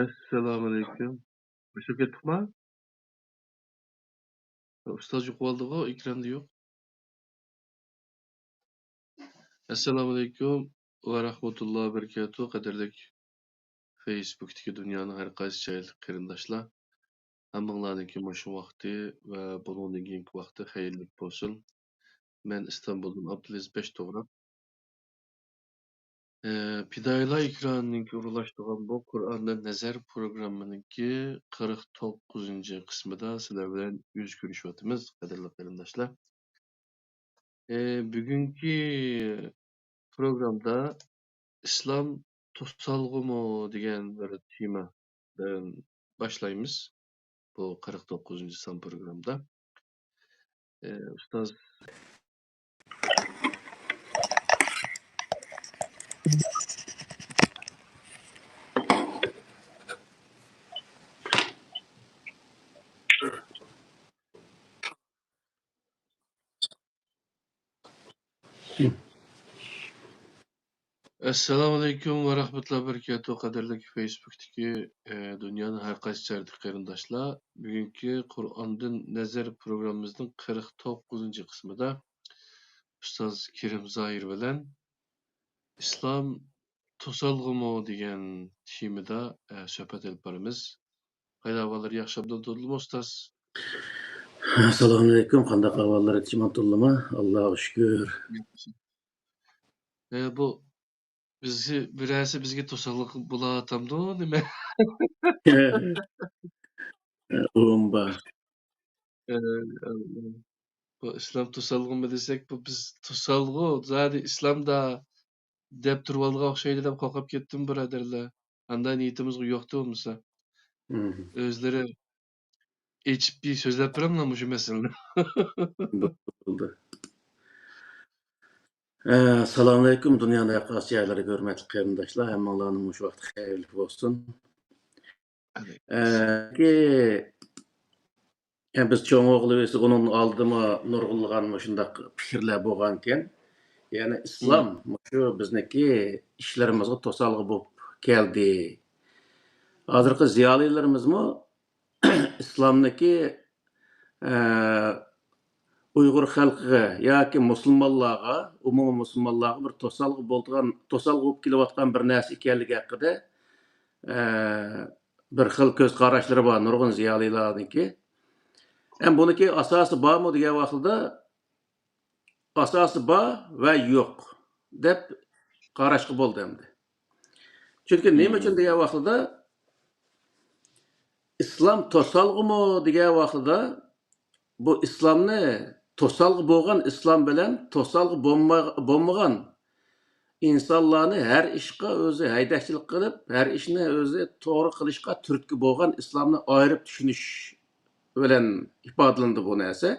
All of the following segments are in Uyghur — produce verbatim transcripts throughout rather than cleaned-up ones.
ئەسسالامۇئەلەيكۇم. باشلاپ كەتتۇقما؟ ئۇستاز يوقىۋالدىغۇ، ئېكراندا يوق. ئەسسالامۇئەلەيكۇم ۋە رەھمەتۇللا ۋە بەرىكاتۇھ، قەدىرلىك فېيسبۇكتىكى دۇنيانىڭ ھەر قايسى جايلىق قېرىنداشلار. ھەممىڭلارنىڭكى مۇشۇ ۋاقتى ۋە بۇنىڭدىن كېيىنكى ۋاقتى خەيرلىك بولسۇن. مەن ئىستانبۇلدىن ئابدۇلئەزىز بەشتوغرا. ئى، پىدائىيلار ئېكرانىنىڭكى ئورۇنلاشتۇرغان بۇ قۇرئاندىن نەزەر پروگراممىنىڭكى قىرىق توققۇزىنچى قىسمىدا سىلەر بىلەن يۈز كۆرۈشۈۋاتىمىز، قەدىرلىك قېرىنداشلار. ئى، بۈگۈنكى پروگرامدا «ئىسلام توسالغۇمۇ؟» دېگەن بىر تېما بىلەن باشلايمىز. بۇ قىرىق توققۇزىنچى سان پروگرامدا. ئى، ئۇستاز. ئەسسالامۇئەلەيكۇم ۋە رەھمەتۇللا ۋە بەرىكاتۇھ، قەدىرلىك فېيسبۇكتىكى، ئە، دۇنيانىڭ ھەر قايسى جايىدىكى قېرىنداشلار. بۈگۈنكى قۇرئاندىن نەزەر پروگراممىمىزنىڭ قىرىق توققۇزىنچى قىسمىدا ئۇستاز كېرىم زاھىر بىلەن «ئىسلام توسالغۇمۇ؟» دېگەن تېمىدا، ئە، سۆھبەت ئېلىپ بارىمىز. قايدا ئەھۋاللار، ياخشى ئابدۇللا تولىمۇ ئۇستاز؟ ئەسسالامۇئەلەيكۇم، قانداق ئەھۋاللار ئېتىشىمان تولىمۇ؟ ئاللاغا شۈكۈر. ئە، بۇ بىزگە، بىرەرسى بىزگە توسالغۇ بولاۋاتامدۇ نېمە؟ ئۇرۇم بار. ئە، ئە، ئە. بۇ ئىسلام توسالغۇمۇ دېسەك، بۇ بىز توسالغۇ، زادى ئىسلامدا دەپ تۇرۇۋالغان ئوخشايدۇ دەپ قورقۇپ كەتتىم، بۇرادەرلەر. ئانداق نىيىتىمىزغۇ يوقتى بولمىسا. مم. ئۆزلىرى ئېچىپ بىر سۆزلەپ بېرىڭلار مۇشۇ مەسىلىنى. بولدى. ئە، سالامۇئەلەيكۇم، دۇنيانىڭ ھەر قايسى جايلىرىدىكى ھۆرمەتلىك قېرىنداشلار، ھەممىڭلارنىڭ مۇشۇ ۋاقتى خەيرلىك بولسۇن. ئەلەيكۇم. ئە، كى-، يەنى بىز چوڭ ئوغلى ئېسى ئۇنىڭ ئالدىمۇ نۇرغۇنلىغان مۇشۇنداق پىكىرلەر بولغانىكەن. يەنى ئىسلام مم. مۇشۇ بىزنىڭكى ئىشلىرىمىزغا توسالغۇ بولۇپ كەلدى. ھازىرقى زىيالىيلىرىمىزمۇ ئىسلامنىڭكى، ئە، ئۇيغۇر خەلقىگە ياكى مۇسۇلمانلارغا، ئومۇمىي مۇسۇلمانلارغا بىر توسالغۇ بولىدىغان، توسالغۇ بولۇپ كېلىۋاتقان بىر نەرسە ئىكەنلىكى ھەققىدە، ئە، بىر خىل كۆز قاراشلىرى بار نۇرغۇن زىيالىيلارنىڭكى. ھەم بۇنىڭكى ئاساسى بارمۇ دېگەن ۋاقتىدا، ئاساسى بار ۋە يوق دەپ قاراشقا بولىدۇ ئەمدى. چۈنكى نېمە ئۈچۈن دېگەن ۋاقتىدا، ئىسلام توسالغۇمۇ دېگەن ۋاقتىدا، بۇ ئىسلامنى توسالغۇ بولغان ئىسلام بىلەن توسالغۇ بولما-، بولمىغان ئىنسانلارنى ھەر ئىشقا ئۆزى ھەيدەكچىلىك قىلىپ، ھەر ئىشنى ئۆزى توغرا قىلىشقا تۈرتكە بولغان ئىسلامنى ئايرىپ چۈشىنىش بىلەن ئىپادىلىنىدۇ بۇ نەرسە.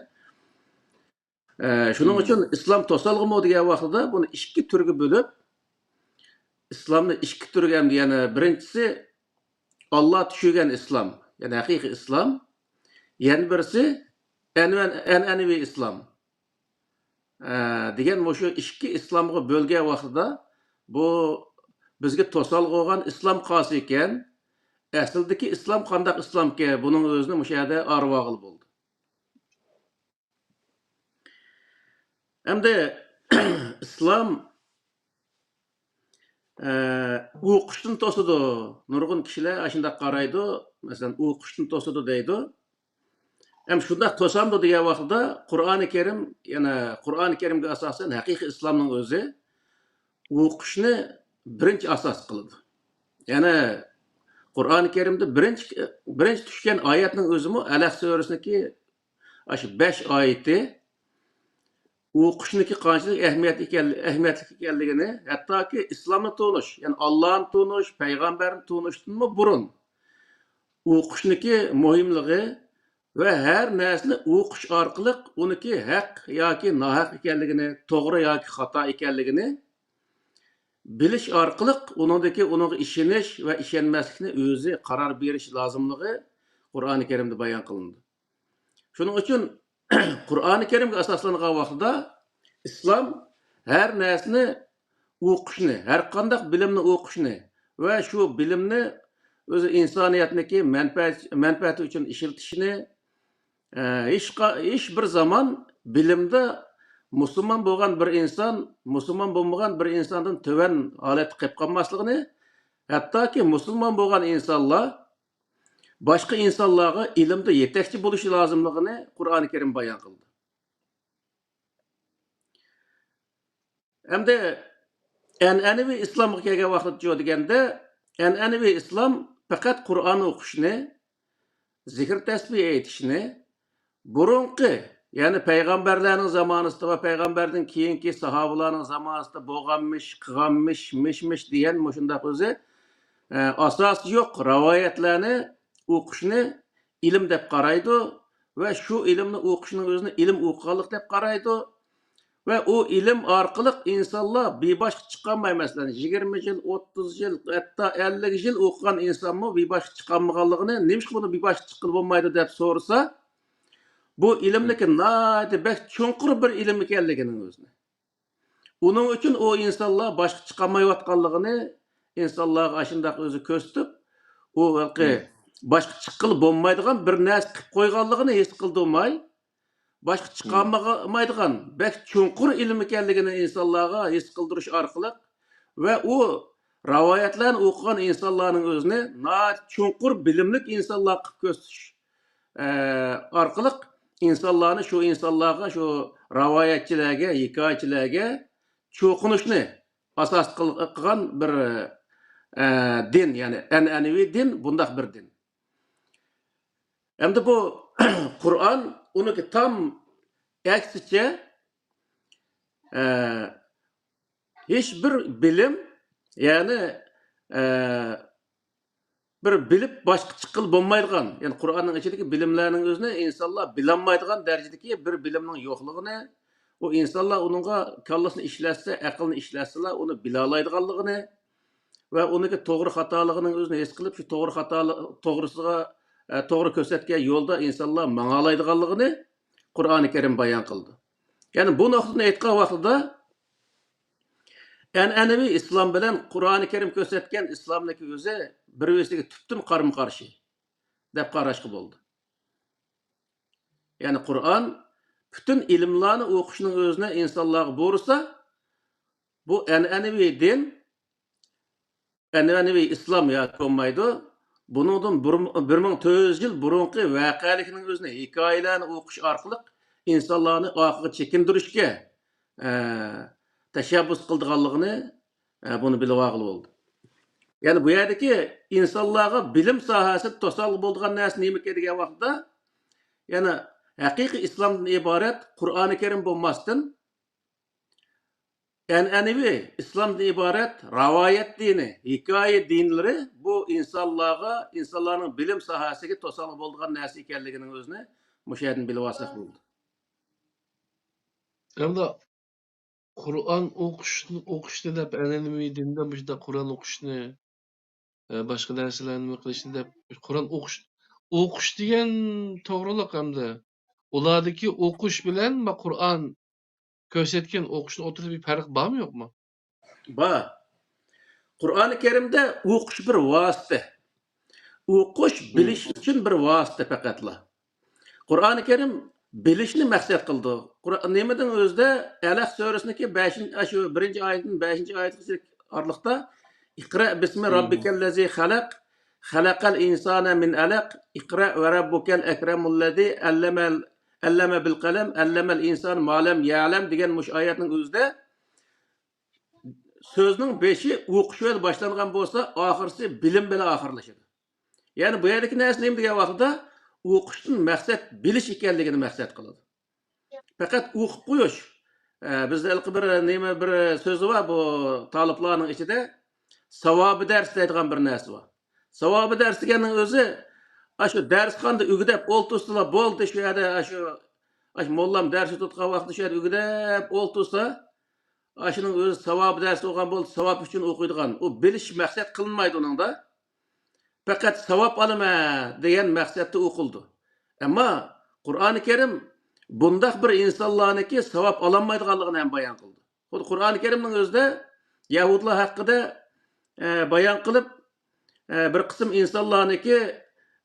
ئە، شۇنىڭ ئۈچۈن ئىسلام توسالغۇمۇ دېگەن ۋاقتىدا بۇنى ئىككى تۈرگە بۆلۈپ، ئىسلامنى ئىككى تۈرگە ھەمدە يەنە بىرىنچىسى ئاللا چۈشۈرگەن ئىسلام، يەنى ھەقىقىي ئىسلام، يەنە بىرسى ئەنۋەن-، ئەنئەنىۋى ئىسلام، ئە، دېگەن مۇشۇ ئىككى ئىسلامغا بۆلگەن ۋاقتىدا بۇ بىزگە توسالغۇ بولغان ئىسلام قالسا ئىكەن، ئەسلىدىكى ئىسلام قانداق ئىسلامكەن، بۇنىڭ ئۆزىنى مۇشۇ يەردە ئايرىۋالغىلى بولىدۇ. ئەمدى ئىسلام، ئە، ئوقۇشتىن توسىدۇ. نۇرغۇن كىشىلەر ئاشۇنداق قارايدۇ. مەسىلەن، ئوقۇشتىن توسىدۇ دەيدۇ. ھەم شۇنداق توسامدۇ دېگەن ۋاقتىدا قۇرئانى كەرىم، يەنە قۇرئانى كەرىمگە ئاساسەن ھەقىقىي ئىسلامنىڭ ئۆزى ئوقۇشنى بىرىنچى ئاساس قىلىدۇ. يەنى قۇرئانى كەرىمدە بىرىنچى، بىرىنچى چۈشكەن ئايەتنىڭ ئۆزىمۇ ئەلەق سۈرىسىنىڭكى ئاشۇ بەش ئايىتى ئوقۇشنىڭكى قانچىلىك ئەھمىيەت ئىكەن-، ئەھمىيەتلىك ئىكەنلىكىنى، ھەتتاكى ئىسلامنى تونۇش، يەنى ئاللانى تونۇش، پەيغەمبەرنى تونۇشتىنمۇ بۇرۇن ئوقۇشنىڭكى مۇھىملىقى ۋە ھەر نەرسىنى ئوقۇش ئارقىلىق ئۇنىڭكى ھەق ياكى ناھەق ئىكەنلىكىنى، توغرا ياكى خاتا ئىكەنلىكىنى بىلىش ئارقىلىق ئۇنىڭدىكى، ئۇنىڭغا ئىشىنىش ۋە ئىشەنمەسلىكنى ئۆزى قارار بېرىش لازىملىقى قۇرئانى كەرىمدە بايان قىلىنىدۇ. شۇنىڭ ئۈچۈن قۇرئانى كەرىمگە ئاساسلانغان ۋاقتىدا ئىسلام ھەر نەرسىنى ئوقۇشنى، ھەر قانداق بىلىمنى ئوقۇشنى ۋە شۇ بىلىمنى ئۆزى ئىنسانىيەتنىكى مەنپەئەت-، مەنپەئەتى ئۈچۈن ئىشلىتىشنى، ئە، ھېچقا-، ھېچ بىر زامان بىلىمدە مۇسۇلمان بولغان بىر ئىنسان مۇسۇلمان بولمىغان بىر ئىنساندىن تۆۋەن ھالەتتە قېلىپ قالماسلىقىنى، ھەتتاكى مۇسۇلمان بولغان ئىنسانلار باشقا ئىنسانلارغا ئىلىمدا يېتەكچى بولۇشى لازىملىقىنى قۇرئانى كەرىم بايان قىلدى. ئەمدى ئەنئەنىۋى ئىسلامغا كەلگەن ۋاقىتتا دېگەندە، ئەنئەنىۋى ئىسلام پەقەت قۇرئان ئوقۇشنى، زىكىر تەسبىھ ئېيتىشنى، بۇرۇنقى، يەنى پەيغەمبەرلەرنىڭ زامانىسىدا ۋە پەيغەمبەردىن كېيىنكى ساھابىلارنىڭ زامانىسىدا بولغانمىش، قىلغانمىش، مىش-مىش دېگەن مۇشۇنداق ئۆزى، ئە، ئاساسى يوق رىۋايەتلەرنى ئوقۇشنى ئىلىم دەپ قارايدۇ ۋە شۇ ئىلىمنى ئوقۇشنىڭ ئۆزىنى ئىلىم ئوقۇغانلىق دەپ قارايدۇ. ۋە ئۇ ئىلىم ئارقىلىق ئىنسانلار بىباشقا چىقالماي، مەسىلەن، يىگىرمە يىل، ئوتتۇز يىل، ھەتتا ئەللىك يىل ئوقۇغان ئىنسانمۇ بىباشقا چىقالمىغانلىقىنى، نېمىشقا بۇنى بىباشقا چىققىلى بولمايدۇ دەپ سورىسا، بۇ ئىلىمنىكى ناھايىتى بەك چوڭقۇر بىر ئىلىم ئىكەنلىكىنىڭ ئۆزىنى. ئۇنىڭ ئۈچۈن ئۇ ئىنسانلار باشقا چىقالمايۋاتقانلىقىنى ئىنسانلارغا ئاشۇنداق ئۆزى كۆرسىتىپ، ئۇ ھېلىقى باشقا چىققىلى بولمايدىغان بىر نەرسە قىلىپ قويغانلىقىنى ھېس قىلدۇرماي، باشقا چىقالمىغا-، مايدىغان بەك چوڭقۇر ئىلىم ئىكەنلىكىنى ئىنسانلارغا ھېس قىلدۇرۇش ئارقىلىق ۋە ئۇ رىۋايەتلەرنى ئوقۇغان ئىنسانلارنىڭ ئۆزىنى ناھايىتى چوڭقۇر بىلىملىك ئىنسانلار قىلىپ كۆرسىتىش، ئە، ئارقىلىق ئىنسانلارنى شۇ ئىنسانلارغا، شۇ رىۋايەتچىلەرگە، ھېكايىچىلەرگە چوقۇنۇشنى ئاساس قىل-، قىلغان بىر، ئە، دىن، يەنى ئەنئەنىۋى دىن بۇنداق بىر دىن. ئەمدى بۇ قۇرئان ئۇنىڭكى تام ئەكسىچە، ئە، ھېچ بىر بىلىم، يەنى، ئە، بىر بىلىپ باشقا چىققىلى بولمايدىغان، يەنى قۇرئاننىڭ ئىچىدىكى بىلىملەرنىڭ ئۆزىنى ئىنسانلار بىلەلمەيدىغان دەرىجىدىكى بىر بىلىمنىڭ يوقلۇقىنى، ئۇ ئىنسانلار ئۇنىڭغا كاللىسىنى ئىشلەتسە، ئەقلىنى ئىشلەتسىلا ئۇنى بىلالايدىغانلىقىنى، ۋە ئۇنىڭكى توغرا خاتالىقىنىڭ ئۆزىنى ھېس قىلىپ، شۇ توغرا خاتالىق، توغرىسىغا، ئە، توغرا كۆرسەتكەن يولدا ئىنسانلار ماڭالايدىغانلىقىنى قۇرئانى كەرىم بايان قىلىدۇ. يەنى بۇ نۇقتىدىن ئېيتقان ۋاقتىدا، ئەنئەنىۋى ئىسلام بىلەن قۇرئانى كەرىم كۆرسەتكەن ئىسلامنىڭكى ئۆزى بىر-بىرسىگە تۈپتىن قارىمۇ-قارشى دەپ قاراشقا بولىدۇ. يەنى قۇرئان پۈتۈن ئىلىملارنى ئوقۇشنىڭ ئۆزىنى ئىنسانلارغا بۇيرۇسا، بۇ ئەنئەنىۋى دىن، ئەنئەنىۋى ئىسلام ياكى بولمايدۇ. بۇنىڭدىن بىر، بىر مىڭ تۆت يۈز يىل بۇرۇنقى ۋەقەلىكنىڭ ئۆزىنى، ھېكايىلەرنى ئوقۇش ئارقىلىق ئىنسانلارنى ئارقىغا چېكىندۈرۈشكە، ئە، تەشەببۇس قىلىدىغانلىقىنى، ئە، بۇنى بىلىۋالغىلى بولىدۇ. يەنى بۇ يەردىكى ئىنسانلارغا بىلىم ساھەسىدە توسالغۇ بولىدىغان نەرسە نېمىكەن دېگەن ۋاقىتتا، يەنى ھەقىقىي ئىسلامدىن ئىبارەت قۇرئانى كەرىم بولماستىن، ئەنئەنىۋى ئىسلامدىن ئىبارەت رىۋايەت دىنى، ھېكايە دىنلىرى بۇ ئىنسانلارغا، ئىنسانلارنىڭ بىلىم ساھەسىگە توسالغۇ بولىدىغان نەرسە ئىكەنلىكىنىڭ ئۆزىنى مۇشۇ يەردىن بىلىۋالساق بولىدۇ. ئەمدى قۇرئان ئوقۇش، ئوقۇشنى دەپ، ئەنئەنىۋى دىندا مۇشۇنداق قۇرئان ئوقۇشنى، ئە، باشقا نەرسىلەرنى نېمە قىلىشنى دەپ، قۇرئان ئوقۇش، ئوقۇش دېگەن توغرىلىق ئەمدى. ئۇلاردىكى ئوقۇش بىلەن ما قۇرئان كۆرسەتكەن ئوقۇشنىڭ ئوتتۇرىسىدا بىر پەرق بارمۇ يوقمۇ؟ بار. قۇرئانى كەرىمدە ئوقۇش بىر ۋاسىتە. ئوقۇش، بىلىش ئۈچۈن بىر ۋاسىتە پەقەتلا. قۇرئانى كەرىم بىلىشنى مەقسەت قىلىدۇ. قۇرئان نېمىدىن ئۆزىدە ئەلەق سۈرىسىنىڭكى بەشىنچى، شۇ بىرىنچى ئايىتىدىن بەشىنچى ئايەتكىچە ئارىلىقتا، «ئىقرا بىسمى رەببىكەللەزى خەلەق، خەلەقەل ئىنسانە مىن ئەلەق، ئىقرا ۋە رەببۇكەل ئەكرەمۇللەزى ئەللەمەل، ئەللەمە بىل قەلەم، ئەللەمەل ئىنسانە ما لەم يەلەم» دېگەن مۇشۇ ئايەتنىڭ ئۆزىدە سۆزنىڭ بېشى ئوقۇش بىلەن باشلانغان بولسا، ئاخىرسى بىلىم بىلەن ئاخىرلىشىدۇ. يەنى بۇ يەردىكى نەرسە نېمە دېگەن ۋاقتىدا، ئوقۇشتىن مەقسەت بىلىش ئىكەنلىكىنى مەقسەت قىلىدۇ. پەقەت ئوقۇپ قويۇش. ئە، بىزدە ھېلىقى بىر نېمە، بىر سۆزى بار بۇ تالىپلارنىڭ ئىچىدە، ساۋابى دەرس دەيدىغان بىر نەرسە بار. ساۋابى دەرس دېگەننىڭ ئۆزى، ئاشۇ دەرسخانىدا ئۆگدەپ ئولتۇرسىلا بولدى، شۇ يەردە ئاشۇ، ئاشۇ موللام دەرس ئۆتۈۋاتقان ۋاقتىدا شۇ يەردە ئۆگدەپ ئولتۇرسا، ئاشۇنىڭ ئۆزى ساۋابى دەرس بولغان بولدى، ساۋاب ئۈچۈن ئوقۇيدىغان. ئۇ بىلىش مەقسەت قىلىنمايدۇ ئۇنىڭدا. پەقەت ساۋاب ئالىمەن دېگەن مەقسەتتە ئوقۇلىدۇ. ئەمما قۇرئانى كەرىم بۇنداق بىر ئىنسانلارنىڭكى ساۋاب ئالالمايدىغانلىقىنى ھەم بايان قىلدى. خۇددى قۇرئانى كەرىمنىڭ ئۆزىدە يەھۇدلار ھەققىدە، ئە، بايان قىلىپ، ئە، بىر قىسىم ئىنسانلارنىڭكى،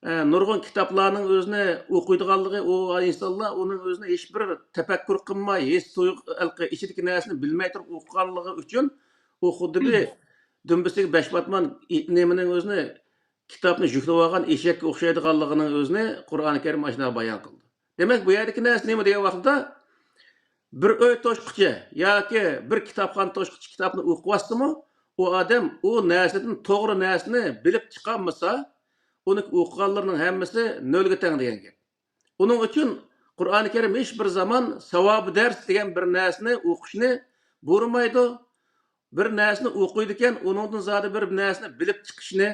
ئە، نۇرغۇن كىتابلارنىڭ ئۆزىنى ئوقۇيدىغانلىقى، ئۇ ئىنسانلار ئۇنىڭ ئۆزىنى ھېچ بىر تەپەككۇر قىلماي، ھېس تۇيغۇ، ئىچىدىكى نەرسىنى بىلمەي تۇرۇپ ئوقۇغانلىقى ئۈچۈن، ئۇ خۇددى بىر دۈمبىسىگە بەش پاتمان ئى-، نېمىنىڭ ئۆزىنى، كىتابنى يۈكلەپ ئالغان ئېشەككە ئوخشايدىغانلىقىنىڭ ئۆزىنى قۇرئانى كەرىم ئاشۇنداق بايان قىلدى. دېمەك، بۇ يەردىكى نەرسە نېمە دېگەن ۋاقىتتا، بىر ئۆي توشقۇچى ياكى بىر كىتابخانا توشقۇچى كىتابنى ئوقۇۋاتسىمۇ، ئۇ ئادەم ئۇ نەرسىدىن توغرا نەرسىنى بىلىپ چىقالمىسا، ئۇنى ئوقۇغانلىرىنىڭ ھەممىسى نۆلگە تەڭ دېگەن گەپ. ئۇنىڭ ئۈچۈن قۇرئانى كەرىم ھېچ بىر زامان ساۋابى دەرس دېگەن بىر نەرسىنى ئوقۇشنى بۇيرۇمايدۇ. بىر نەرسىنى ئوقۇيدىكەن، ئۇنىڭدىن زادى بىر نەرسىنى بىلىپ چىقىشنى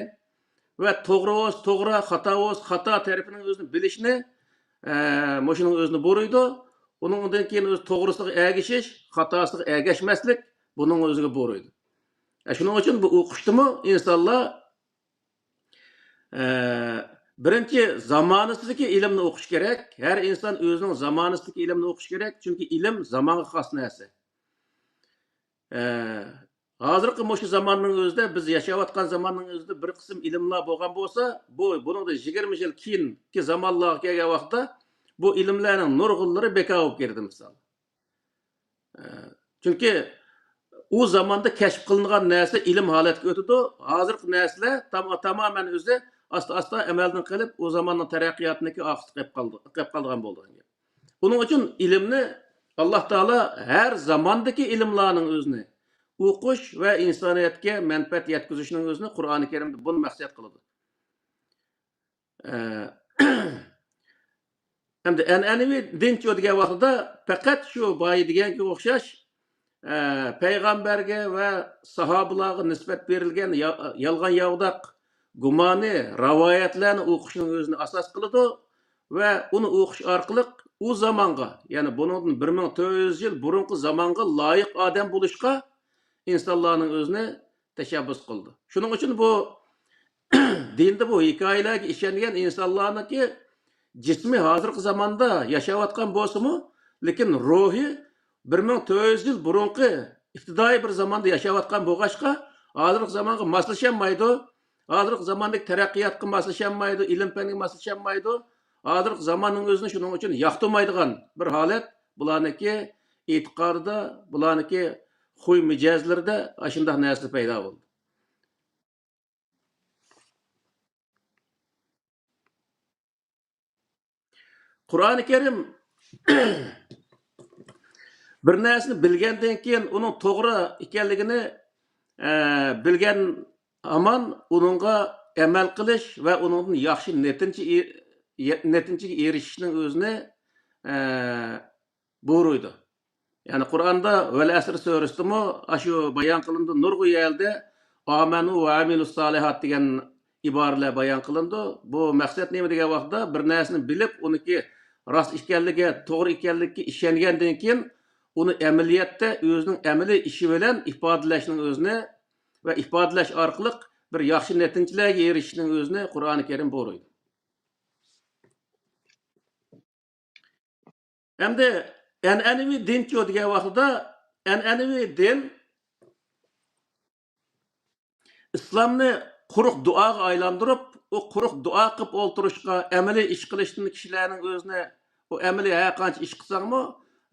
ۋە توغرا بولسا توغرا، خاتا بولسا خاتا تەرىپىنىڭ ئۆزىنى بىلىشنى، ئە، مۇشۇنىڭ ئۆزىنى بۇيرۇيدۇ. ئۇنىڭدىن كېيىن ئۆزى توغرىسىغا ئەگىشىش، خاتاسىغا ئەگەشمەسلىك بۇنىڭ ئۆزىگە بۇيرۇيدۇ. ئە، شۇنىڭ ئۈچۈن بۇ ئوقۇشتىمۇ ئىنسانلار، ئە، بىرىنچى زامانىسىدىكى ئىلىمنى ئوقۇش كېرەك. ھەر ئىنسان ئۆزىنىڭ زامانىسىدىكى ئىلىمنى ئوقۇش كېرەك. چۈنكى ئىلىم زامانغا خاس نەرسە. ئە، ھازىرقى مۇشۇ زاماننىڭ ئۆزىدە، بىز ياشاۋاتقان زاماننىڭ ئۆزىدە بىر قىسىم ئىلىملار بولغان بولسا، بۇ، بۇنىڭدىن يىگىرمە يىل كېيىنكى زامانلارغا كەلگەن ۋاقىتتا بۇ ئىلىملەرنىڭ نۇرغۇنلىرى بىكار بولۇپ كېتىدۇ، مىسال. ئە، چۈنكى ئۇ زاماندا كەشىپ قىلىنغان نەرسە ئىلىم ھالەتكە ئۆتىدۇ. ھازىرقى نەرسىلەر تام-، تامامەن ئۆزى ئاستا-ئاستا ئەمەلدىن قېلىپ، ئۇ زاماننىڭ تەرەققىياتىنىڭكى ئارقىسىدا قېلىپ قالدى، قېلىپ قالىدىغان بولىدىغان گەپ. ئۇنىڭ ئۈچۈن ئىلىمنى ئاللاھ تائالا ھەر زاماندىكى ئىلىملارنىڭ ئۆزىنى ئوقۇش ۋە ئىنسانىيەتكە مەنپەئەت يەتكۈزۈشنىڭ ئۆزىنى قۇرئانى كەرىمدە بۇنى مەقسەت قىلىدۇ. ئە، ئەمدى ئەنئەنىۋى دىنچۇ دېگەن ۋاقتىدا پەقەت شۇ بايا دېگەنگە ئوخشاش، ئە، پەيغەمبەرگە ۋە ساھابىلارغا نىسبەت بېرىلگەن يا-، يالغان ياۋىداق گۇمانى، راۋايەتلەرنى ئوقۇشنىڭ ئۆزىنى ئاساس قىلىدۇ ۋە ئۇنى ئوقۇش ئارقىلىق ئۇ زامانغا، يەنى بۇنىڭدىن بىر مىڭ تۆت يۈز يىل بۇرۇنقى زامانغا لايىق ئادەم بولۇشقا ئىنسانلارنىڭ ئۆزىنى تەشەببۇس قىلىدۇ. شۇنىڭ ئۈچۈن بۇ دىندا بۇ ھېكايىلەرگە ئىشەنگەن ئىنسانلارنىڭكى جىسمى ھازىرقى زاماندا ياشاۋاتقان بولسىمۇ، لېكىن روھى بىر مىڭ تۆت يۈز يىل بۇرۇنقى ئىپتىدائىي بىر زاماندا ياشاۋاتقان بولغاچقا، ھازىرقى زامانغا ماسلىشالمايدۇ. ھازىرقى زاماندىكى تەرەققىياتقا ماسلىشالمايدۇ، ئىلىم-پەنگە ماسلىشالمايدۇ. ھازىرقى زاماننىڭ ئۆزىنى شۇنىڭ ئۈچۈن ياقتۇرمايدىغان بىر ھالەت بۇلارنىڭكى ئېتىقادىدا، بۇلارنىڭكى خۇي مىجەزلىرىدە ئاشۇنداق نەرسىلەر پەيدا بولدى. قۇرئانى كەرىم بىر نەرسىنى بىلگەندىن كېيىن ئۇنىڭ توغرا ئىكەنلىكىنى، ئە، بىلگەن ھامان ئۇنىڭغا ئەمەل قىلىش ۋە ئۇنىڭدىن ياخشى نەتىجە ئېرىشىشنىڭ ئۆزىنى، ئە، بۇيرۇيدۇ. يەنى قۇرئاندا ۋەل ئەسر سۈرىسىدىمۇ ئاشۇ بايان قىلىنىدۇ. نۇرغۇن يەردە ئامەنۇ ۋە ئەمىلۇس سالىھات دېگەن ئىبارىلەر بايان قىلىنىدۇ. بۇ مەقسەت نېمە دېگەن ۋاقىتتا، بىر نەرسىنى بىلىپ، ئۇنىڭكى راست ئىكەنلىكى، توغرا ئىكەنلىكىگە ئىشەنگەندىن كېيىن، ئۇنى ئەمەلىيەتتە ئۆزىنىڭ ئەمەلىي ئىشى بىلەن ئىپادىلەشنىڭ ئۆزىنى ۋە ئىپادىلەش ئارقىلىق بىر ياخشى نەتىجىلەرگە ئېرىشىشنىڭ ئۆزىنى قۇرئانى كەرىم بۇيرۇيدۇ. ئەمدى ئەنئەنىۋى دىنچۇ دېگەن ۋاقتىدا، ئەنئەنىۋى دىن ئىسلامنى قۇرۇق دۇئاغا ئايلاندۇرۇپ، ئۇ قۇرۇق دۇئا قىلىپ ئولتۇرۇشقا، ئەمەلىي ئىش قىلىشتىن كىشىلەرنىڭ ئۆزىنى، ئۇ ئەمەلىي ھەر قانچە ئىش قىلساڭمۇ،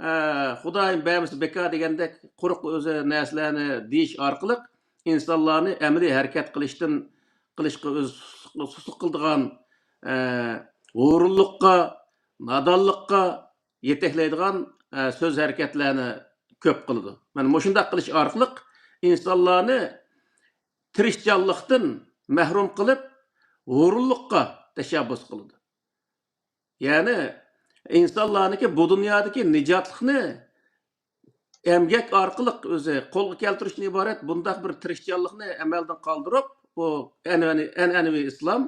ئە، خۇدايىم بەرمىسە بىكار دېگەندەك قۇرۇق ئۆزى نەرسىلەرنى دېيىش ئارقىلىق ئىنسانلارنى ئەمەلىي ھەرىكەت قىلىشتىن، قىلىشقا ئۆزى سۇسلۇق، سۇسلۇق قىلىدىغان، ئە، ھۇرۇنلۇققا، نادانلىققا يېتەكلەيدىغان، ئە، سۆز ھەرىكەتلەرنى كۆپ قىلىدۇ. مانا مۇشۇنداق قىلىش ئارقىلىق ئىنسانلارنى تىرىشچانلىقتىن مەھرۇم قىلىپ، ھۇرۇنلۇققا تەشەببۇس قىلىدۇ. يەنى ئىنسانلارنىڭكى بۇ دۇنيادىكى نىجاتلىقنى ئەمگەك ئارقىلىق ئۆزى قولغا كەلتۈرۈشتىن ئىبارەت بۇنداق بىر تىرىشچانلىقنى ئەمەلدىن قالدۇرۇپ، بۇ ئەنئەنە-، ئەنئەنىۋى ئىسلام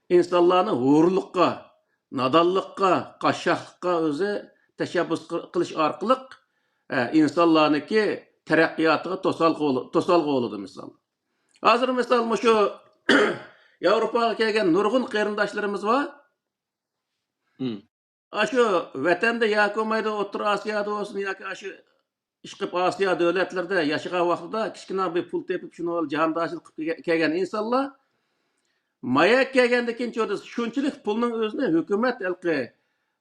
ئىنسانلارنى ھۇرۇنلۇققا، نادانلىققا، قاششاقلىققا ئۆزى تەشەببۇس قىل-، قىلىش ئارقىلىق، ئە، ئىنسانلارنىڭكى تەرەققىياتىغا توسالغۇ بول-، توسالغۇ بولىدۇ، مىسال. ھازىر، مىسال، مۇشۇ ياۋروپاغا كەلگەن نۇرغۇن قېرىنداشلىرىمىز بار. مم. ئاشۇ ۋەتەندە ياكى بولمايدۇ، ئوتتۇرا ئاسىيادا بولسۇن ياكى ئاشۇ ئىشقىلىپ ئاسىيا دۆلەتلىرىدە ياشىغان ۋاقتىدا كىچىككىنە بىر پۇل تېپىپ، شۇنىڭ بىلەن جاھانداشلىق قىلىپ كەلگەن ئىنسانلار مايا كەلگەندىن كېيىن چودا شۇنچىلىك پۇلنىڭ ئۆزىنى ھۆكۈمەت ھېلىقى،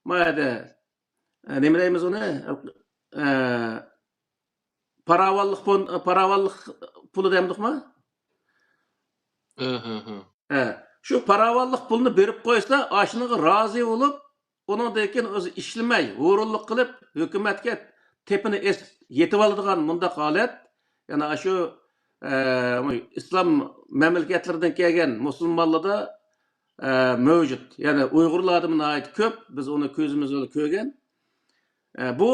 مايەدە، ئە، نېمە دەيمىز ئۇنى؟ ئە، پاراۋانلىق پۇل، پاراۋانلىق پۇلى دەمدۇقما؟ ھە، ھە، ھە. ھە، شۇ پاراۋانلىق پۇلنى بېرىپ قويسا، ئاشۇنىڭغا رازى بولۇپ، ئۇنىڭدىن كېيىن ئۆزى ئىشلىمەي، ھۇرۇنلۇق قىلىپ، ھۆكۈمەتكە تېپىنى ئېسىپ يېتىۋالىدىغان مۇنداق ھالەت، يەنە شۇ، ئە، ئىسلام مەملىكەتلىرىدىن كەلگەن مۇسۇلمانلاردا، ئە، مەۋجۇت. يەنى ئۇيغۇرلاردىمۇ ناھايىتى كۆپ، بىز ئۇنى كۆزىمىز بىلەن كۆرگەن. ئە، بۇ،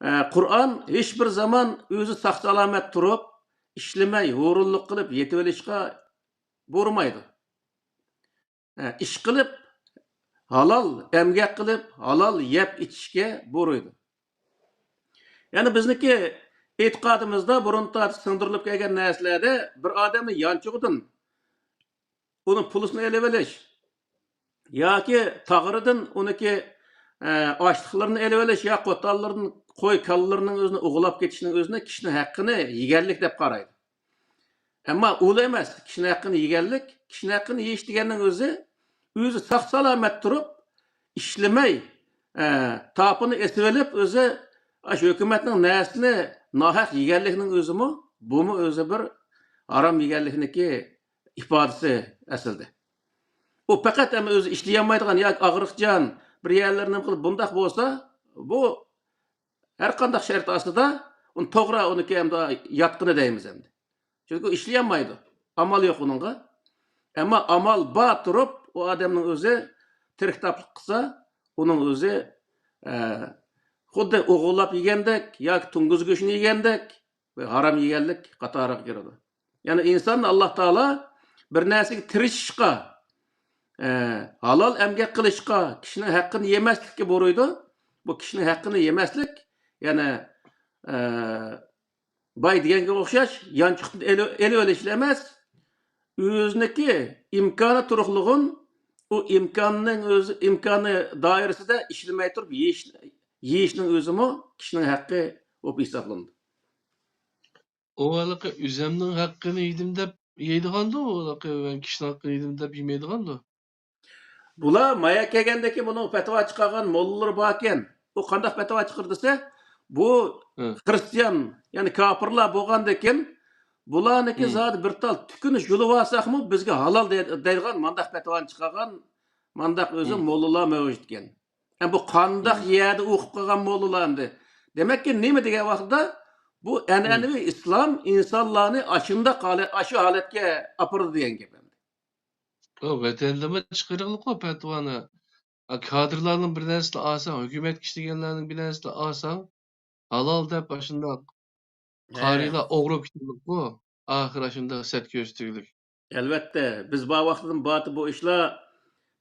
ئە، قۇرئان ھېچ بىر زامان ئۆزى ساق-سالامەت تۇرۇپ، ئىشلىمەي، ھۇرۇنلۇق قىلىپ يېتىۋېلىشقا بۇيرۇمايدۇ. ئە، ئىش قىلىپ، ھالال ئەمگەك قىلىپ، ھالال يەپ ئىچىشكە بۇيرۇيدۇ. يەنى بىزنىڭكى ئېتىقادىمىزدا بۇرۇن تارتىپ سىڭدۈرۈلۈپ كەلگەن نەرسىلەردە بىر ئادەمنى يانچۇقىدىن ئۇنىڭ پۇلىسىنى ئېلىۋېلىش ياكى تاغىرىدىن ئۇنىڭكى، ئە، ئاشلىقلىرىنى ئېلىۋېلىش يا قوتانلىرىدىن قوي كالىلىرىنىڭ ئۆزىنى ئوغرىلاپ كېتىشنىڭ ئۆزىنى كىشىنىڭ ھەققىنى يېگەنلىك دەپ قارايدۇ. ئەمما ئۇلا ئەمەس، كىشىنىڭ ھەققىنى يېگەنلىك، كىشىنىڭ ھەققىنى يېيىش دېگەننىڭ ئۆزى، ئۆزى ساق-سالامەت تۇرۇپ، ئىشلىمەي، ئە، تاپىنى ئېسىۋېلىپ، ئۆزى ئاشۇ ھۆكۈمەتنىڭ نەرسىنى ناھەق يېگەنلىكنىڭ ئۆزىمۇ، بۇمۇ ئۆزى بىر ھارام يېگەنلىكنىڭكى ئىپادىسى ئەسلىدە. ئۇ پەقەت ئەمما ئۆزى ئىشلىيەلمەيدىغان ياكى ئاغرىقچان، بىر يەرلىرىنى نېمە قىلىپ بۇنداق بولسا، بۇ ھەر قانداق شەرت ئاستىدا ئۇنى توغرا، ئۇنىڭكى ئەمدى ياتقىنى دەيمىز ئەمدى. چۈنكى ئۇ ئىشلىيەلمەيدۇ. ئامال يوق ئۇنىڭغا. ئەمما ئامال بار تۇرۇپ، ئۇ ئادەمنىڭ ئۆزى تىرىك تاپلىق قىلسا، ئۇنىڭ ئۆزى، ئە، خۇددى ئوغرىلاپ يېگەندەك ياكى توڭگۇز گۆشىنى يېگەندەك، ھارام يېگەنلىك قاتارىغا كىرىدۇ. يەنى ئىنساننى ئاللا تائالا بىر نەرسىگە تىرىشىشقا، ئە، ھالال ئەمگەك قىلىشقا، كىشىنىڭ ھەققىنى يېمەسلىككە بۇيرۇيدۇ. بۇ كىشىنىڭ ھەققىنى يېمەسلىك، يەنى، ئە، باي دېگەنگە ئوخشاش يانچۇقتىن ئېلىۋ-، ئېلىۋېلىشلا ئەمەس، ئۆزىنىڭكى ئىمكانى تۇرۇقلۇغۇن، ئۇ ئىمكاننىڭ ئۆزى، ئىمكانى دائىرىسىدە ئىشلىمەي تۇرۇپ يېيىش، يېيىشنىڭ ئۆزىمۇ كىشىنىڭ ھەققى بولۇپ ھېسابلىنىدۇ. ئۇ ھېلىقى ئۆزەمنىڭ ھەققىنى يېدىم دەپ يەيدىغاندۇ، ئۇ ھېلىقى مەن كىشىنىڭ ھەققىنى يېدىم دەپ يېمەيدىغاندۇ. بۇلار مايا كەلگەندىن كېيىن بۇنىڭ پەتىۋا چىقارغان موللىلىرى باركەن. ئۇ قانداق پەتىۋا چىقىرىدى دېسە، بۇ ھە. خىرىستىيان، يەنى كاپىرلار بولغاندىكىن، بۇلارنىڭكى ھە. زادى بىر تال تۈكىنى يۇلۇۋالساقمۇ بىزگە ھالال دەي-، دەيدىغان مانداق پەتىۋانى چىقارغان، مانداق ئۆزى ھە. موللىلار مەۋجۇت ئىكەن. ئە، بۇ قانداق ھە. يەردە ئوقۇپ قالغان موللىلار ئەمدى؟ دېمەككى، نېمە دېگەن ۋاقىتتا، بۇ ھە. ئەنئەنىۋى ئىسلام ئىنسانلارنى ئاشۇنداق ھالەت، ئاشۇ ھالەتكە ئاپىرىدۇ دېگەن گەپ ئەمدى. ئۇ ۋەتەندىمۇ چىقىرىغلىققۇ پەتىۋانى. ئا، كادىرلارنىڭ بىر نەرسىنى ئالساڭ، ھۆكۈمەتكە ئىشلىگەنلەرنىڭ بىر نەرسىنى ئالساڭ، ھالال دەپ ئاشۇنداق ھە. قارىيلار ئوغرا كېتىدىغۇ، ئاخىرى ئاشۇنداق سەت كۆرسىتىگلىك. ئەلۋەتتە، بىز بار ۋاقتىدىن بارتى بۇ ئىشلار،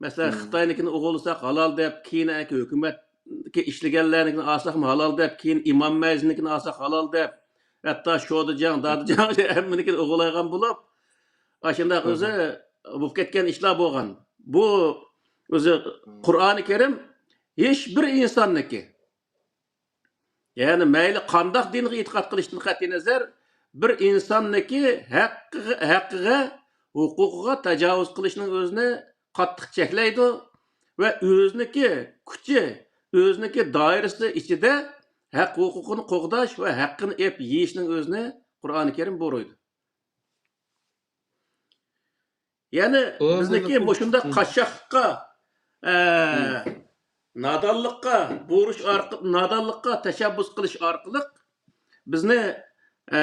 مەسىلەن، ھىم. خىتاينىڭكىنى ئوغرىلىساق ھالال دەپ، كېيىن ئەنكى ھۆكۈمەتكە ئىشلىگەنلەرنىڭكىنى ئالساقمۇ ھالال دەپ، كېيىن ئىمام مەزىننىڭكىنى ئالساق ھالال دەپ، ھەتتا شودىجاڭ، دادىجاڭ ھەممىنىڭكىنى ئوغرىلايدىغان بولۇپ، ئاشۇنداق ھىم. ئۆزى بولۇپ كەتكەن ئىشلار بولغان. بۇ ئۆزى ھىم. قۇرئانى كەرىم ھېچ بىر ئىنساننىڭكى، يەنى مەيلى قانداق دىنغا ئېتىقاد قىلىشتىن قەتئىينەزەر، بىر ئىنساننىڭكى ھەققىگە، ھەققىگە، ھوقۇقىغا تاجاۋۇز قىلىشنىڭ ئۆزىنى قاتتىق چەكلەيدۇ ۋە ئۆزىنىڭكى كۈچى، ئۆزىنىڭكى دائىرىسى ئىچىدە ھەق ھوقۇقىنى قوغداش ۋە ھەققىنى ئېلىپ يېيىشنىڭ ئۆزىنى قۇرئانى كەرىم بۇيرۇيدۇ. يەنى ئۇ بىزنىڭكى بىر مۇشۇنداق ھىم. قاششاقلىققا، ئە، ھىم. نادانلىققا بۇيرۇش ئارق-، نادانلىققا تەشەببۇس قىلىش ئارقىلىق بىزنى، ئە،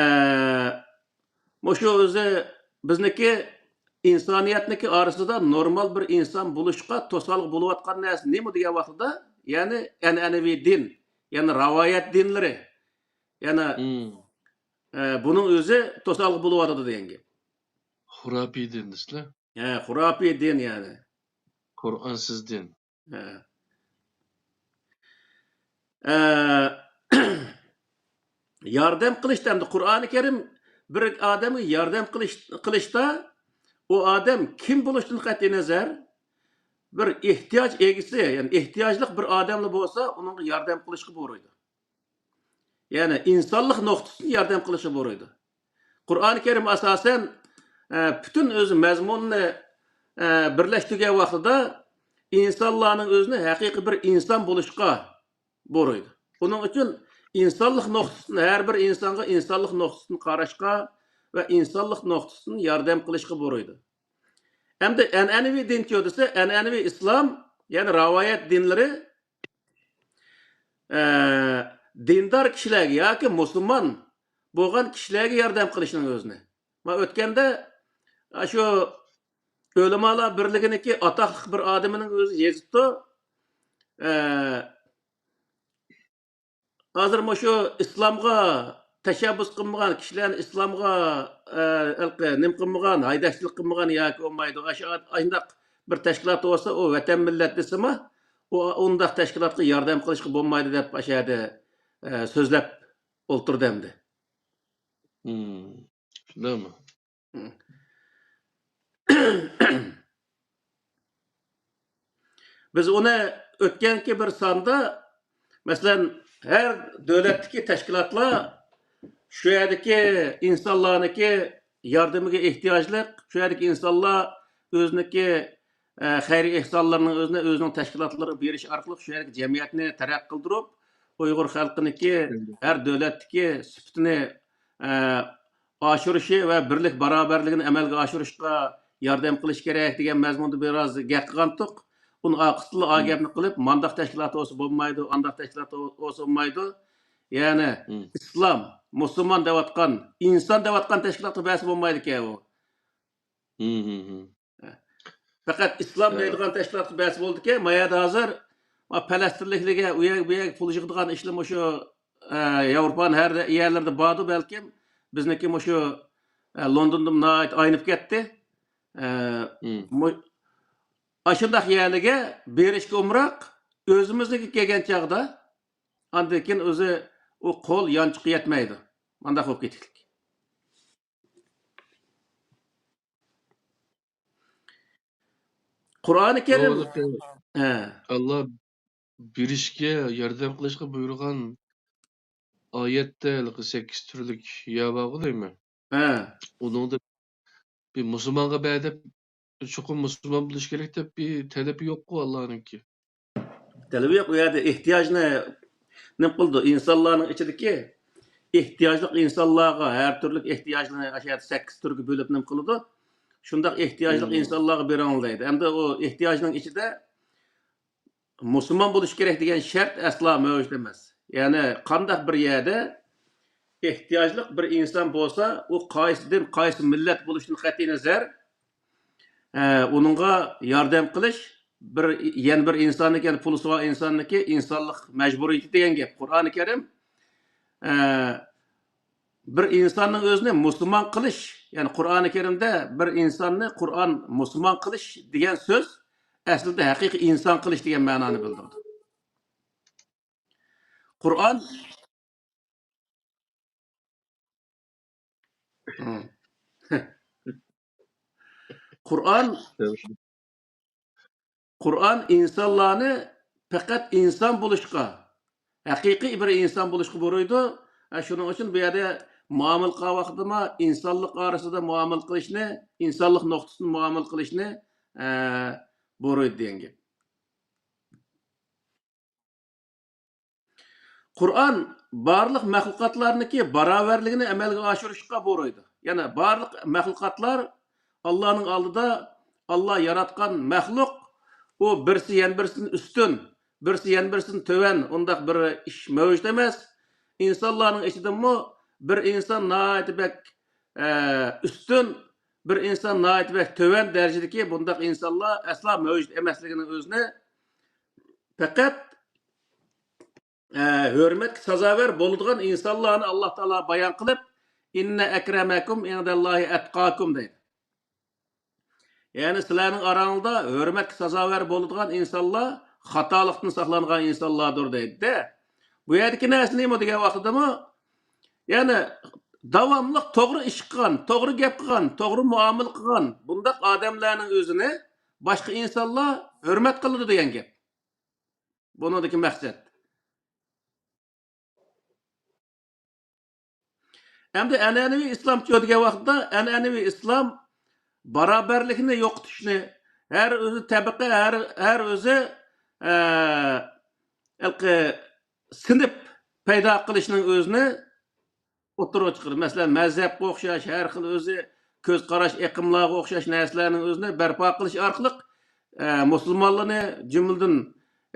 مۇشۇ ئۆزى بىزنىڭكى ئىنسانىيەتنىڭكى ئارىسىدا نورمال بىر ئىنسان بولۇشقا توسالغۇ بولۇۋاتقان نەرسە نېمە دېگەن ۋاقتىدا، يەنى ئەنئەنىۋى دىن، يەنى راۋايەت دىنلىرى، يەنى، ھىم. ئە، بۇنىڭ ئۆزى توسالغۇ بولۇۋاتىدۇ دېگەن گەپ. خۇراپىي دىن دېسىلە. ھە، خۇراپىي دىن يەنى. قۇرئانسىز دىن. ھە. ئە، ياردەم قىلىشتا ئەمدى قۇرئانى كەرىم بىر ئادەمگە ياردەم قىلىش، قىلىشتا ئۇ ئادەم كىم بولۇشتىن قەتئىينەزەر، بىر ئېھتىياج ئىگىسى، يەنى ئېھتىياجلىق بىر ئادەملا بولسا، ئۇنىڭغا ياردەم قىلىشقا بۇيرۇيدۇ. يەنى ئىنسانلىق نۇقتىسىدىن ياردەم قىلىشقا بۇيرۇيدۇ. قۇرئانى كەرىم ئاساسەن، ئە، پۈتۈن ئۆزى مەزمۇنىنى، ئە، بىرلەشتۈرگەن ۋاقتىدا ئىنسانلارنىڭ ئۆزىنى ھەقىقىي بىر ئىنسان بولۇشقا بۇيرۇيدۇ. ئۇنىڭ ئۈچۈن ئىنسانلىق نۇقتىسىدىن، ھەر بىر ئىنسانغا ئىنسانلىق نۇقتىسىدىن قاراشقا ۋە ئىنسانلىق نۇقتىسىدىن ياردەم قىلىشقا بۇيرۇيدۇ. ئەمدى ئەنئەنىۋى دىنچۇ دېسە، ئەنئەنىۋى ئىسلام، يەنى رىۋايەت دىنلىرى، ئە، دىندار كىشىلەرگە ياكى مۇسۇلمان بولغان كىشىلەرگە ياردەم قىلىشنىڭ ئۆزىنى. ما ئۆتكەندە، ئاشۇ ئۆلىمالار بىرلىكىنىڭكى ئاتاقلىق بىر ئادىمىنىڭ ئۆزى يېزىپتۇ. ئە، ھازىر مۇشۇ ئىسلامغا تەشەببۇس قىلمىغان كىشىلەرنى، ئىسلامغا، ئە، ھېلىقى نېمە قىلمىغان، ھەيدەكچىلىك قىلمىغان ياكى بولمايدۇ، ئاشۇ، ئاشۇنداق بىر تەشكىلات بولسا، ئۇ ۋەتەن مىللەت دېسىمۇ، ئۇ ئۇنداق تەشكىلاتقا ياردەم قىلىشقا بولمايدۇ دەپ ئاشۇ يەردە، ئە، سۆزلەپ ئولتۇردى ئەمدى. مم. شۇنداقمۇ؟ بىز ئۇنى ئۆتكەنكى بىر ساندا، مەسىلەن، ھەر دۆلەتتىكى تەشكىلاتلار شۇ يەردىكى ئىنسانلارنىڭكى ياردىمىگە ئېھتىياجلىق، شۇ يەردىكى ئىنسانلار ئۆزىنىڭكى، ئە، خەير ئېھسانلىرىنىڭ ئۆزىنى ئۆزىنىڭ تەشكىلاتلىرىغا بېرىش ئارقىلىق شۇ يەردىكى جەمئىيەتنى تەرەققىي قىلدۇرۇپ، ئۇيغۇر خەلقىنىڭكى ھەر دۆلەتتىكى سۈپىتىنى، ئە، ئاشۇرۇشى ۋە بىرلىك باراۋەرلىكىنى ئەمەلگە ئاشۇرۇشقا ياردەم قىلىش كېرەك دېگەن مەزمۇندا بىر ئاز گەپ قىلغانتۇق. ئۇنىڭ ئارقىسىدىنلا ئا گەپنى قىلىپ، مانداق تەشكىلات بولسا بولمايدۇ، ئانداق تەشكىلات بولسا بولمايدۇ. يەنى ئىسلام، مۇسۇلمان دەۋاتقان، ئىنسان دەۋاتقان تەشكىلاتقا بەرسە بولمايدىكەن ئۇ. پەقەت ئىسلام دەيدىغان تەشكىلاتقا بەرسە بولىدىكەن. ما يەردە ھازىر، ما، پەلەستىنلىكلەرگە ئۇ يەرگە، بۇ يەرگە پۇل يىغىدىغان ئىشلار مۇشۇ، ئە، ياۋروپانىڭ ھەر يەرلىرىدە باردۇ بەلكىم. بىزنىڭكى مۇشۇ، ئە، لوندوندىمۇ ناھايىتى ئاينىپ كەتتى. ئە، مۇ-، ئاشۇنداق يەرلەرگە بېرىشكە ئومراق، ئۆزىمىزنىڭكى كەلگەن چاغدا، ئاندىن كېيىن ئۆزى ئۇ قول يانچۇققا يەتمەيدۇ. مانداق بولۇپ كېتىكلىك. قۇرئانى كەرىم، ھە. ئاللا بېرىشكە، ياردەم قىلىشقا بۇيرۇغان ئايەتتە ھېلىقى سەككىز تۈرلۈك يا بارغۇ دەيمەن. ھە. ئۇنىڭدا بىر مۇسۇلمانغا بەر دەپ، چوقۇم مۇسۇلمان بولۇش كېرەك دەپ بىر تەلىپى يوققۇ ئاللانىڭكى. تەلىپى يوق. ئۇ يەردە ئېھتىياجنى نېمە قىلىدۇ؟ ئىنسانلارنىڭ ئىچىدىكى ئېھتىياجلىق ئىنسانلارغا ھەر تۈرلۈك ئېھتىياجنى ئاشۇ يەردە سەككىز تۈرگە بۆلۈپ نېمە قىلىدۇ؟ شۇنداق ئېھتىياجلىق ئىنسانلارغا بېرىڭ دەيدۇ. ئەمدى ئۇ ئېھتىياجنىڭ ئىچىدە مۇسۇلمان بولۇش كېرەك دېگەن شەرت ئەسلا مەۋجۇت ئەمەس. يەنى قانداق بىر يەردە ئېھتىياجلىق بىر ئىنسان بولسا، ئۇ قايسى دىن، قايسى مىللەت بولۇشىدىن قەتئىينەزەر، ئە، ئۇنىڭغا ياردەم قىلىش بىر، يەنە بىر ئىنساننىڭكى، يەنى پۇلى بار ئىنساننىڭكى ئىنسانلىق مەجبۇرىيىتى دېگەن گەپ. قۇرئانى كەرىم، ئە، بىر ئىنساننىڭ ئۆزىنى مۇسۇلمان قىلىش، يەنى قۇرئانى كەرىمدە بىر ئىنساننى قۇرئان مۇسۇلمان قىلىش دېگەن سۆز ئەسلىدە ھەقىقىي ئىنسان قىلىش دېگەن مەنانى بىلدۈرىدۇ. قۇرئان، قۇرئان، قۇرئان ئىنسانلارنى پەقەت ئىنسان بولۇشقا، ھەقىقىي بىر ئىنسان بولۇشقا بۇيرۇيدۇ. ھە، شۇنىڭ ئۈچۈن بۇ يەردە مۇئامىلە قىلغان ۋاقتىدىمۇ ئىنسانلىق ئارىسىدا مۇئامىلە قىلىشنى، ئىنسانلىق نۇقتىسىدىن مۇئامىلە قىلىشنى، ئە، بۇيرۇيدۇ دېگەن گەپ. قۇرئان بارلىق مەخلۇقاتلارنىڭكى باراۋەرلىكىنى ئەمەلگە ئاشۇرۇشقا بۇيرۇيدۇ. يەنى بارلىق مەخلۇقاتلار ئاللانىڭ ئالدىدا، ئاللا ياراتقان مەخلۇق، ئۇ بىرسى يەنە بىرسىدىن ئۈستۈن، بىرسى يەنە بىرسىدىن تۆۋەن، ئۇنداق بىر ئىش مەۋجۇت ئەمەس. ئىنسانلارنىڭ ئىچىدىمۇ بىر ئىنسان ناھايىتى بەك، ئە، ئۈستۈن، بىر ئىنسان ناھايىتى بەك تۆۋەن دەرىجىدىكى بۇنداق ئىنسانلار ئەسلا مەۋجۇت ئەمەسلىكىنىڭ ئۆزىنى پەقەت، ئە، ھۆرمەتكە سازاۋەر بولىدىغان ئىنسانلارنى ئاللا تائالا بايان قىلىپ، «ئىننە ئەكرەمەكۇم ئىندەللاھى ئەتقاكۇم» دەيدۇ. يەنى سىلەرنىڭ ئاراڭلاردا ھۆرمەتكە سازاۋەر بولىدىغان ئىنسانلار خاتالىقتىن ساقلانغان ئىنسانلاردۇر دەيدۇ-دە. بۇ يەردىكى نەرسە نېمە دېگەن ۋاقتىدىمۇ، يەنى داۋاملىق توغرا ئىش قىلغان، توغرا گەپ قىلغان، توغرا مۇئامىلە قىلغان بۇنداق ئادەملەرنىڭ ئۆزىنى باشقا ئىنسانلار ھۆرمەت قىلىدۇ دېگەن گەپ. بۇنىڭدىكى مەقسەت. ئەمدى ئەنئەنىۋى ئىسلامچۇ دېگەن ۋاقىتتا، ئەنئەنىۋى ئىسلام باراۋەرلىكنى يوقىتىشنى، ھەر ئۆزى تەبىقە، ھەر، ھەر ئۆزى، ئە، ھېلىقى سىنىپ پەيدا قىلىشنىڭ ئۆزىنى ئوتتۇرىغا چىقىرىدۇ. مەسىلەن، مەزھەپكە ئوخشاش، ھەر خىل ئۆزى كۆز قاراش ئېقىملارغا ئوخشاش نەرسىلەرنىڭ ئۆزىنى بەرپا قىلىش ئارقىلىق، ئە، مۇسۇلمانلارنى جۈملىدىن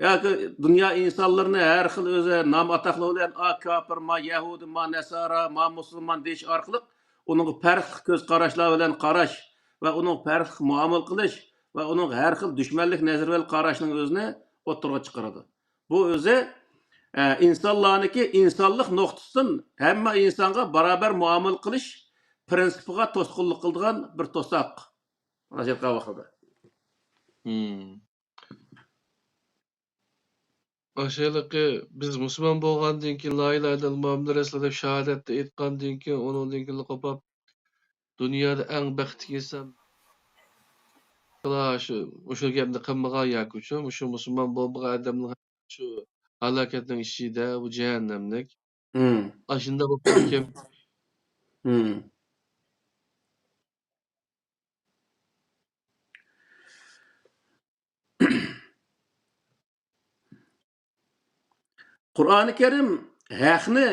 ياكى دۇنيا ئىنسانلىرىنى ھەر خىل ئۆزى نام ئاتاقلار بىلەن، «ئا كاپىر، ما يەھۇدىي، ما نەسارا، ما مۇسۇلمان» دېيىش ئارقىلىق ئۇنىڭغا پەرقلىق كۆز قاراشلار بىلەن قاراش ۋە ئۇنىڭغا پەرقلىق مۇئامىلە قىلىش ۋە ئۇنىڭغا ھەر خىل دۈشمەنلىك نەزىرى بىلەن قاراشنىڭ ئۆزىنى ئوتتۇرىغا چىقىرىدۇ. بۇ ئۆزى، ئە، ئىنسانلارنىڭكى ئىنسانلىق نۇقتىسىدىن ھەممە ئىنسانغا باراۋەر مۇئامىلە قىلىش پىرىنسىپىغا توسقۇنلۇق قىلىدىغان بىر توساق. مۇناسىۋەت قىلغان ۋاقتىدا. مم. ئاشۇلىقى بىز مۇسۇلمان بولغاندىن كېيىن، لا ئىلاھە ئىللاللا مۇھەممەد رەسۇلۇللا دەپ شاھادەتنى ئېيتقاندىن كېيىن، ئۇنىڭدىن كېيىن قوپاپ، دۇنيادا ئەڭ بەختلىك ئىنسان شۇ، مۇشۇ گەپنى قىلمىغان ياكى شۇ، مۇشۇ مۇسۇلمان بولمىغان ئادەمنىڭ شۇ ھالاكەتنىڭ ئىچىدە، بۇ جەھەننەملىك. مم. ئاشۇنداق بولۇپ كېتىپ. مم. قۇرئانى كەرىم ھەقنى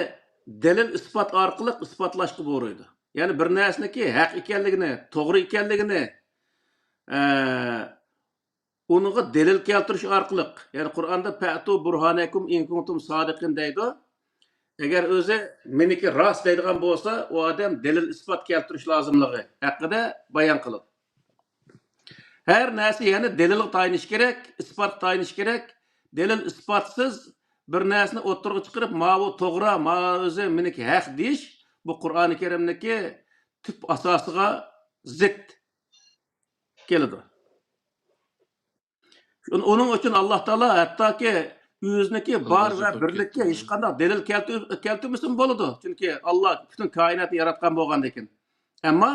دەلىل ئىسپات ئارقىلىق ئىسپاتلاشقا بۇيرۇيدۇ. يەنى بىر نەرسىنىڭكى ھەق ئىكەنلىكىنى، توغرا ئىكەنلىكىنى، ئە، ئۇنىڭغا دەلىل كەلتۈرۈش ئارقىلىق، يەنى قۇرئاندا «فەئتۇ بۇرھانەكۇم ئىن كۇنتۇم سادىقىن» دەيدۇ. ئەگەر ئۆزى مېنىڭكى راست دەيدىغان بولسا، ئۇ ئادەم دەلىل ئىسپات كەلتۈرۈش لازىملىقى ھەققىدە بايان قىلىدۇ. ھەر نەرسە يەنە دەلىلگە تايىنىش كېرەك، ئىسپاتقا تايىنىش كېرەك. دەلىل ئىسپاتسىز بىر نەرسىنى ئوتتۇرىغا چىقىرىپ، «ماۋۇ توغرا، ماۋۇ ئۆزى مېنىڭكى ھەق» دېيىش، بۇ قۇرئانى كەرىمنىڭكى تۈپ ئاساسىغا زىت كېلىدۇ. شۇن-، ئۇنىڭ ئۈچۈن ئاللا تائالا ھەتتاكى ئۆزىنىڭكى بار ۋە بىرلىككە ھېچقانداق دەلىل كەلتۈر-، كەلتۈرمىسىمۇ بولىدۇ. چۈنكى ئاللا پۈتۈن كائىناتنى ياراتقان بولغاندىكىن. ئەمما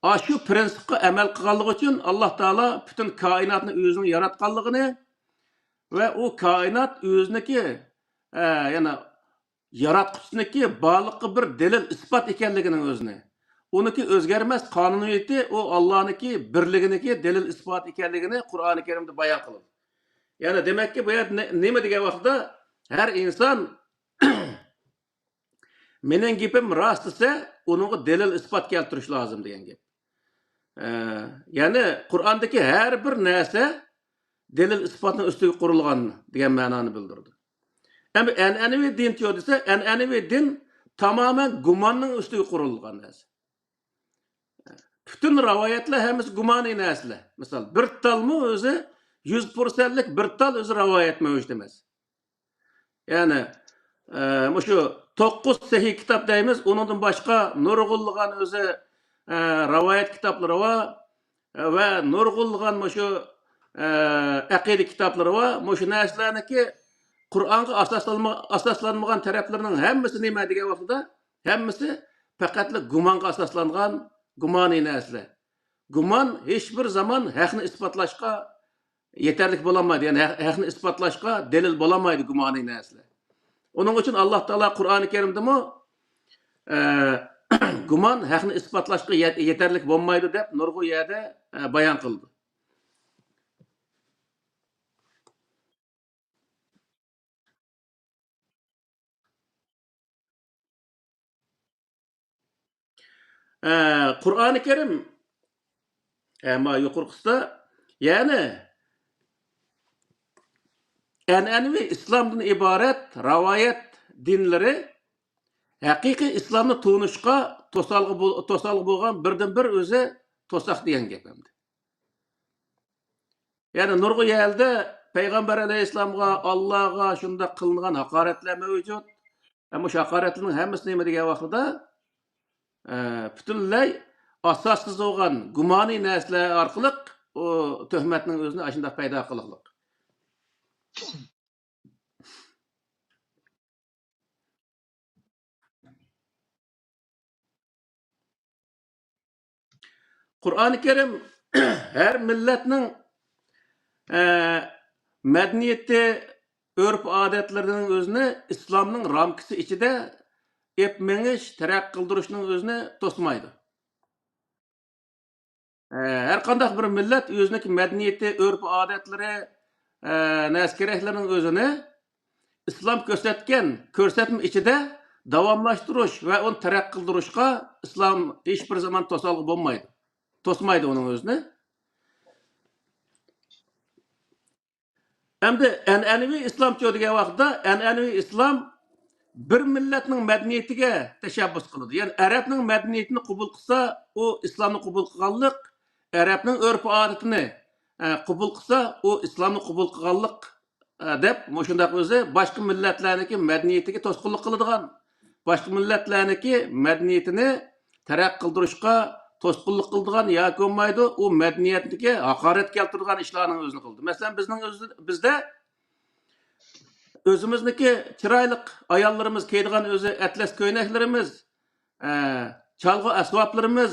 ئاشۇ پىرىنسىپقا ئەمەل قىلغانلىقى ئۈچۈن ئاللا تائالا پۈتۈن كائىناتنى ئۆزىنىڭ ياراتقانلىقىنى ۋە ئۇ كائىنات ئۆزىنىڭكى، ئە، يەنە ياراتقۇچىسىنىڭكى بارلىققا بىر دەلىل ئىسپات ئىكەنلىكىنىڭ ئۆزىنى، ئۇنىڭكى ئۆزگەرمەس قانۇنىيىتى، ئۇ ئاللانىڭكى بىرلىكىنىڭكى دەلىل ئىسپات ئىكەنلىكىنى قۇرئانى كەرىمدە بايان قىلىدۇ. يەنى دېمەككى، بۇ يەردە نە-، نېمە دېگەن ۋاقىتتا، ھەر ئىنسان مېنىڭ گېپىم راست دېسە، ئۇنىڭغا دەلىل ئىسپات كەلتۈرۈش لازىم دېگەن گەپ. ئە، يەنى قۇرئاندىكى ھەر بىر نەرسە دەلىل ئىسپاتنىڭ ئۈستىگە قۇرۇلغان دېگەن مەنانى بىلدۈرىدۇ. ئەمما ئەنئەنىۋى دىنچۇ دېسە، ئەنئەنىۋى دىن تامامەن گۇماننىڭ ئۈستىگە قۇرۇلغان نەرسە. پۈتۈن رىۋايەتلەر ھەممىسى گۇمانىي نەرسىلەر. مىسال، بىر تالمۇ ئۆزى يۈز پىرسەنتلىك بىر تال ئۆزى رىۋايەت مەۋجۇت ئەمەس. يەنى، ئە، مۇشۇ توققۇز سەھىھ كىتاب دەيمىز، ئۇنىڭدىن باشقا نۇرغۇنلىغان ئۆزى، ئە، رىۋايەت كىتابلىرى بار، ئە، ۋە نۇرغۇنلىغان مۇشۇ، ئە، ئەقىدە كىتابلىرى بار. مۇشۇ نەرسىلەرنىڭكى قۇرئانغا ئاساسلانما-، ئاساسلانمىغان تەرەپلىرىنىڭ ھەممىسى نېمە دېگەن ۋاقتىدا، ھەممىسى پەقەتلا گۇمانغا ئاساسلانغان گۇمانىي نەرسىلەر. گۇمان ھېچبىر زامان ھەقنى ئىسپاتلاشقا يېتەرلىك بولالمايدۇ. يەنى ھەق-، ھەقنى ئىسپاتلاشقا دەلىل بولالمايدۇ گۇمانىي نەرسىلەر. ئۇنىڭ ئۈچۈن ئاللا تائالا قۇرئانى كەرىمدىمۇ، ئە، گۇمان ھەقنى ئىسپاتلاشقا يە-، يېتەرلىك بولمايدۇ دەپ نۇرغۇن يەردە، ئە، بايان قىلىدۇ. ئە، قۇرئانى كەرىم، ئە، ما يۇقىرىقىسىدا، يەنى ئەنئەنىۋى ئىسلامدىن ئىبارەت رىۋايەت دىنلىرى ھەقىقىي ئىسلامنى تونۇشقا توسالغۇ بول-، توسالغۇ بولغان بىردىنبىر ئۆزى توساق دېگەن گەپ ئەمدى. يەنى نۇرغۇن يەردە پەيغەمبەر ئەلەيھىسسالامغا، ئاللاغا شۇنداق قىلىنغان ھاقارەتلەر مەۋجۇت. ئەمما شۇ ھاقارەتلەرنىڭ ھەممىسى نېمە دېگەن ۋاقتىدا، ئە، پۈتۈنلەي ئاساسسىز بولغان گۇمانىي نەرسىلەر ئارقىلىق ئۇ تۆھمەتنىڭ ئۆزىنى ئاشۇنداق پەيدا قىلغانلىق. قۇرئانى كەرىم ھەر مىللەتنىڭ، ئە، مەدەنىيىتى، ئۆرپ-ئادەتلىرىنىڭ ئۆزىنى ئىسلامنىڭ رامكىسى ئىچىدە ئېپ مېڭىش، تەرەققىي قىلدۇرۇشنىڭ ئۆزىنى توسمايدۇ. ئە، ھەر قانداق بىر مىللەت ئۆزىنىڭكى مەدەنىيىتى، ئۆرپ-ئادەتلىرى، ئە، نەرسە-كېرەكلىرىنىڭ ئۆزىنى ئىسلام كۆرسەتكەن كۆرسەتمە ئىچىدە داۋاملاشتۇرۇش ۋە ئۇنى تەرەققىي قىلدۇرۇشقا ئىسلام ھېچ بىر زامان توسالغۇ بولمايدۇ. توسمايدۇ ئۇنىڭ ئۆزىنى. ئەمدى ئەنئەنىۋى ئىسلامچۇ دېگەن ۋاقىتتا، ئەنئەنىۋى ئىسلام بىر مىللەتنىڭ مەدەنىيىتىگە تەشەببۇس قىلىدۇ. يەنى ئەرەبنىڭ مەدەنىيىتىنى قوبۇل قىلسا، ئۇ ئىسلامنى قوبۇل قىلغانلىق، ئەرەبنىڭ ئۆرپ-ئادىتىنى، ئە، قوبۇل قىلسا، ئۇ ئىسلامنى قوبۇل قىلغانلىق، ئە، دەپ، مۇشۇنداق ئۆزى باشقا مىللەتلەرنىڭكى مەدەنىيىتىگە توسقۇنلۇق قىلىدىغان، باشقا مىللەتلەرنىڭكى مەدەنىيىتىنى تەرەققىي قىلدۇرۇشقا توسقۇنلۇق قىلىدىغان ياكى بولمايدۇ، ئۇ مەدەنىيەتكە ھاقارەت كەلتۈرىدىغان ئىشلارنىڭ ئۆزىنى قىلىدۇ. مەسىلەن، بىزنىڭ ئۆزى، بىزدە ئۆزىمىزنىڭكى چىرايلىق ئاياللىرىمىز كىيىدىغان ئۆزى ئەتلەس كۆينەكلىرىمىز، ئە، چالغۇ ئەسۋابلىرىمىز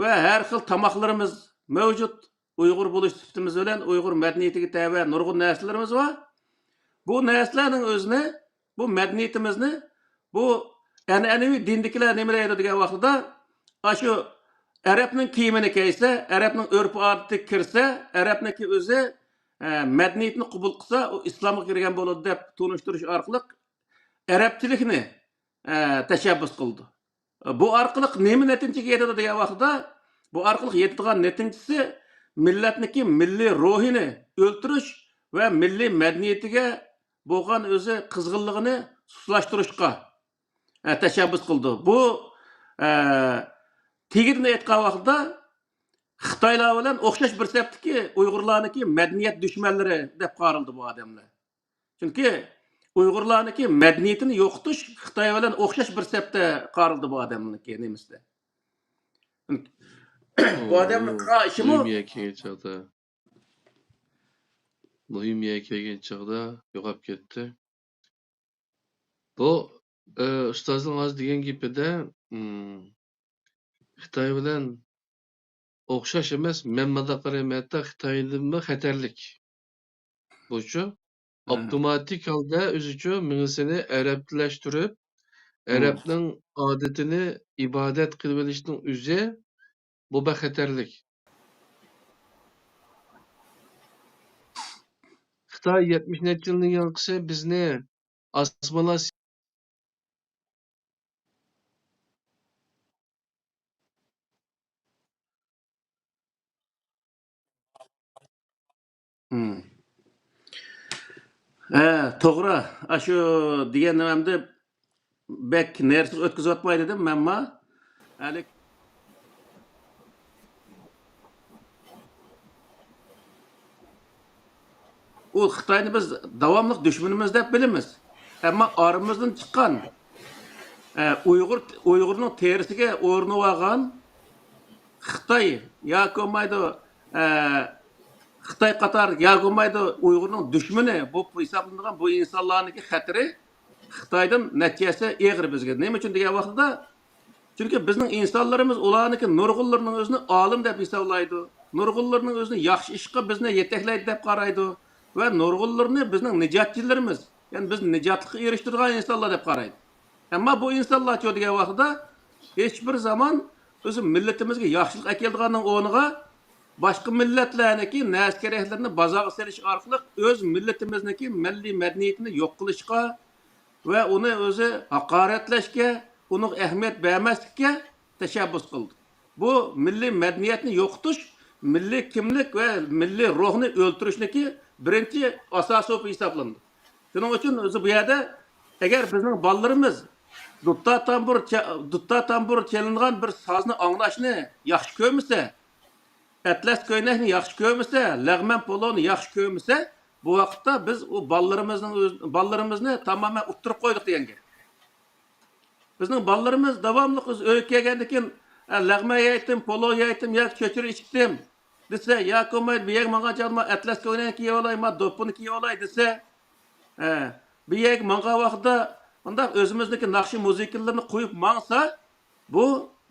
ۋە ھەر خىل تاماقلىرىمىز مەۋجۇت. ئۇيغۇر بولۇش سۈپىتىمىز بىلەن ئۇيغۇر مەدەنىيىتىگە تەۋە نۇرغۇن نەرسىلىرىمىز بار. بۇ نەرسىلەرنىڭ ئۆزىنى، بۇ مەدەنىيىتىمىزنى، بۇ ئەنئەنىۋى دىندىكىلەر نېمە دەيدۇ دېگەن ۋاقتىدا، ئاشۇ ئەرەبنىڭ كىيىمىنى كىيسە، ئەرەبنىڭ ئۆرپ-ئادىتىگە كىرسە، ئەرەبنىڭكى ئۆزى، ئە، مەدەنىيىتىنى قوبۇل قىلسا، ئۇ ئىسلامغا كىرگەن بولىدۇ دەپ تونۇشتۇرۇش ئارقىلىق ئەرەبچىلىكنى، ئە، تەشەببۇس قىلىدۇ. بۇ ئارقىلىق نېمە نەتىجىگە يېتىدۇ دېگەن ۋاقتىدا، بۇ ئارقىلىق يېتىدىغان نەتىجىسى مىللەتنىڭكى مىللىي روھىنى ئۆلتۈرۈش ۋە مىللىي مەدەنىيىتىگە بولغان ئۆزى قىزغىنلىقىنى سۇسلاشتۇرۇشقا، ئە، تەشەببۇس قىلىدۇ. بۇ، ئە، تېگىدىن ئېيتقان ۋاقتىدا خىتايلار بىلەن ئوخشاش بىر سەپتىكى ئۇيغۇرلارنىڭكى مەدەنىيەت دۈشمەنلىرى دەپ قارىلىدۇ بۇ ئادەملەر. چۈنكى ئۇيغۇرلارنىڭكى مەدەنىيىتىنى يوقىتىش خىتاي بىلەن ئوخشاش بىر سەپتە قارىلىدۇ بۇ ئادەمنىڭكى نېمىسىدە. بۇ ئادەمنىڭ قىلغان ئىشىمۇ مۇھىم يەرگە كەلگەن چاغدا، مۇھىم يەرگە كەلگەن چاغدا يوقاپ كەتتى. بۇ، ئە، ئۇستازنىڭ ھازىر دېگەن گېپىدە، ئىم، خىتاي بىلەن ئوخشاش ئەمەس، مەن مۇنداق قارايمەن، ھەتتا خىتايدىنمۇ خەتەرلىك. بۇچۇ؟ ھە. ئاپتوماتىك ھالدا ئۆزىچۇ مېڭىسىنى ئەرەبلەشتۈرۈپ، ھە. ئەرەبنىڭ ئادىتىنى ئىبادەت قىلىۋېلىشنىڭ ئۆزى بۇ بەك خەتەرلىك. خىتاي يەتمىش نەچچە يىلنىڭ ياڭقىسى بىزنى ئاسمانلار مم. ھە، توغرا. ئاشۇ دېگەن نېمەمدە بەك نېرىسىغا ئۆتكۈزۈۋاتماي دېدىم مەنما. ھەلى ئۇ خىتاينى بىز داۋاملىق دۈشمىنىمىز دەپ بىلىمىز. ئەمما ئارىمىزدىن چىققان، ئە، ئۇيغۇر، ئۇيغۇرنىڭ تېرىسىگە ئورىنىۋالغان خىتاي ياكى بولمايدۇ، ئە، خىتاي قاتار ياكى بولمايدۇ ئۇيغۇرنىڭ دۈشمىنى بولۇپ ھېسابلىنىدىغان بۇ ئىنسانلارنىڭكى خەتىرى خىتايدىن نەچچە ھەسسە ئېغىر بىزگە. نېمە ئۈچۈن دېگەن ۋاقتىدا، چۈنكى بىزنىڭ ئىنسانلىرىمىز ئۇلارنىڭكى نۇرغۇنلىرىنىڭ ئۆزىنى ئالىم دەپ ھېسابلايدۇ. نۇرغۇنلىرىنىڭ ئۆزىنى ياخشى ئىشقا بىزنى يېتەكلەيدۇ دەپ قارايدۇ. ۋە نۇرغۇنلىرىنى بىزنىڭ نىجاتچىلىرىمىز، يەنى بىزنى نىجاتلىققا ئېرىشتۈرىدىغان ئىنسانلار دەپ قارايدۇ. ئەمما بۇ ئىنسانلارچۇ دېگەن ۋاقتىدا ھېچ بىر زامان ئۆزى مىللىتىمىزگە ياخشىلىق ئەكېلىدىغاننىڭ ئورنىغا باشقا مىللەتلەرنىڭكى نەرسە-كېرەكلىرىنى بازارغا سېلىش ئارقىلىق ئۆز مىللىتىمىزنىڭكى مىللىي مەدەنىيىتىنى يوق قىلىشقا ۋە ئۇنى ئۆزى ھاقارەتلەشكە، ئۇنىڭغا ئەھمىيەت بەرمەسلىككە تەشەببۇس قىلدى. بۇ مىللىي مەدەنىيەتنى يوقىتىش، مىللىي كىملىك ۋە مىللىي روھنى ئۆلتۈرۈشنىڭكى بىرىنچى ئاساسى بولۇپ ھېسابلىنىدۇ. شۇنىڭ ئۈچۈن ئۆزى بۇ يەردە ئەگەر بىزنىڭ بالىلىرىمىز دۇتتا تامبۇر چە-، دۇتتا تامبۇر چېلىنغان بىر سازنى ئاڭلاشنى ياخشى كۆرمىسە، ئەتلەس كۆينەكنى ياخشى كۆرمىسە، لەغمەن پولونى ياخشى كۆرمىسە، بۇ ۋاقىتتا بىز ئۇ بالىلىرىمىزنىڭ ئۆز-، بالىلىرىمىزنى تامامەن ئۇتتۇرۇپ قويدۇق دېگەن گەپ. بىزنىڭ بالىلىرىمىز داۋاملىق ئۆز-، ئۆيگە كەلگەندىن كېيىن، ئە، لەغمەن يەيتتىم، پولو يەيتتىم ياكى چۆچۈرە ئىچتىم دېسە، ياكى بولمايدۇ، بۇ يەرگە ماڭغان چاغدا ما ئەتلەس كۆينەكنى كىيىۋالاي، ما دوپپىنى كىيىۋالاي دېسە، ئە، بۇ يەرگە ماڭغان ۋاقتىدا مۇنداق ئۆزىمىزنىڭكى ناخشا مۇزىكىلىرىنى قويۇپ ماڭسا، بۇ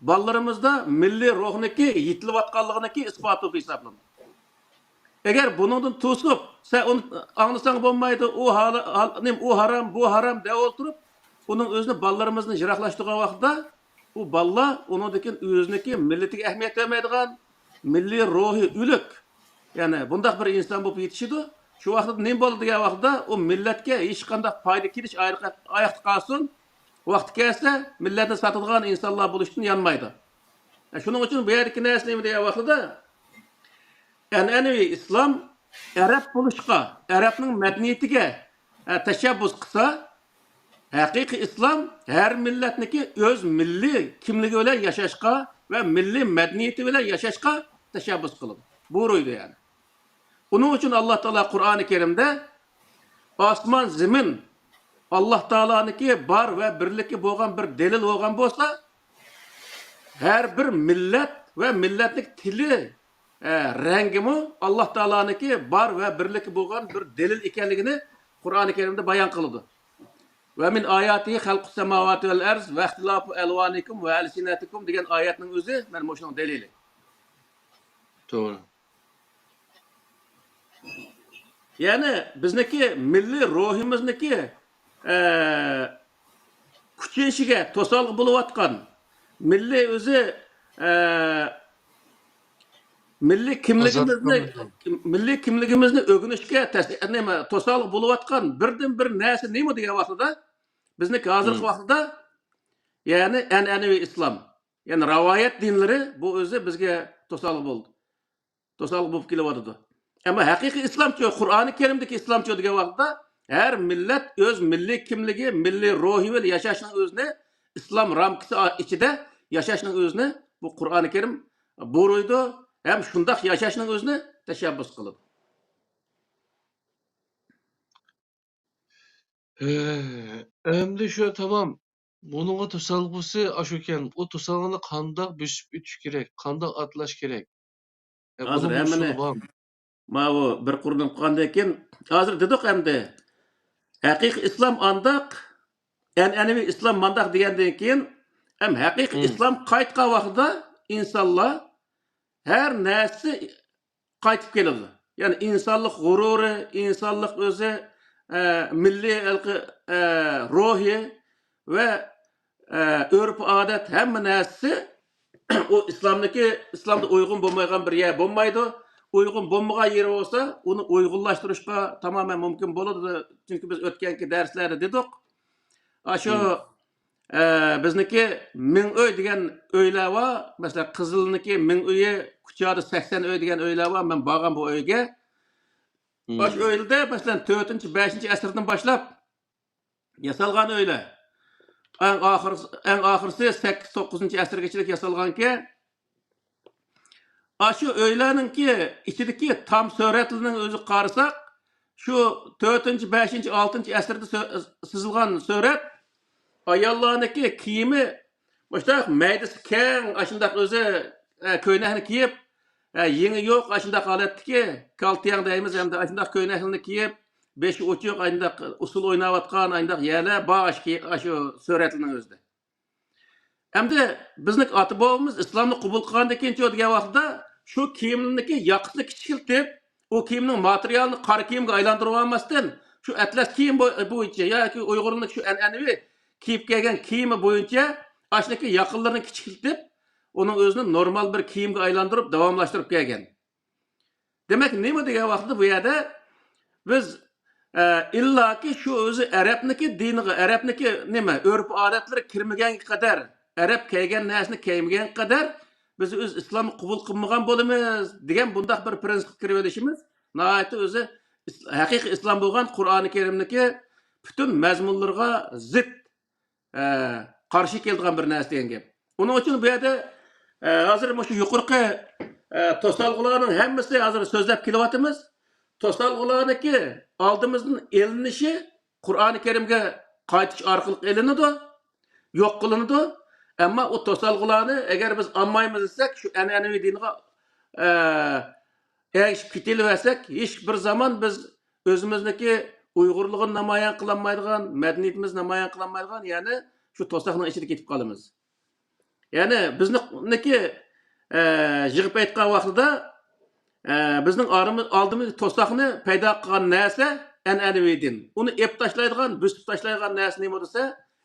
بالىلىرىمىزدا مىللىي روھنىڭكى يېتىلىۋاتقانلىقىنىڭكى ئىسپاتى بولۇپ ھېسابلىنىدۇ. ئەگەر بۇنىڭدىن توسۇپ، سەن ئۇنى ئاڭلىساڭ بولمايدۇ، ئۇ ھال-، ھال-، نېمە، ئۇ ھارام، بۇ ھارام دەپ ئولتۇرۇپ، ئۇنىڭ ئۆزىنى، بالىلىرىمىزنى يىراقلاشتۇرغان ۋاقتىدا، ئۇ بالىلار ئۇنىڭدىن كېيىن ئۆزىنىڭكى مىللىتىگە ئەھمىيەت بەرمەيدىغان، مىللىي روھى ئۆلۈك، يەنى بۇنداق بىر ئىنسان بولۇپ يېتىشىدۇ. شۇ ۋاقىتتا نېمە بولىدۇ دېگەن ۋاقىتتا، ئۇ مىللەتكە ھېچقانداق پايدا كېلىش ئايرىق-، ئاياقتا قالسۇن. ۋاقتى كەلسە، مىللەتنى ساتىدىغان ئىنسانلار بولۇشتىن يانمايدۇ. شۇنىڭ ئۈچۈن بۇ يەردىكى نەرسە نېمە دېگەن ۋاقتىدا، ئەنئەنىۋى ئىسلام ئەرەب بولۇشقا، ئەرەبنىڭ مەدەنىيىتىگە، ئە، تەشەببۇس قىلسا، ھەقىقىي ئىسلام ھەر مىللەتنىكى ئۆز مىللىي كىملىكى بىلەن ياشاشقا ۋە مىللىي مەدەنىيىتى بىلەن ياشاشقا تەشەببۇس قىلىدۇ، بۇيرۇيدۇ يەنى. ئۇنىڭ ئۈچۈن ئاللا تائالا قۇرئانى كەرىمدە ئاسمان، زېمىن ئاللا تائالانىڭكى بار ۋە بىرلىكى بولغان بىر دەلىل بولغان بولسا، ھەر بىر مىللەت ۋە مىللەتنىڭ تىلى، ئە، رەڭگىمۇ ئاللا تائالانىڭكى بار ۋە بىرلىكى بولغان بىر دەلىل ئىكەنلىكىنى قۇرئانى كەرىمدە بايان قىلىدۇ. ۋە مىن ئاياتىھى خەلقۇس سەماۋاتى ۋەل ئەرز ۋەختىلاپۇ ئەلۋانىكۇم ۋە ئەلسىنەتىكۇم دېگەن ئايەتنىڭ ئۆزى مەن مۇشۇنىڭ دەلىلى. توغرا. يەنى بىزنىڭكى مىللىي روھىمىزنىڭكى، ئە، كۈچىيىشىگە توسالغۇ بولۇۋاتقان، مىللىي ئۆزى، ئە، مىللىي كىملىكىمىزنى، مىللىي كىملىكىمىزنى ئۆگىنىشكە تەس-، نېمە، توسالغۇ بولۇۋاتقان بىردىن بىر نەرسە نېمە دېگەن ۋاقتىدا، بىزنىڭكى ھازىرقى ۋاقتىدا، يەنى ئەنئەنىۋى ئىسلام، يەنى رىۋايەت دىنلىرى بۇ ئۆزى بىزگە توسالغۇ بولدى. توسالغۇ بولۇپ كېلىۋاتىدۇ. ئەمما ھەقىقىي ئىسلامچۇ، قۇرئانى كەرىمدىكى ئىسلامچۇ دېگەن ۋاقىتتا، ھەر مىللەت ئۆز مىللىي كىملىكى، مىللىي روھى بىلەن ياشاشنىڭ ئۆزىنى ئىسلام رامكىسى ئىچىدە ياشاشنىڭ ئۆزىنى بۇ قۇرئانى كەرىم بۇيرۇيدۇ ھەم شۇنداق ياشاشنىڭ ئۆزىنى تەشەببۇس قىلىدۇ. ھە، ئەمدى شۇ تامام. بۇنىڭغا توسالغۇسى ئاشۇكەن. ئۇ توسالغۇنى قانداق بۆسۈپ ئۆتۈش كېرەك؟ قانداق ئاتلاش كېرەك؟ ھە، ھازىر بۇنىڭ ھەممىنى ئۇسۇلى بارمۇ؟ ماۋۇ بىر قۇرۇلۇپ قالغاندىن كېيىن، ھازىر دېدۇق ئەمدى. ھەقىقىي ئىسلام ئانداق، ئەنئەنىۋى ئىسلام مانداق دېگەندىن كېيىن، ھەم ھەقىقىي ئىسلام قايتقان ۋاقتىدا ئىنسانلار ھەر نەرسىسى قايتىپ كېلىدۇ. يەنى ئىنسانلىق غۇرۇرى، ئىنسانلىق ئۆزى، ئە، مىللىي ھېلىقى، ئە، روھى ۋە، ئە، ئۆرپ-ئادەت ھەممە نەرسىسى ئۇ ئىسلامدىكى، ئىسلامدا ئۇيغۇن بولمايدىغان بىر يەر بولمايدۇ. ئۇيغۇن بولمىغان يېرى بولسا، ئۇنى ئۇيغۇنلاشتۇرۇشقا تامامەن مۇمكىن بولىدۇ. چۈنكى بىز ئۆتكەنكى دەرسلەردە دېدۇق. ئاشۇ، ئە، بىزنىڭكى مىڭ ئۆي دېگەن ئۆيلەر بار. مەسىلەن، قىزىلنىڭكى مىڭ ئۆيى، كۇچادا سەكسەن ئۆي دېگەن ئۆيلەر بار. مەن بارغان بۇ ئۆيگە. ئاشۇ ئۆيلەردە، مەسىلەن، تۆتىنچى، بەشىنچى ئەسىردىن باشلاپ ياسالغان ئۆيلەر. ئەڭ ئاخىرسى، ئەڭ ئاخىرسى سەككىز، توققۇزىنچى ئەسىرگىچىلىك ياسالغانكەن. ئاشۇ ئۆيلەرنىڭكى ئىچىدىكى تام سۈرەتلىرىنىڭ ئۆزى قارىساق، شۇ تۆتىنچى، بەشىنچى، ئالتىنچى ئەسىردە سۆ-، سىزىلغان سۈرەت، ئاياللارنىڭكى كىيىمى مۇشۇنداق مەيدىسى كەڭ، ئاشۇنداق ئۆزى، ئە، كۆينەكنى كىيىپ، ئە، يېڭى يوق، ئاشۇنداق ھالەتتىكى، كالتىياڭ دەيمىز ئەمدى، ئاشۇنداق كۆينەكنى كىيىپ، بېشى ئوچۇق، ئاشۇنداق ئۇسسۇل ئويناۋاتقان، ئاشۇنداق يەرلەر بار، ئاشۇ كى-، ئاشۇ سۈرەتلىرىنىڭ ئۆزىدە. ئەمدى بىزنىڭ ئاتا بوۋىمىز ئىسلامنى قوبۇل قىلغاندىن كېيىنچۇ دېگەن ۋاقتىدا، شۇ كىيىمنىڭكى ياقىسىنى كىچىكلىتىپ، ئۇ كىيىمنىڭ ماتېرىيالىنى قارا كىيىمگە ئايلاندۇرۇۋالماستىن، شۇ ئەتلەس كىيىم بو-، بويىچە ياكى ئۇيغۇرنىڭ شۇ ئەنئەنىۋى كىيىپ كەلگەن كىيىمى بويىچە ئاشۇنىڭكى ياقىلىرىنى كىچىكلىتىپ، ئۇنىڭ ئۆزىنى نورمال بىر كىيىمگە ئايلاندۇرۇپ داۋاملاشتۇرۇپ كەلگەن. دېمەك، نېمە دېگەن ۋاقىتتا بۇ يەردە بىز، ئە، ئىللاكى شۇ ئۆزى ئەرەبنىكى دىنىغا، ئەرەبنىكى نېمە، ئۆرپ-ئادەتلىرى كىرمىگەنگە قەدەر، ئەرەب كىيگەن نەرسىنى كىيمىگەنگە قەدەر بىز ئۆز ئىسلامنى قوبۇل قىلمىغان بولىمىز دېگەن بۇنداق بىر پرىنسىپقا كىرىۋېلىشىمىز ناھايىتى ئۆزى ئىس-، ھەقىقىي ئىسلام بولغان قۇرئانى كەرىمنىكى پۈتۈن مەزمۇنلىرىغا زىت، ئە، قارشى كېلىدىغان بىر نەرسە دېگەن گەپ. ئۇنىڭ ئۈچۈن بۇ يەردە، ئە، ھازىر مۇشۇ يۇقىرىقى، ئە، توسالغۇلارنىڭ ھەممىسى ھازىر سۆزلەپ كېلىۋاتىمىز. توسالغۇلارنىڭكى ئالدىمىزدىن ئېلىنىشى قۇرئانى كەرىمگە قايتىش ئارقىلىق ئېلىنىدۇ، يوق قىلىنىدۇ. ئەمما ئۇ توسالغۇلارنى ئەگەر بىز ئالمايمىز دېسەك، شۇ ئەنئەنىۋى دىنغا، ئە، ئەگىشىپ كېتىۋەرسەك، ھېچ بىر زامان بىز ئۆزىمىزنىڭكى ئۇيغۇرلۇقىنى نامايان قىلالمايدىغان، مەدەنىيىتىمىزنى نامايان قىلالمايدىغان، يەنى شۇ توساقنىڭ ئىچىدە كېتىپ قالىمىز. يەنى بىزنىڭكى، ئە، يىغىپ ئېيتقان ۋاقتىدا، ئە، بىزنىڭ ئارىمىز-، ئالدىمىزدىكى توساقنى پەيدا قىلغان نەرسە ئەنئەنىۋى دىن. ئۇنى ئېلىپ تاشلايدىغان، بۆسۈپ تاشلايدىغان نەرسە نېمە دېسە،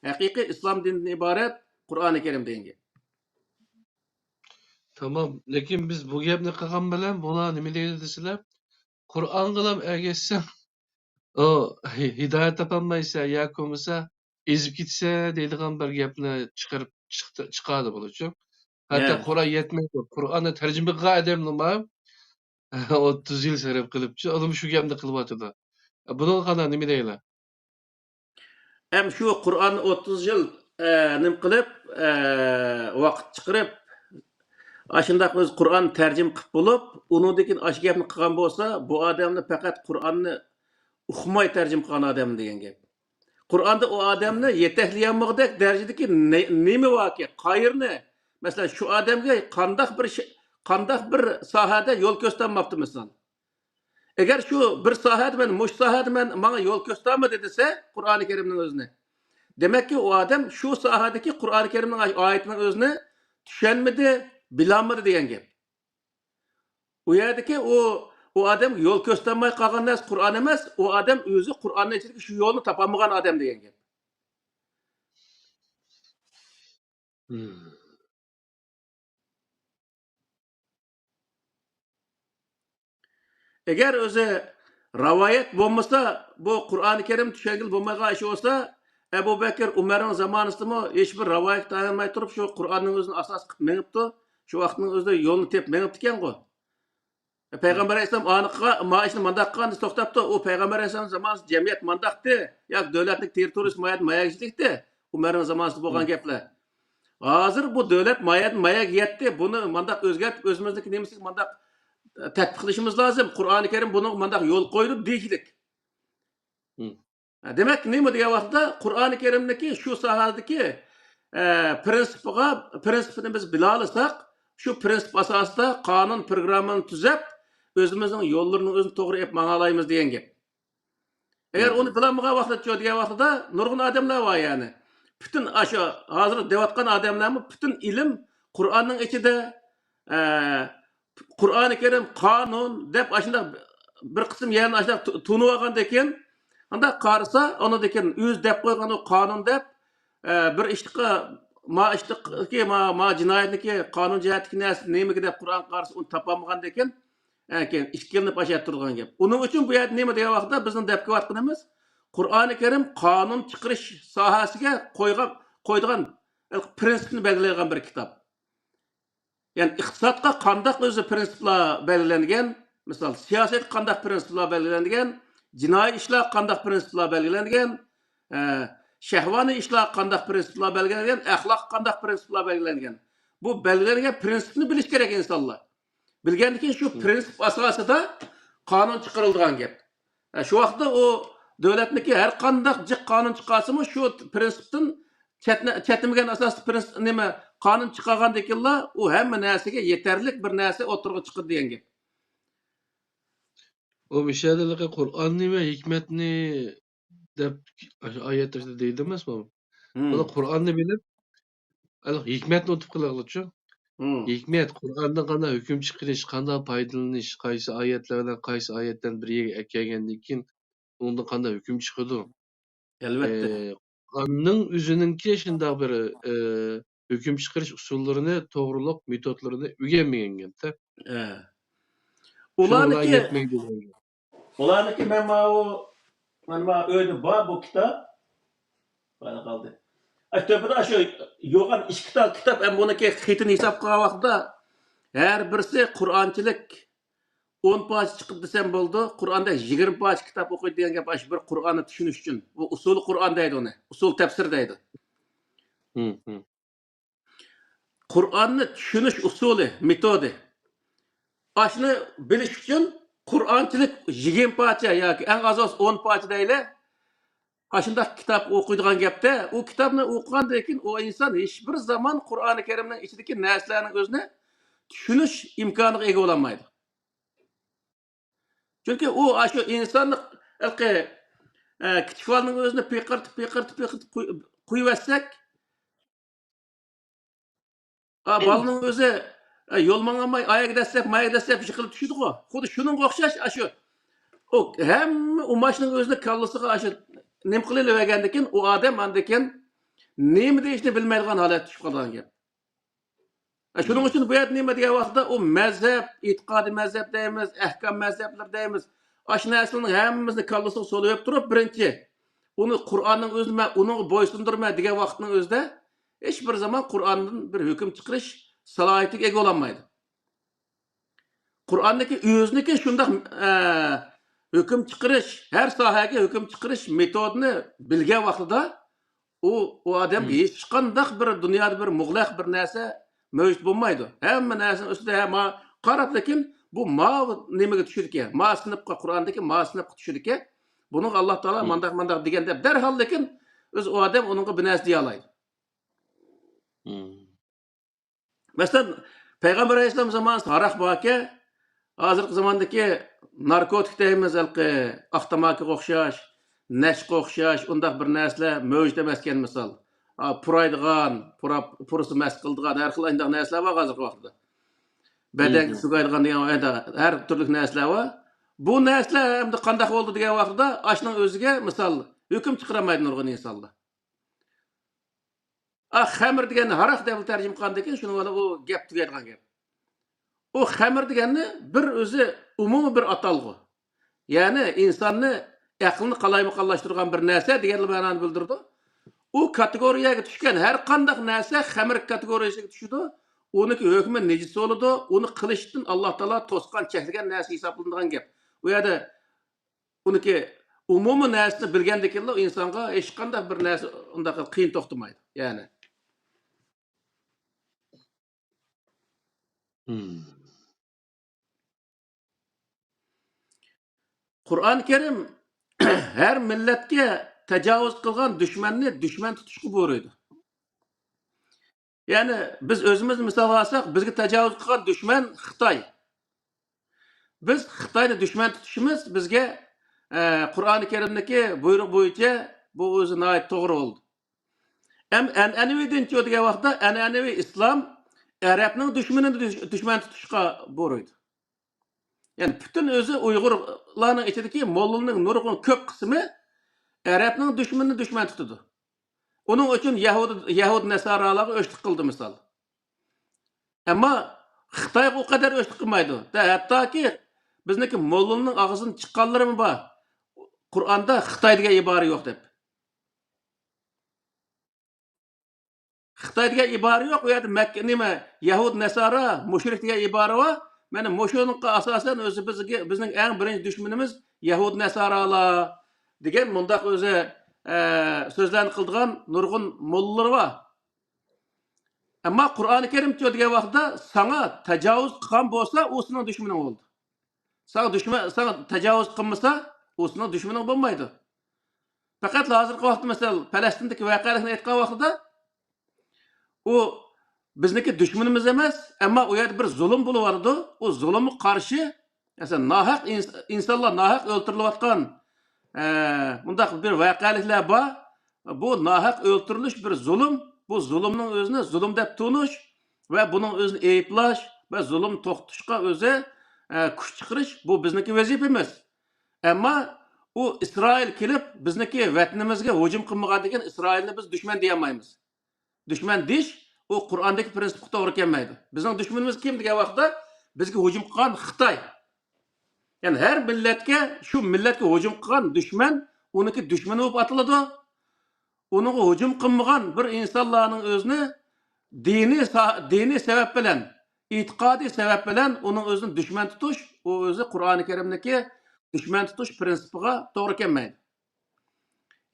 ھەقىقىي ئىسلام دىنىدىن ئىبارەت قۇرئانى كەرىم دېگەن گەپ. تامام. لېكىن بىز بۇ گەپنى قىلغان بىلەن بۇلار نېمە دەيدۇ دېسىلە، قۇرئانغىلام ئەگەشسەڭ، ئۇ ھى-، ھىدايەت تاپالمايسەن ياكى بولمىسا ئېزىپ كېتىسەن دەيدىغان بىر گەپنى چىقىرىپ چىقتى، چىقاردى بۇلارچۇ. ھەتتا يا. قۇرئان يەتمەيدۇ. قۇرئاننى تەرجىمە قىلغان ئادەملىمۇ ئوتتۇز يىل سەرپ قىلىپچۇ، ئۇلىمۇ شۇ گەپنى قىلىۋاتىدۇ. بۇنىڭغا قانداق، نېمە دەيلى؟ ئەم شۇ قۇرئاننى ئوتتۇز يىل، ئە، نېمە قىلىپ، ئە، ۋاقىت چىقىرىپ، ئاشۇنداق ئۆزى قۇرئان تەرجىمە قىلىپ بولۇپ، ئۇنىڭدىن كېيىن ئاشۇ گەپنى قىلغان بولسا، بۇ ئادەمنى پەقەت قۇرئاننى ئۇقماي تەرجىمە قىلغان ئادەم دېگەن گەپ. قۇرئاندا ئۇ ئادەمنى يېتەكلىيەلمىگۈدەك دەرىجىدىكى نە-، نېمە باركى، قايېرىنى، مەسىلەن، شۇ ئادەمگە قانداق بىر شى-، قانداق بىر ساھەدە يول كۆرسىتەلمەپتۇ، مەسىلەن. ئەگەر شۇ بىر ساھەدە مەن، مۇشۇ ساھەدە مەن، ماڭا يول كۆرسىتەلمىدى دېسە، قۇرئانى كەرىمنىڭ ئۆزىنى، دېمەككى، ئۇ ئادەم شۇ ساھەدىكى قۇرئانى كەرىمنىڭ ئايىتىنىڭ ئۆزىنى چۈشەنمىدى، بىلەلمىدى دېگەن گەپ. ئۇ يەردىكى ئۇ، ئۇ ئادەم يول كۆرسىتەلمەي قالغان نەرسە قۇرئان ئەمەس، ئۇ ئادەم ئۆزى قۇرئاننىڭ ئىچىدىكى شۇ يولنى تاپالمىغان ئادەم دېگەن گەپ. مم. ئەگەر ئۆزى رىۋايەت بولمىسا، بۇ قۇرئانى كەرىم چۈشەنگىلى بولمايدىغان ئىش بولسا، ئەبۇ بەكىر، ئۆمەرنىڭ زامانىسىدىمۇ ھېچبىر رىۋايەتكە تايانماي تۇرۇپ، شۇ قۇرئاننىڭ ئۆزىنى ئاساس قىلىپ مېڭىپتۇ. شۇ ۋاقىتنىڭ ئۆزىدە يولنى تېپىپ مېڭىپتىكەنغۇ. پەيغەمبەر ئەلەيھىسسالام ئانى قىلغان، ما ئىشنى مانداق قىلغان دېسە توختاپتۇ. ئۇ پەيغەمبەر ئەلەيھىسسالام زامانىسىدا جەمئىيەت مانداقتى، ياكى دۆلەتنىڭ تېررىتورىيىسى ما يەردە ما يەرگە يېتىلىكتى. ئۆمەرنىڭ زامانىسىدا بولغان مم. گەپلەر. ھازىر بۇ دۆلەت ما يەردىن ما يەرگە يەتتى. بۇنى مانداق ئۆزگەرتىپ، ئۆزىمىزنىڭكى نېمىسىگە مانداق، ئە، تەتبىق قىلىشىمىز لازىم. قۇرئانى كەرىم بۇنىڭغا مانداق يول قويدى دېيىشلىك. مم. دېمەك، نېمە دېگەن ۋاقىتتا، قۇرئانى كەرىمدىكى شۇ ساھەدىكى، ئە، پىرىنسىپىغا، پىرىنسىپىنى بىز بىلالىساق، شۇ پىرىنسىپ ئاساسىدا قانۇن پروگراممىنى تۈزەپ، ئۆزىمىزنىڭ يوللىرىنىڭ ئۆزىنى توغرا ئېلىپ ماڭالايمىز دېگەن گەپ. ئەگەر مم. ئۇنى بىلالمىغان ۋاقىتتا، شۇ دېگەن ۋاقتىدا نۇرغۇن ئادەملەر بار، يەنى. پۈتۈن ئاشۇ ھازىر دەۋاتقان ئادەملەرمۇ پۈتۈن ئىلىم قۇرئاننىڭ ئىچىدە، ئە، قۇرئانى كەرىم، قانۇن دەپ ئاشۇنداق بىر قىسىم يەرنى ئاشۇنداق تۇ-، تونۇۋالغاندىن كېيىن، ئانداق قارىسا، ئۇنىڭدىن كېيىن ئۆزى دەپ قويغان ئۇ قانۇن دەپ، ئە، بىر ئىشقا، ما ئىشتىكى، ما، ما جىنايەتنىكى قانۇن جەھەتتىكى نەرسە نېمىگە دەپ قۇرئانغا قارىسا، ئۇنى تاپالمىغاندىن كېيىن، ئە، كېيىن ئىككىلىنىپ ئاشۇ يەردە تۇرىدىغان گەپ. ئۇنىڭ ئۈچۈن بۇ يەردە نېمە دېگەن ۋاقىتتا بىزنىڭ دەپ كېلىۋاتقىنىمىز، قۇرئانى كەرىم قانۇن چىقىرىش ساھەسىگە قويغان، قويىدىغان پىرىنسىپنى بەلگىلەيدىغان بىر كىتاب. يەنى ئىقتىسادقا قانداق ئۆزى پىرىنسىپلار بەلگىلەنگەن، مىسال، سىياسەتكە قانداق پىرىنسىپلار بەلگىلەنگەن، جىنايى ئىشلارغا قانداق پىرىنسىپلار بەلگىلەنگەن، ئە، شەھۋانىي ئىشلارغا قانداق پىرىنسىپلار بەلگىلەنگەن، ئەخلاققا قانداق پىرىنسىپلار بەلگىلەنگەن. بۇ بەلگىلەنگەن پىرىنسىپنى بىلىش كېرەك ئىنسانلار. بىلگەندىن كېيىن شۇ مم. پىرىنسىپ ئاساسىدا قانۇن چىقىرىلىدىغان گەپ. ئە، شۇ ۋاقىتتا ئۇ دۆلەتنىڭكى ھەر قانداق جىق قانۇن چىقارسىمۇ، شۇ پىرىنسىپتىن چەتنە-، چەتنىمىگەن ئاساستا پىرىنسىپ، نېمە، قانۇن چىقارغاندىن كېيىنلا ئۇ ھەممە نەرسىگە يېتەرلىك بىر نەرسە ئوتتۇرىغا چىقىدۇ دېگەن گەپ. ئۇ مۇشۇ يەردە قۇرئاننى ۋە ھېكمەتنى دەپ ئاشۇ ئايەت ئىچىدە دەيدۇ ئەمەسمۇ؟ مم. بۇلار قۇرئاننى بىلىپ، ھېلىقى ھېكمەتنى ئۇنتۇپ قېلىۋالغۇچۇ. مم. ھېكمەت، قۇرئاندىن قانداق ھۆكۈم چىقىرىش، قانداق پايدىلىنىش، قايسى ئايەتلەر بىلەن قايسى ئايەتلەرنى بىر يەرگە ئەكەلگەندىن كېيىن ئۇنىڭدىن قانداق ھۆكۈم چىقىدۇ؟ ئەلۋەتتە. ئە، قۇرئاننىڭ ئۆزىنىڭكى شۇنداق بىر، ئە، ھۆكۈم چىقىرىش ئۇسۇللىرىنى، توغرىلىق مېتودلىرىنى ئۆگەنمىگەن گەپتە. ئە. شۇنىڭ بىلەن ئۇلارنىڭكى يەتمەيدۇ. ئۇلارنىڭكى مەن ماۋۇ، مانا ماۋۇ ئۆيدە بار بۇ كىتاب. مانا قالدى. ئاشۇ تۆپىدە ئاشۇ يوغان ئىككى تال كىتاب، ھەم بۇنىڭكى خېتىنى ھېساب قىلغان ۋاقىتتا ھەر بىرسى قۇرئانچىلىك ئون پارچە چىقىپ دېسەم بولىدۇ. قۇرئاندا يىگىرمە پارچە كىتاب ئوقۇيدۇ دېگەن گەپ ئاشۇ بىر قۇرئاننى چۈشىنىش ئۈچۈن. بۇ ئۇسۇلى قۇرئان دەيدۇ ئۇنى. ئۇسۇل تەپسىر دەيدۇ. ھىم، ھىم. قۇرئاننى چۈشىنىش ئۇسۇلى، مېتودى. ئاشۇنى بىلىش ئۈچۈن قۇرئانچىلىك يىگىرمە پارچە ياكى ئەڭ ئاز بولسا ئون پارچە دەيلى. ئاشۇنداق كىتاب ئوقۇيدىغان گەپتە، ئۇ كىتابنى ئوقۇغاندىن كېيىن ئۇ ئىنسان ھېچبىر زامان قۇرئانى كەرىمنىڭ ئىچىدىكى نەرسىلەرنىڭ ئۆزىنى چۈشىنىش ئىمكانىغا ئىگە بولالمايدۇ. چۈنكى ئۇ ئاشۇ ئىنساننى ھېلىقى، ئە، كىچىك بالىنىڭ ئۆزىنى پىقىرتىپ، پىقىرتىپ، پىقىرتىپ قوي-، قويۇۋەتسەك، ئا، بالىنىڭ ئۆزى، ئە، يول ماڭالماي، ئاياغى دەسسەپ، ماياغى دەسسەپ يىقىلىپ چۈشىدىغۇ. خۇددى شۇنىڭغا ئوخشاش ئاشۇ. ئۇ ھەممە ئۇماچنىڭ ئۆزىنى كاللىسىغا ئاشۇ نېمە قىلىۋەرگەندىكىن، ئۇ ئادەم ئاندىكىن نېمە دېيىشنى بىلمەيدىغان ھالەتكە چۈشۈپ قالىدىغان گەپ. شۇنىڭ ئۈچۈن بۇ يەردە نېمە دېگەن ۋاقىتتا، ئۇ مەزھەپ، ئېتىقادىي مەزھەپ دەيمىز، ئەھكام مەزھەپلىرى دەيمىز، ئاشۇ نەرسىلەرنىڭ ھەممىسىنى كاللىسىغا سولىۋېلىپ تۇرۇپ، بىرىنچى ئۇنى قۇرئاننىڭ ئۆزىنى مەن ئۇنىڭغا بويسۇندۇرىمەن دېگەن ۋاقىتنىڭ ئۆزىدە ھېچ بىر زامان قۇرئاندىن بىر ھۆكۈم چىقىرىش سالاھىيىتىگە ئىگە بولالمايدۇ. قۇرئاندىكى ئۆزىنىڭكى شۇنداق، ئە، ھۆكۈم چىقىرىش، ھەر ساھەگە ھۆكۈم چىقىرىش مېتودىنى بىلگەن ۋاقتىدا، ئۇ، ئۇ ئادەمگە ھېچقانداق بىر دۇنيادا بىر مۇغلەق بىر نەرسە مەۋجۇت بولمايدۇ. ھەممە نەرسىنىڭ ئۈستىدە، ھە، ما قاراپ، لېكىن بۇ ماۋۇ نېمىگە چۈشىدىكەن، ما سىنىپقا، قۇرئاندىكى ما سىنىپقا چۈشىدىكەن، بۇنىڭغا ئاللا تائالا مانداق، مانداق دېگەن دەپ، دەرھال، لېكىن ئۆزى ئۇ ئادەم ئۇنىڭغا بىر نەرسە دېيەلەيدۇ. مەسىلەن، پەيغەمبەر ئەلەيھىسسالام زامانىسىدا ھاراق باركەن، ھازىرقى زاماندىكى ناركوتىك دەيمىز، ھېلىقى ئاق تاماكىغا ئوخشاش، نەشقە ئوخشاش ئۇنداق بىر نەرسىلەر مەۋجۇت ئەمەسكەن، مىسال. ئا، پۇرايدىغان، پۇراپ، پۇرىسا مەست قىلىدىغان، ھەر خىل ئانداق نەرسىلەر بار ھازىرقى ۋاقىتتا. بەدەنگە سۇ قايىدىغان دېگەن، ھەر تۈرلۈك نەرسىلەر بار. بۇ نەرسىلەر ئەمدى قانداق بولدى دېگەن ۋاقتىدا، ئاشۇنىڭ ئۆزىگە، مىسال، ھۆكۈم چىقىرالمايدۇ نۇرغۇن ئىنسانلار. ئا، خەمىر دېگەننى ھاراق دەپ تەرجىمە قىلغاندىن كېيىن، شۇنىڭ بىلەن ئۇ گەپ تۈگەيدىغان گەپ. ئۇ خەمىر دېگەننى بىر ئۆزى ئومۇمىي بىر ئاتالغۇ. يەنى ئىنساننى، ئەقلىنى قالايمىقانلاشتۇرغان بىر نەرسە دېگەنلا مەنانى بىلدۈرىدۇ. ئۇ كاتېگورىيەگە چۈشكەن ھەر قانداق نەرسە خەمىر كاتېگورىيەسىگە چۈشىدۇ. ئۇنىڭكى ھۆكمى نىجىس بولىدۇ. ئۇنى قىلىشتىن ئاللا تائالا توسقان، چەكلىگەن نەرسە ھېسابلىنىدىغان گەپ. ئۇ يەردە ئۇنىڭكى ئومۇمىي نەرسىنى بىلگەندىن كېيىنلا ئىنسانغا ھېچقانداق بىر نەرسە ئۇنداق قىيىن توختىمايدۇ، يەنى. قۇرئان كەرىم ھەر مىللەتكە تاجاۋۇز قىلغان دۈشمەننى دۈشمەن تۇتۇشقا بۇيرۇيدۇ. يەنى بىز ئۆزىمىزنى مىسالغا ئالساق، بىزگە تاجاۋۇز قىلغان دۈشمەن خىتاي. بىز خىتاينى دۈشمەن تۇتۇشىمىز بىزگە، ئە، قۇرئانى كەرىمدىكى بۇيرۇق بويىچە بۇ ئۆزى ناھايىتى توغرا بولدى. ئەم-، ئەنئەنىۋى دىنچۇ دېگەن ۋاقىتتا ئەنئەنىۋى ئىسلام ئەرەبنىڭ دۈشمىنىنى دۈش-، دۈشمەن تۇتۇشقا بۇيرۇيدۇ. يەنى پۈتۈن ئۆزى ئۇيغۇرلارنىڭ ئىچىدىكى موللىنىڭ نۇرغۇن كۆپ قىسمى ئەرەبنىڭ دۈشمىنىنى دۈشمەن تۇتىدۇ. ئۇنىڭ ئۈچۈن يەھۇد-، يەھۇد نەسارالارغا ئۆچلۈك قىلدى مىسال. ئەمما خىتايغا ئۇ قەدەر ئۆچلۈك قىلمايدۇ. دە، ھەتتاكى بىزنىڭكى موللىنىڭ ئاغزىدىن چىققانلىرىمۇ بار. قۇرئاندا خىتاي دېگەن ئىبارە يوق دەپ. خىتاي دېگەن ئىبارە يوق. ئۇ يەردە مەككە، نېمە، يەھۇد، نەسارا، مۇشرىك دېگەن ئىبارە بار. مانا مۇشۇنىڭغا ئاساسەن ئۆزى بىزگە، بىزنىڭ ئەڭ بىرىنچى دۈشمىنىمىز يەھۇد، نەسارالار دېگەن مۇنداق ئۆزى، ئە، سۆزلەرنى قىلىدىغان نۇرغۇن موللىلىرى بار. ئەمما قۇرئانى كەرىمچۇ دېگەن ۋاقىتتا ساڭا تاجاۋۇز قىلغان بولسا، ئۇ سېنىڭ دۈشمىنىڭ بولدى. ساڭا دۈشمەن، ساڭا تاجاۋۇز قىلمىسا، ئۇ سېنىڭ دۈشمىنىڭ بولمايدۇ. پەقەت ھازىرقى ۋاقىتتا، مەسىلەن، پەلەستىندىكى ۋەقەلىكنى ئېيتقان ۋاقتىدا، ئۇ بىزنىڭكى دۈشمىنىمىز ئەمەس، ئەمما ئۇ يەردە بىر زۇلۇم بولۇۋاتىدۇ. ئۇ زۇلۇمغا قارشى، مەسىلەن، ناھەق ئىنس-، ئىنسانلار ناھەق ئۆلتۈرۈلۈۋاتقان، ئە، مۇنداق بىر ۋەقەلىكلەر بار. بۇ ناھەق ئۆلتۈرۈلۈش بىر زۇلۇم. بۇ زۇلۇمنىڭ ئۆزىنى زۇلۇم دەپ تونۇش ۋە بۇنىڭ ئۆزىنى ئەيىبلەش ۋە زۇلۇم توختىتىشقا ئۆزى، ئە، كۈچ چىقىرىش، بۇ بىزنىڭكى ۋەزىپىمىز. ئەمما ئۇ ئىسرائىل كېلىپ بىزنىڭكى ۋەتىنىمىزگە ھۇجۇم قىلمىغاندىكىن ئىسرائىلنى بىز دۈشمەن دېيەلمەيمىز. دۈشمەن دېيىش، ئۇ قۇرئاندىكى پىرىنسىپقا توغرا كەلمەيدۇ. بىزنىڭ دۈشمىنىمىز كىم دېگەن ۋاقىتتا، بىزگە ھۇجۇم قىلغان خىتاي. يەنى ھەر مىللەتكە، شۇ مىللەتكە ھۇجۇم قىلغان دۈشمەن ئۇنىڭكى دۈشمىنى بولۇپ ئاتىلىدۇ. ئۇنىڭغا ھۇجۇم قىلمىغان بىر ئىنسانلارنىڭ ئۆزىنى دىنىي سا-، دىنىي سەۋەب بىلەن، ئېتىقادىي سەۋەب بىلەن ئۇنىڭ ئۆزىنى دۈشمەن تۇتۇش، ئۇ ئۆزى قۇرئانى كەرىمدىكى دۈشمەن تۇتۇش پىرىنسىپىغا توغرا كەلمەيدۇ.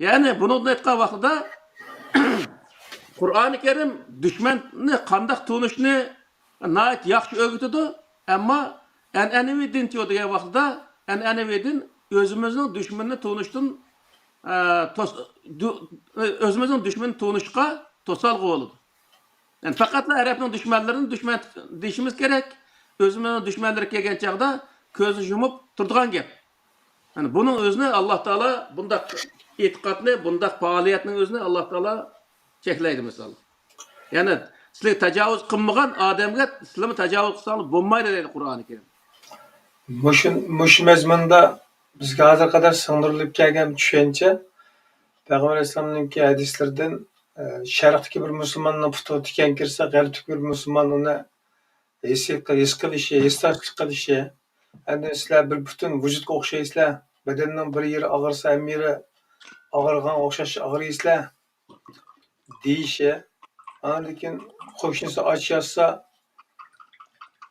يەنى بۇنىڭدىن ئېيتقان ۋاقتىدا، قۇرئانى كەرىم دۈشمەننى قانداق تونۇشنى ناھايىتى ياخشى ئۆگىتىدۇ، ئەمما ئەنئەنىۋى دىنچۇ دېگەن ۋاقتىدا، ئەنئەنىۋى دىن ئۆزىمىزنىڭ دۈشمىنىنى تونۇشتىن، ئە، توس-، دۇ-، ئۆزىمىزنىڭ دۈشمىنىنى تونۇشقا توسالغۇ بولىدۇ. يەنى پەقەتلا ئەرەبنىڭ دۈشمەنلىرىنى دۈشمەن دېيىشىمىز كېرەك. ئۆزىمىزنىڭ دۈشمەنلىرى كەلگەن چاغدا كۆزنى يۇمۇپ تۇرىدىغان گەپ. يەنى بۇنىڭ ئۆزىنى ئاللا تائالا بۇنداق ئېتىقادنى، بۇنداق پائالىيەتنىڭ ئۆزىنى ئاللا تائالا چەكلەيدۇ، مىسال. يەنى سىلەر تاجاۋۇز قىلمىغان ئادەمگە سىلەرمۇ تاجاۋۇز قىلساڭلار بولمايدۇ دەيدۇ قۇرئانى كەرىم. مۇشۇ، مۇشۇ مەزمۇندا بىزگە ھازىرغا قەدەر سىڭدۈرۈلۈپ كەلگەن چۈشەنچە، پەيغەمبەر ئەلەيھىسسالامنىڭكى ھەدىسلىرىدىن، ئە، شەرقتىكى بىر مۇسۇلماننىڭ پۇتىغا تىكەن كىرسە، غەربتىكى بىر مۇسۇلمان ئۇنى ھېس، ھېس قىلىشى، ھېسداشلىق قىلىشى. ئەمدى سىلەر بىر پۈتۈن ۋۇجۇدقا ئوخشايسىلەر. بەدەننىڭ بىر يېرى ئاغرىسا، ھەممە يېرى ئاغرىغان ئوخشاش ئاغرىيسىلەر، دېيىشى. ئاندىن كېيىن قوشنىسى ئاچ ياتسا،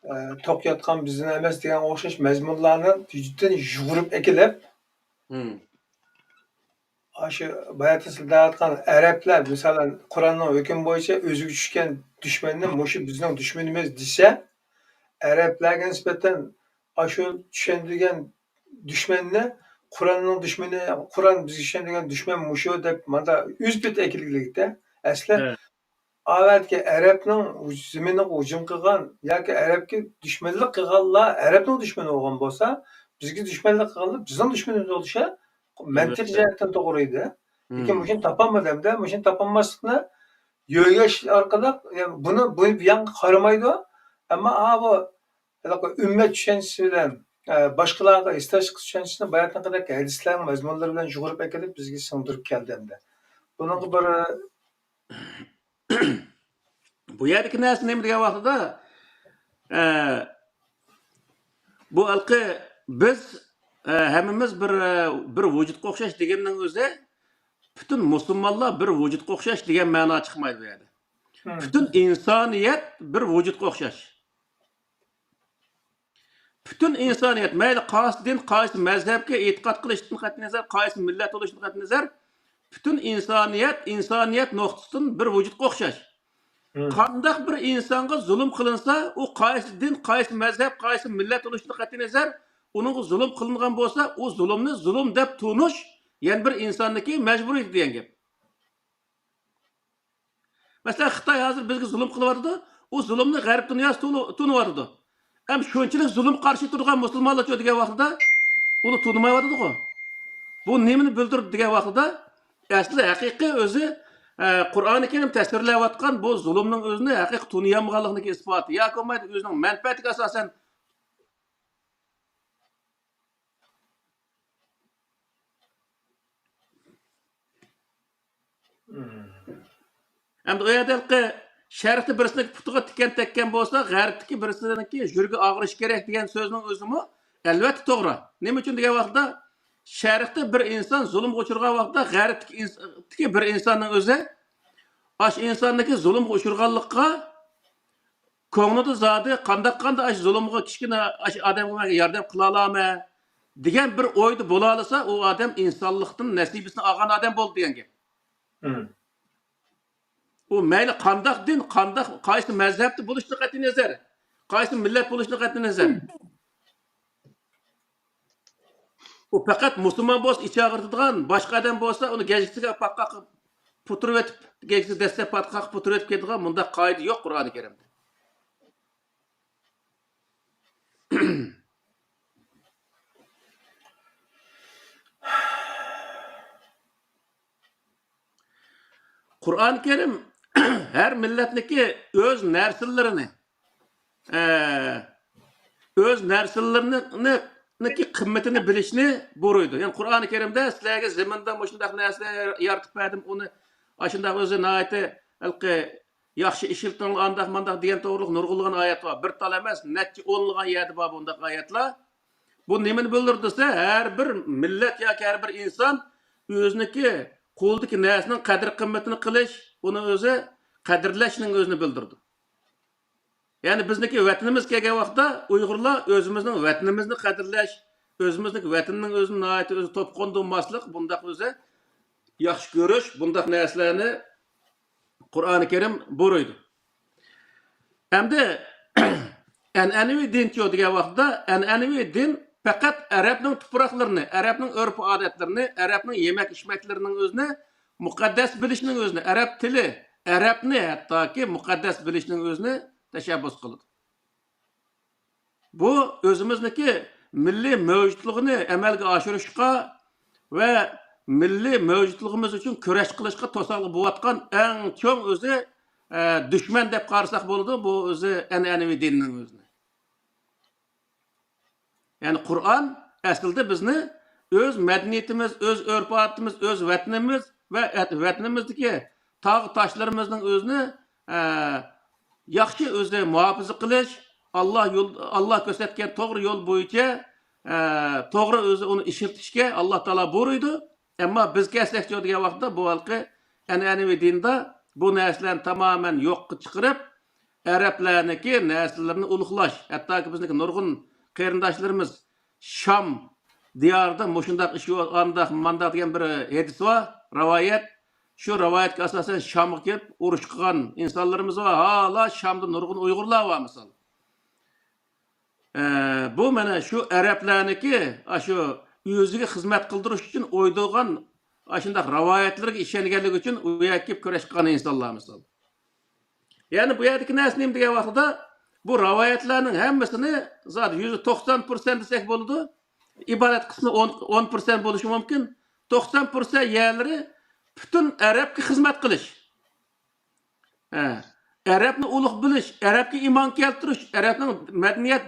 ئە، توق ياتقان بىزدىن ئەمەس دېگەن ئوخشاش مەزمۇنلارنى تۈجدىن يۇغۇرۇپ ئەكېلىپ، مم. ئاشۇ باياتىن سىلەر دەۋاتقان ئەرەبلەر، مىسالەن، قۇرئاننىڭ ھۆكمى بويىچە ئۆزىگە چۈشكەن دۈشمەننى مۇشۇ بىزنىڭ دۈشمىنىمىز دېسە، ئەرەبلەرگە نىسبەتەن ئاشۇ چۈشەندۈرگەن دۈشمەننى، قۇرئاننىڭ دۈشمىنى، قۇرئان بىزگە چۈشەندۈرگەن دۈشمەن مۇشۇ دەپ ماندا ئۆز پېتى ئەكېلىگىلىكتە. ئەسلى ئاۋەتكى ئەرەبنىڭ زېمىنىغا ھۇجۇم قىلغان ياكى ئەرەبكە دۈشمەنلىك قىلغانلار ئەرەبنىڭ دۈشمىنى بولغان بولسا، بىزگە دۈشمەنلىك قىلغانلار بىزنىڭ دۈشمىنىمىز بولۇشى مەنتىقىي جەھەتتىن توغرا ئىدى. لېكىن مۇشۇنى تاپالمىدى ھەمدە مۇشۇنى تاپالماسلىقنى يۆگەش ئارقىلىق، يەنى بۇنى، بۇ بۇ يانغا قارىمايدۇ. ئەمما، ئا، بۇ ھېلىقى ئۈممەت چۈشەنچىسى بىلەن، ئە، باشقىلارغا ھېسداشلىق چۈشەنچىسىنى باياتىنقىدەك ھەدىسلەرنىڭ مەزمۇنلىرى بىلەن يۇغۇرۇپ ئەكېلىپ بىزگە سىڭدۈرۈپ كەلدى ئەمدى. بۇنىڭغا بىر بۇ يەردىكى نەرسە نېمە دېگەن ۋاقتىدا، ئە، بۇ ھېلىقى بىز، ئە، ھەممىمىز بىر، ئە، بىر ۋۇجۇدقا ئوخشاش دېگەننىڭ ئۆزى پۈتۈن مۇسۇلمانلار بىر ۋۇجۇدقا ئوخشاش دېگەن مەنا چىقمايدۇ بۇ يەردە. پۈتۈن ئىنسانىيەت بىر ۋۇجۇدقا ئوخشاش. پۈتۈن ئىنسانىيەت، مەيلى قايسى دىن، قايسى مەزھەپكە ئېتىقاد قىلىشتىن قەتئىينەزەر، قايسى مىللەت بولۇشتىن قەتئىينەزەر، پۈتۈن ئىنسانىيەت، ئىنسانىيەت نۇقتىسىدىن بىر ۋۇجۇدقا ئوخشاش. قانداق بىر ئىنسانغا زۇلۇم قىلىنسا، ئۇ قايسى دىن، قايسى مەزھەپ، قايسى مىللەت بولۇشتىن قەتئىينەزەر، ئۇنىڭغا زۇلۇم قىلىنغان بولسا، ئۇ زۇلۇمنى زۇلۇم دەپ تونۇش يەنە بىر ئىنساننىڭكى مەجبۇرىيىتى دېگەن گەپ. مەسىلەن، خىتاي ھازىر بىزگە زۇلۇم قىلىۋاتىدۇ. ئۇ زۇلۇمنى غەرب دۇنياسى تونۇ-، تونۇۋاتىدۇ. ئەمما شۇنچىلىك زۇلۇم قارشى تۇرىدىغان مۇسۇلمانلارچۇ دېگەن ۋاقتىدا، ئۇنى تونۇمايۋاتىدۇغۇ. بۇ نېمىنى بىلدۈرىدۇ دېگەن ۋاقتىدا، ئەسلى ھەقىقىي ئۆزى، ئە، قۇرئانى كەرىم تەسۋىرلەۋاتقان بۇ زۇلۇمنىڭ ئۆزىنى ھەقىقىي تونۇيالمىغانلىقىنىڭكى ئىسپاتى. ياكى بولمايدۇ ئۆزىنىڭ مەنپەئەتىگە ئاساسەن ئەمدى ئۇ يەردە ھېلىقى شەرقتە بىرسىنىڭ پۇتىغا تىكەن تەگكەن بولسا، غەربتىكى بىرسىنىڭكى يۈرىكى ئاغرىشى كېرەك دېگەن سۆزنىڭ ئۆزىمۇ ئەلۋەتتە توغرا. نېمە ئۈچۈن دېگەن ۋاقىتتا، شەرقتە بىر ئىنسان زۇلۇمغا ئۇچرىغان ۋاقىتتا، غەربتىكى ئىنس-، تىكى بىر ئىنساننىڭ ئۆزى ئاشۇ ئىنساننىڭكى زۇلۇمغا ئۇچرىغانلىققا كۆڭلىدە زادى قانداق، قانداق ئاشۇ زۇلۇمغا، كىچىككىنە ئاشۇ ئادەمگە مەن ياردەم قىلالامەن دېگەن بىر ئويدا بولالىسا، ئۇ ئادەم ئىنسانلىقتىن نەسىبىسىنى ئالغان ئادەم بولدى دېگەن گەپ. ئۇ مەيلى قانداق دىن، قانداق، قايسى مەزھەپتە بولۇشىدىن قەتئىينەزەر، قايسى مىللەت بولۇشىدىن قەتئىينەزەر. ئۇ پەقەت مۇسۇلمان بولسا ئىچى ئاغرىتىدىغان، باشقا ئادەم بولسا ئۇنى گەجگىسىگە پاتقاق پۇتۇرۇۋېتىپ، گەجگىسىگە دەسسەپ پاتقاق پۇتۇرۇۋېتىپ كېتىدىغان مۇنداق قائىدە يوق قۇرئانى كەرىمدە. قۇرئان كەرىم ھەر مىللەتنىكى ئۆز نەرسىلىرىنى، ئە، ئۆز نەرسىلىرىنىڭكى قىممىتىنى بىلىشنى بۇيرۇيدۇ. يەنى قۇرئان كەرىمدە سىلەرگە زېمىندا مۇشۇنداق نەرسىلەر يارىتىپ بەردىم، ئۇنى ئاشۇنداق ئۆزى ناھايىتى ھېلىقى ياخشى ئىشلىتىڭلار، ئانداق مانداق دېگەن توغرۇلۇق نۇرغۇنلىغان ئايەت بار. بىر تال ئەمەس، نەچچە ئونلىغان يەردە بار بۇنداق ئايەتلەر. بۇ نېمىنى بىلدۈرىدۇ دېسە، ھەر بىر مىللەت ياكى ھەر بىر ئىنسان ئۆزىنىڭكى قولىدىكى نەرسىنىڭ قەدىر-قىممىتىنى قىلىش، ئۇنى ئۆزى قەدىرلەشنىڭ ئۆزىنى بىلدۈرىدۇ. يەنى بىزنىڭكى ۋەتىنىمىز كەلگەن ۋاقىتتا ئۇيغۇرلار ئۆزىمىزنىڭ ۋەتىنىمىزنى قەدىرلەش، ئۆزىمىزنىڭكى ۋەتىنىنىڭ ئۆزىنى ناھايىتى ئۆزى توپا قوندۇرماسلىق، بۇنداق ئۆزى ياخشى كۆرۈش، بۇنداق نەرسىلەرنى قۇرئانى كەرىم بۇيرۇيدۇ. ئەمدى ئەنئەنىۋى دىنچۇ دېگەن ۋاقىتتا، ئەنئەنىۋى دىن پەقەت ئەرەبنىڭ تۇپراقلىرىنى، ئەرەبنىڭ ئۆرپ-ئادەتلىرىنى، ئەرەبنىڭ يېمەك-ئىچمەكلىرىنىڭ ئۆزىنى مۇقەددەس بىلىشنىڭ ئۆزىنى، ئەرەب تىلى، ئەرەبنى ھەتتاكى مۇقەددەس بىلىشنىڭ ئۆزىنى تەشەببۇس قىلىدۇ. بۇ ئۆزىمىزنىڭكى مىللىي مەۋجۇتلۇقىنى ئەمەلگە ئاشۇرۇشقا ۋە مىللىي مەۋجۇتلۇقىمىز ئۈچۈن كۈرەش قىلىشقا توسالغۇ بولۇۋاتقان ئەڭ چوڭ ئۆزى، ئە، دۈشمەن دەپ قارىساق بولىدۇ، بۇ ئۆزى ئەنئەنىۋى دىننىڭ ئۆزىنى. يەنى قۇرئان ئەسلىدە بىزنى ئۆز مەدەنىيىتىمىز، ئۆز ئۆرپ-ئادىتىمىز، ئۆز ۋەتىنىمىز ۋە ئەت-، ۋەتىنىمىزدىكى تاغ-تاشلىرىمىزنىڭ ئۆزىنى، ئە، ياخشى ئۆزى مۇھاپىزە قىلىش، ئاللا يول، ئاللا كۆرسەتكەن توغرا يول بويىچە، ئە، توغرا ئۆزى ئۇنى ئىشلىتىشكە ئاللا تائالا بۇيرۇيدۇ. ئەمما بىز كەلسەكچۇ دېگەن ۋاقىتتا بۇ ھالقى ئەنئەنىۋى دىندا بۇ نەرسىلەرنى تامامەن يوققا چىقىرىپ، ئەرەبلەرنىڭكى نەرسىلىرىنى ئۇلۇغلاش، ھەتتاكى بىزنىڭكى نۇرغۇن قېرىنداشلىرىمىز شام دىيارىدا مۇشۇنداق ئىش، ئانداق، مانداق دېگەن بىر ھەدىس بار، رىۋايەت. شۇ رىۋايەتكە ئاساسەن شامغا كېلىپ ئۇرۇش قىلغان ئىنسانلىرىمىز بار. ھالا شامدا نۇرغۇن ئۇيغۇرلار بار، مىسال. ئە، بۇ مانا شۇ ئەرەبلەرنىڭكى ئاشۇ ئۆزىگە خىزمەت قىلدۇرۇش ئۈچۈن ئويدۇرغان ئاشۇنداق رىۋايەتلىرىگە ئىشەنگەنلىكى ئۈچۈن ئۇ يەرگە كېلىپ كۈرەش قىلغان ئىنسانلار، مىسال. يەنى بۇ يەردىكى نەرسە نېمە دېگەن ۋاقتىدا، بۇ رىۋايەتلەرنىڭ ھەممىسىنى زادى يۈزدە توقسان پىرسەنت دېسەك بولىدۇ. ئىبارەت قىسمى ئون، ئون پىرسەنت بولۇشى مۇمكىن. توقسان پىرسەنت يەرلىرى پۈتۈن ئەرەبكە خىزمەت قىلىش. ھە. ئەرەبنى ئۇلۇغ بىلىش، ئەرەبكە ئىمان كەلتۈرۈش، ئەرەبنىڭ مەدەنىيەت،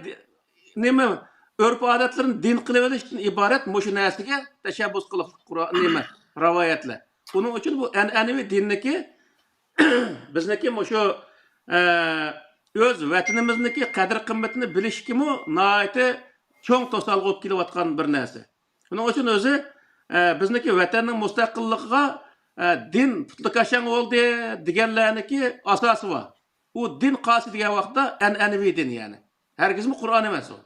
نېمە، ئۆرپ-ئادەتلىرىنى دىن قىلىۋېلىشتىن ئىبارەت مۇشۇ نەرسىگە تەشەببۇس قىلىقلىق قۇرئان، نېمە، رىۋايەتلەر. ئۇنىڭ ئۈچۈن بۇ ئەنئەنىۋى دىننىكى، بىزنىكى مۇشۇ، ئە، ئۆز ۋەتىنىمىزنىكى قەدىر-قىممىتىنى بىلىشكىمۇ ناھايىتى چوڭ توسالغۇ بولۇپ كېلىۋاتقان بىر نەرسە. شۇنىڭ ئۈچۈن ئۆزى، ئە، بىزنىڭكى ۋەتەننىڭ مۇستەقىللىقىغا، ئە، دىن پۇتلىكاشاڭ بولدى دېگەنلەرنىڭكى ئاساسى بار. ئۇ دىن قايسى دېگەن ۋاقىتتا ئەنئەنىۋى دىن، يەنى. ھەرگىزمۇ قۇرئان ئەمەس ئۇ.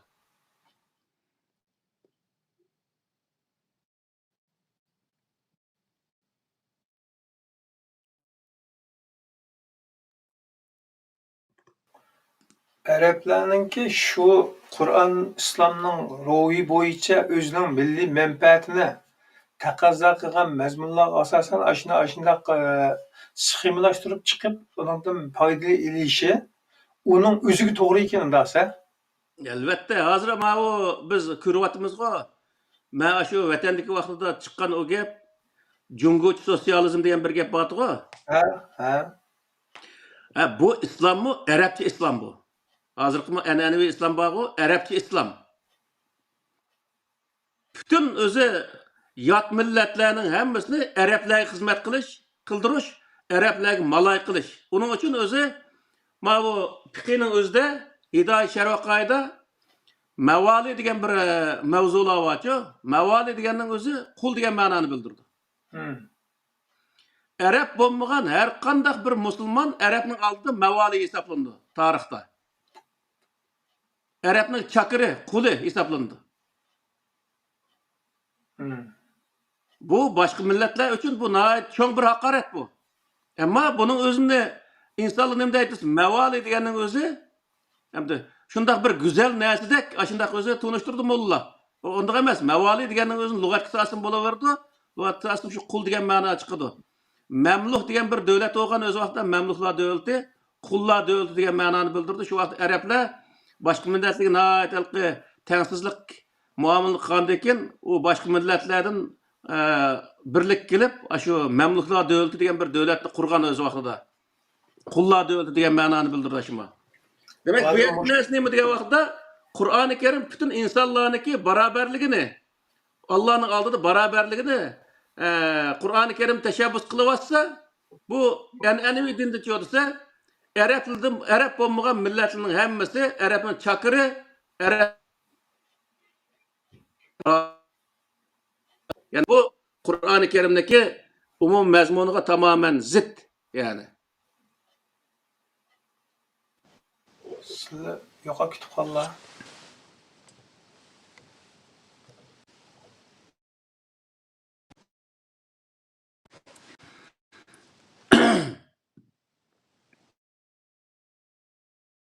ئەرەبلەرنىڭكى شۇ قۇرئان ئىسلامنىڭ روھى بويىچە ئۆزىنىڭ مىللىي مەنپەئەتىنى تەقەززا قىلغان مەزمۇنلارغا ئاساسەن ئاشۇنى، ئاشۇنداق، ئە، سخېمىلاشتۇرۇپ چىقىپ، ئۇنىڭدىن پايدا ئېلىشى ئۇنىڭ ئۆزىگە توغرا ئىكەن، ئۇنداقسە. ئەلۋەتتە، ھازىر ماۋۇ بىز كۆرۈۋاتىمىزغۇ. مەن ئاشۇ ۋەتەندىكى ۋاقتىدا چىققان ئۇ گەپ، جۇڭگوچە سوتسىيالىزم دېگەن بىر گەپ بارتىغۇ. ھە، ھە. ھە، بۇ ئىسلاممۇ، ئەرەبچە ئىسلام بۇ. ھازىرقىمۇ ئەنئەنىۋى ئىسلام بارغۇ، ئەرەبچە ئىسلام. پۈتۈن ئۆزى يات مىللەتلەرنىڭ ھەممىسىنى ئەرەبلەرگە خىزمەت قىلىش، قىلدۇرۇش، ئەرەبلەرگە مالاي قىلىش. ئۇنىڭ ئۈچۈن ئۆزى ماۋۇ پىقىنىڭ ئۆزىدە ھىدايە شەرۋە قائىدە مەۋالى دېگەن بىر، ئە، مەۋزۇلار بارچۇ. مەۋالى دېگەننىڭ ئۆزى قۇل دېگەن مەنانى بىلدۈرىدۇ. مم. ئەرەب بولمىغان ھەر قانداق بىر مۇسۇلمان ئەرەبنىڭ ئالدىدا مەۋالى ھېسابلىنىدۇ تارىختا. ئەرەبنىڭ چاكىرى، قۇلى ھېسابلىنىدۇ. مم. بۇ باشقا مىللەتلەر ئۈچۈن بۇ ناھايىتى چوڭ بىر ھاقارەت بۇ. ئەمما بۇنىڭ ئۆزىنى ئىنسانلار نېمە دەيدۇ دېسە، مەۋالى دېگەننىڭ ئۆزى، ئەمدى شۇنداق بىر گۈزەل نەرسىدەك، ئاشۇنداق ئۆزىنى تونۇشتۇرىدۇ موللا. ئۇ ئۇنداق ئەمەس. مەۋالى دېگەننىڭ ئۆزىنى لۇغەتكە سالسىمۇ بولۇۋېرىدۇ. لۇغەتكە سالسىمۇ شۇ قۇل دېگەن مەنا چىقىدۇ. مەملۇھ دېگەن بىر دۆلەت بولغان ئۆز ۋاقتىدا، مەملۇھلار دۆلىتى، قۇللار دۆلىتى دېگەن مەنانى بىلدۈرىدۇ. شۇ ۋاقىتتا ئەرەبلەر باشقا مىللەتلەرگە ناھايىتى ھېلىقى تەڭسىزلىك مۇئامىلە قىلغاندىن كېيىن، ئۇ باشقا مىللەتلەردىن، ئە، بىرلىككە كېلىپ، ئاشۇ مەملۇكلار دۆلىتى دېگەن بىر دۆلەتنى قۇرغان ئۆز ۋاقتىدا. قۇللار دۆلىتى دېگەن مەنانى بىلدۈرىدۇ شۇما. دېمەك، بۇ ھازىر يەردىكى مۇش- نەرسە نېمە دېگەن ۋاقىتتا، قۇرئانى كەرىم پۈتۈن ئىنسانلارنىڭكى باراۋەرلىكىنى، ئاللانىڭ ئالدىدا باراۋەرلىكىنى، ئە، قۇرئانى كەرىم تەشەببۇس قىلىۋاتسا، بۇ ئەنئەنىۋى دىندىچۇ دېسە، ئەرەبلىدىن، ئەرەب بولمىغان مىللەتلەرنىڭ ھەممىسى ئەرەبنىڭ چاكىرى، ئەرەب، يەنى بۇ قۇرئانى كەرىمدىكى ئومۇمىي مەزمۇنىغا تامامەن زىت، يەنى. سىلەر يوقاپ كېتىپ قاللا.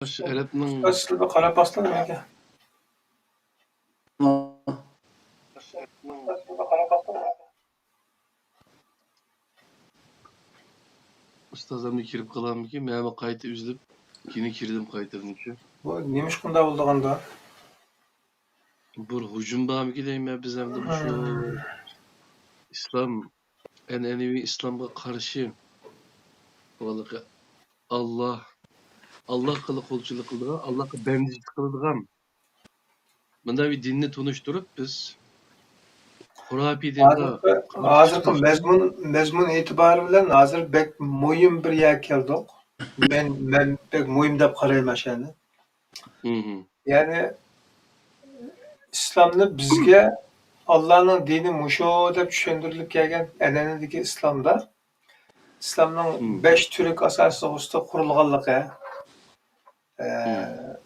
ئەرەبنىڭ ئۇستاز، سىلەر بىر قاراپ باقسىلا نېمىگە؟ ئۇستاز ئەمدى كىرىپ قالامىكىن؟ مەنمۇ قايتا ئۈزۈلۈپ، كېيىن كىردىم قايتىدىن شۇ. بۇ نېمىشقا بۇنداق بولىدىغاندا؟ بىر ھۇجۇم بارمىكىن دەيمەن، بىز ئەمدى مۇشۇ ئىسلام، ئەنئەنىۋى ئىسلامغا قارشى بولغانلىقى، ئاللا، ئاللاغا قولچىلىق قىلىدىغان، ئاللاغا بەندىچىلىك قىلىدىغان مۇنداق بىر دىننى تونۇشتۇرۇپ، بىز خۇراپىي دىنغا ھازىرقى، ھازىرقى مەزمۇن، مەزمۇن ئېتىبارى بىلەن ھازىر بەك مۇھىم بىر يەرگە كەلدۇق. مەن، مەن بەك مۇھىم دەپ قارايمەن شۇنى. مم. يەنى ئىسلامنى بىزگە ئاللانىڭ دىنى مۇشۇ دەپ چۈشەندۈرۈلۈپ كەلگەن ئەنئەنىدىكى ئىسلامدا، ئىسلامنىڭ مم. بەش تۈرك ئاساسى ئۈستىدە قۇرۇلغانلىقى، ئە، مم.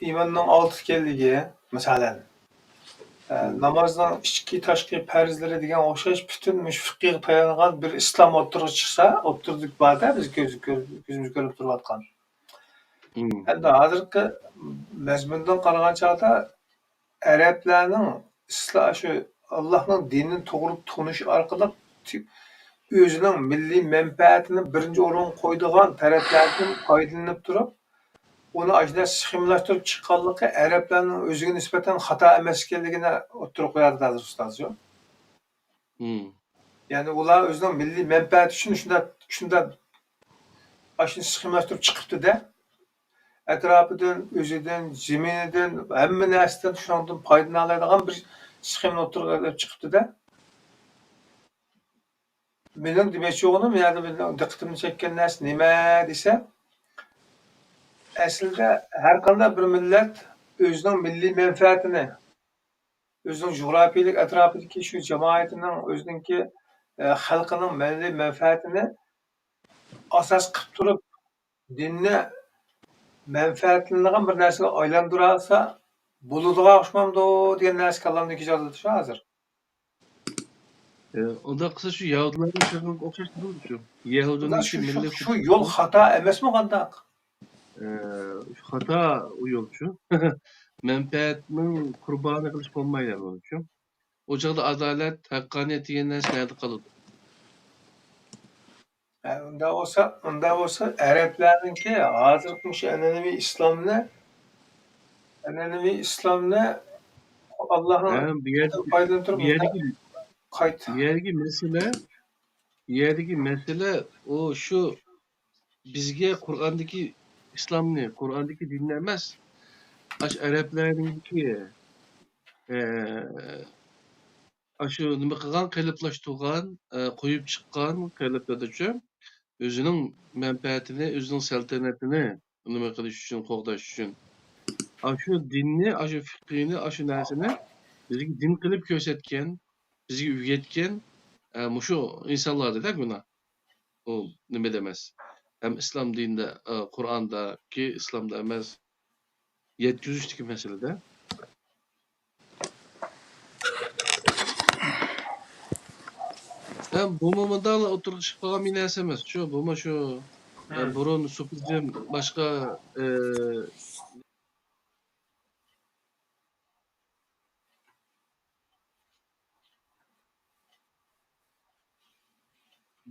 ئىماننىڭ ئالتە ئىكەنلىكى، مىسالەن، ئە، مم. نامازنىڭ ئىچكى، تاشقى پەرزلىرى دېگەن ئوخشاش پۈتۈن مۇشۇ فىقىغا تايانغان بىر ئىسلام ئوتتۇرىغا چىقسا، ئوتتۇرىدا بار-دە، بىز كۆز، كۆز، كۆزىمىز كۆرۈپ تۇرۇۋاتقان. مم. ئەمدى ھازىرقى مەزمۇندىن قارىغان چاغدا ئەرەبلەرنىڭ ئىسلا-، شۇ ئاللاھنىڭ دىنىنى توغرا تونۇش ئارقىلىق تۈ-، ئۆزىنىڭ مىللىي مەنپەئەتىنى بىرىنچى ئورۇنغا قويىدىغان تەرەپلەردىن پايدىلىنىپ تۇرۇپ، ئۇنى ئاشۇنداق سىخېمىلاشتۇرۇپ چىققانلىقى ئەرەبلەرنىڭ ئۆزىگە نىسبەتەن خاتا ئەمەس ئىكەنلىكىنى ئوتتۇرىغا قويۇۋاتىدۇ ھازىر ئۇستاز شۇ. مم. يەنى ئۇلار ئۆزىنىڭ مىللىي مەنپەئەتى ئۈچۈن شۇنداق، شۇنداق ئاشۇنى سىخېمىلاشتۇرۇپ چىقىپتۇ-دە. ئەتراپىدىن، ئۆزىدىن، زېمىنىدىن، ھەممە نەرسىدىن شۇنىڭدىن پايدىلىنالايدىغان بىر سىخېمىنى ئوتتۇرىغا ئېلىپ چىقىپتۇ-دە. مېنىڭ دېمەكچى بولغىنىم، يەنى مېنىڭ دىققىتىمنى چەككەن نەرسە نېمە دېسە، ئەسلىدە ھەر قانداق بىر مىللەت ئۆزىنىڭ مىللىي مەنپەئەتىنى، ئۆزىنىڭ جۇغراپىيەلىك ئەتراپىدىكى شۇ جامائىتىنىڭ، ئۆزىنىڭكى، ئە، خەلقىنىڭ مىللىي مەنپەئەتىنى ئاساس قىلىپ تۇرۇپ، دىننى مەنپەئەتلىنىدىغان بىر نەرسىگە ئايلاندۇرالىسا بولىدىغان ئوخشىمامدۇ دېگەن نەرسە كاللامدىكى جايدا شۇ ھازىر. ئە، ئۇنداق قىلسا شۇ يەھۇدىيلارنىڭ قىلغىنىغا ئوخشاش بولىدۇ شۇ. يەھۇدىينىڭ شۇ، شۇ، مىللىي شۇ يول خاتا ئەمەسمۇ قانداق؟ ئە، خاتا ئۇ يول شۇ. مەنپەئەتنىڭ قۇربانى قىلىش بولمايدۇ شۇ. ئۇ چاغدا ئادالەت، ھەققانىيەت دېگەن نەرسە نەدە قالىدۇ؟ ھە، ئۇنداق بولسا، ئۇنداق بولسا ئەرەبلەرنىڭكى ھازىرقى مۇشۇ ئەنئەنىۋى ئىسلامنى، ئەنئەنىۋى ئىسلامنى ئاللاھنىڭ ھە، بۇ يەردىكى، پايدىلىنىپ تۇرۇپ بۇ يەردىكى، قايت- بۇ يەردىكى مەسىلە، بۇ يەردىكى مەسىلە ئۇ شۇ بىزگە قۇرئاندىكى ئىسلامنى، قۇرئاندىكى دىننى ئەمەس، ئاشۇ ئەرەبلەرنىڭكى، ئە، ئاشۇ نېمە قىلغان، قېلىپلاشتۇرغان، ئە، قويۇپ چىققان قېلىپلىرىدىچۇ، ئۆزىنىڭ مەنپەئەتىنى، ئۆزىنىڭ سەلتەنىتىنى نېمە قىلىش ئۈچۈن، قوغداش ئۈچۈن. ئاشۇ دىننى، ئاشۇ فىقھىنى، ئاشۇ نەرسىنى بىزگە دىن قىلىپ كۆرسەتكەن، بىزگە ئۆگەتكەن، ئە، مۇشۇ ئىنسانلاردىن-دە گۇناھ. ئۇ نېمىدە ئەمەس. ھەم ئىسلام دىنىدا، ئە، قۇرئاندىكى ئىسلامدا ئەمەس، يەتكۈزۈشتىكى مەسىلىدە. ھەم بۇمۇ مۇنداقلا ئوتتۇرىغا چىقىپ قالغان بىر نەرسە ئەمەس. شۇ، بۇمۇ شۇ، ئە، بۇرۇن سوپىزم، باشقا، ئە،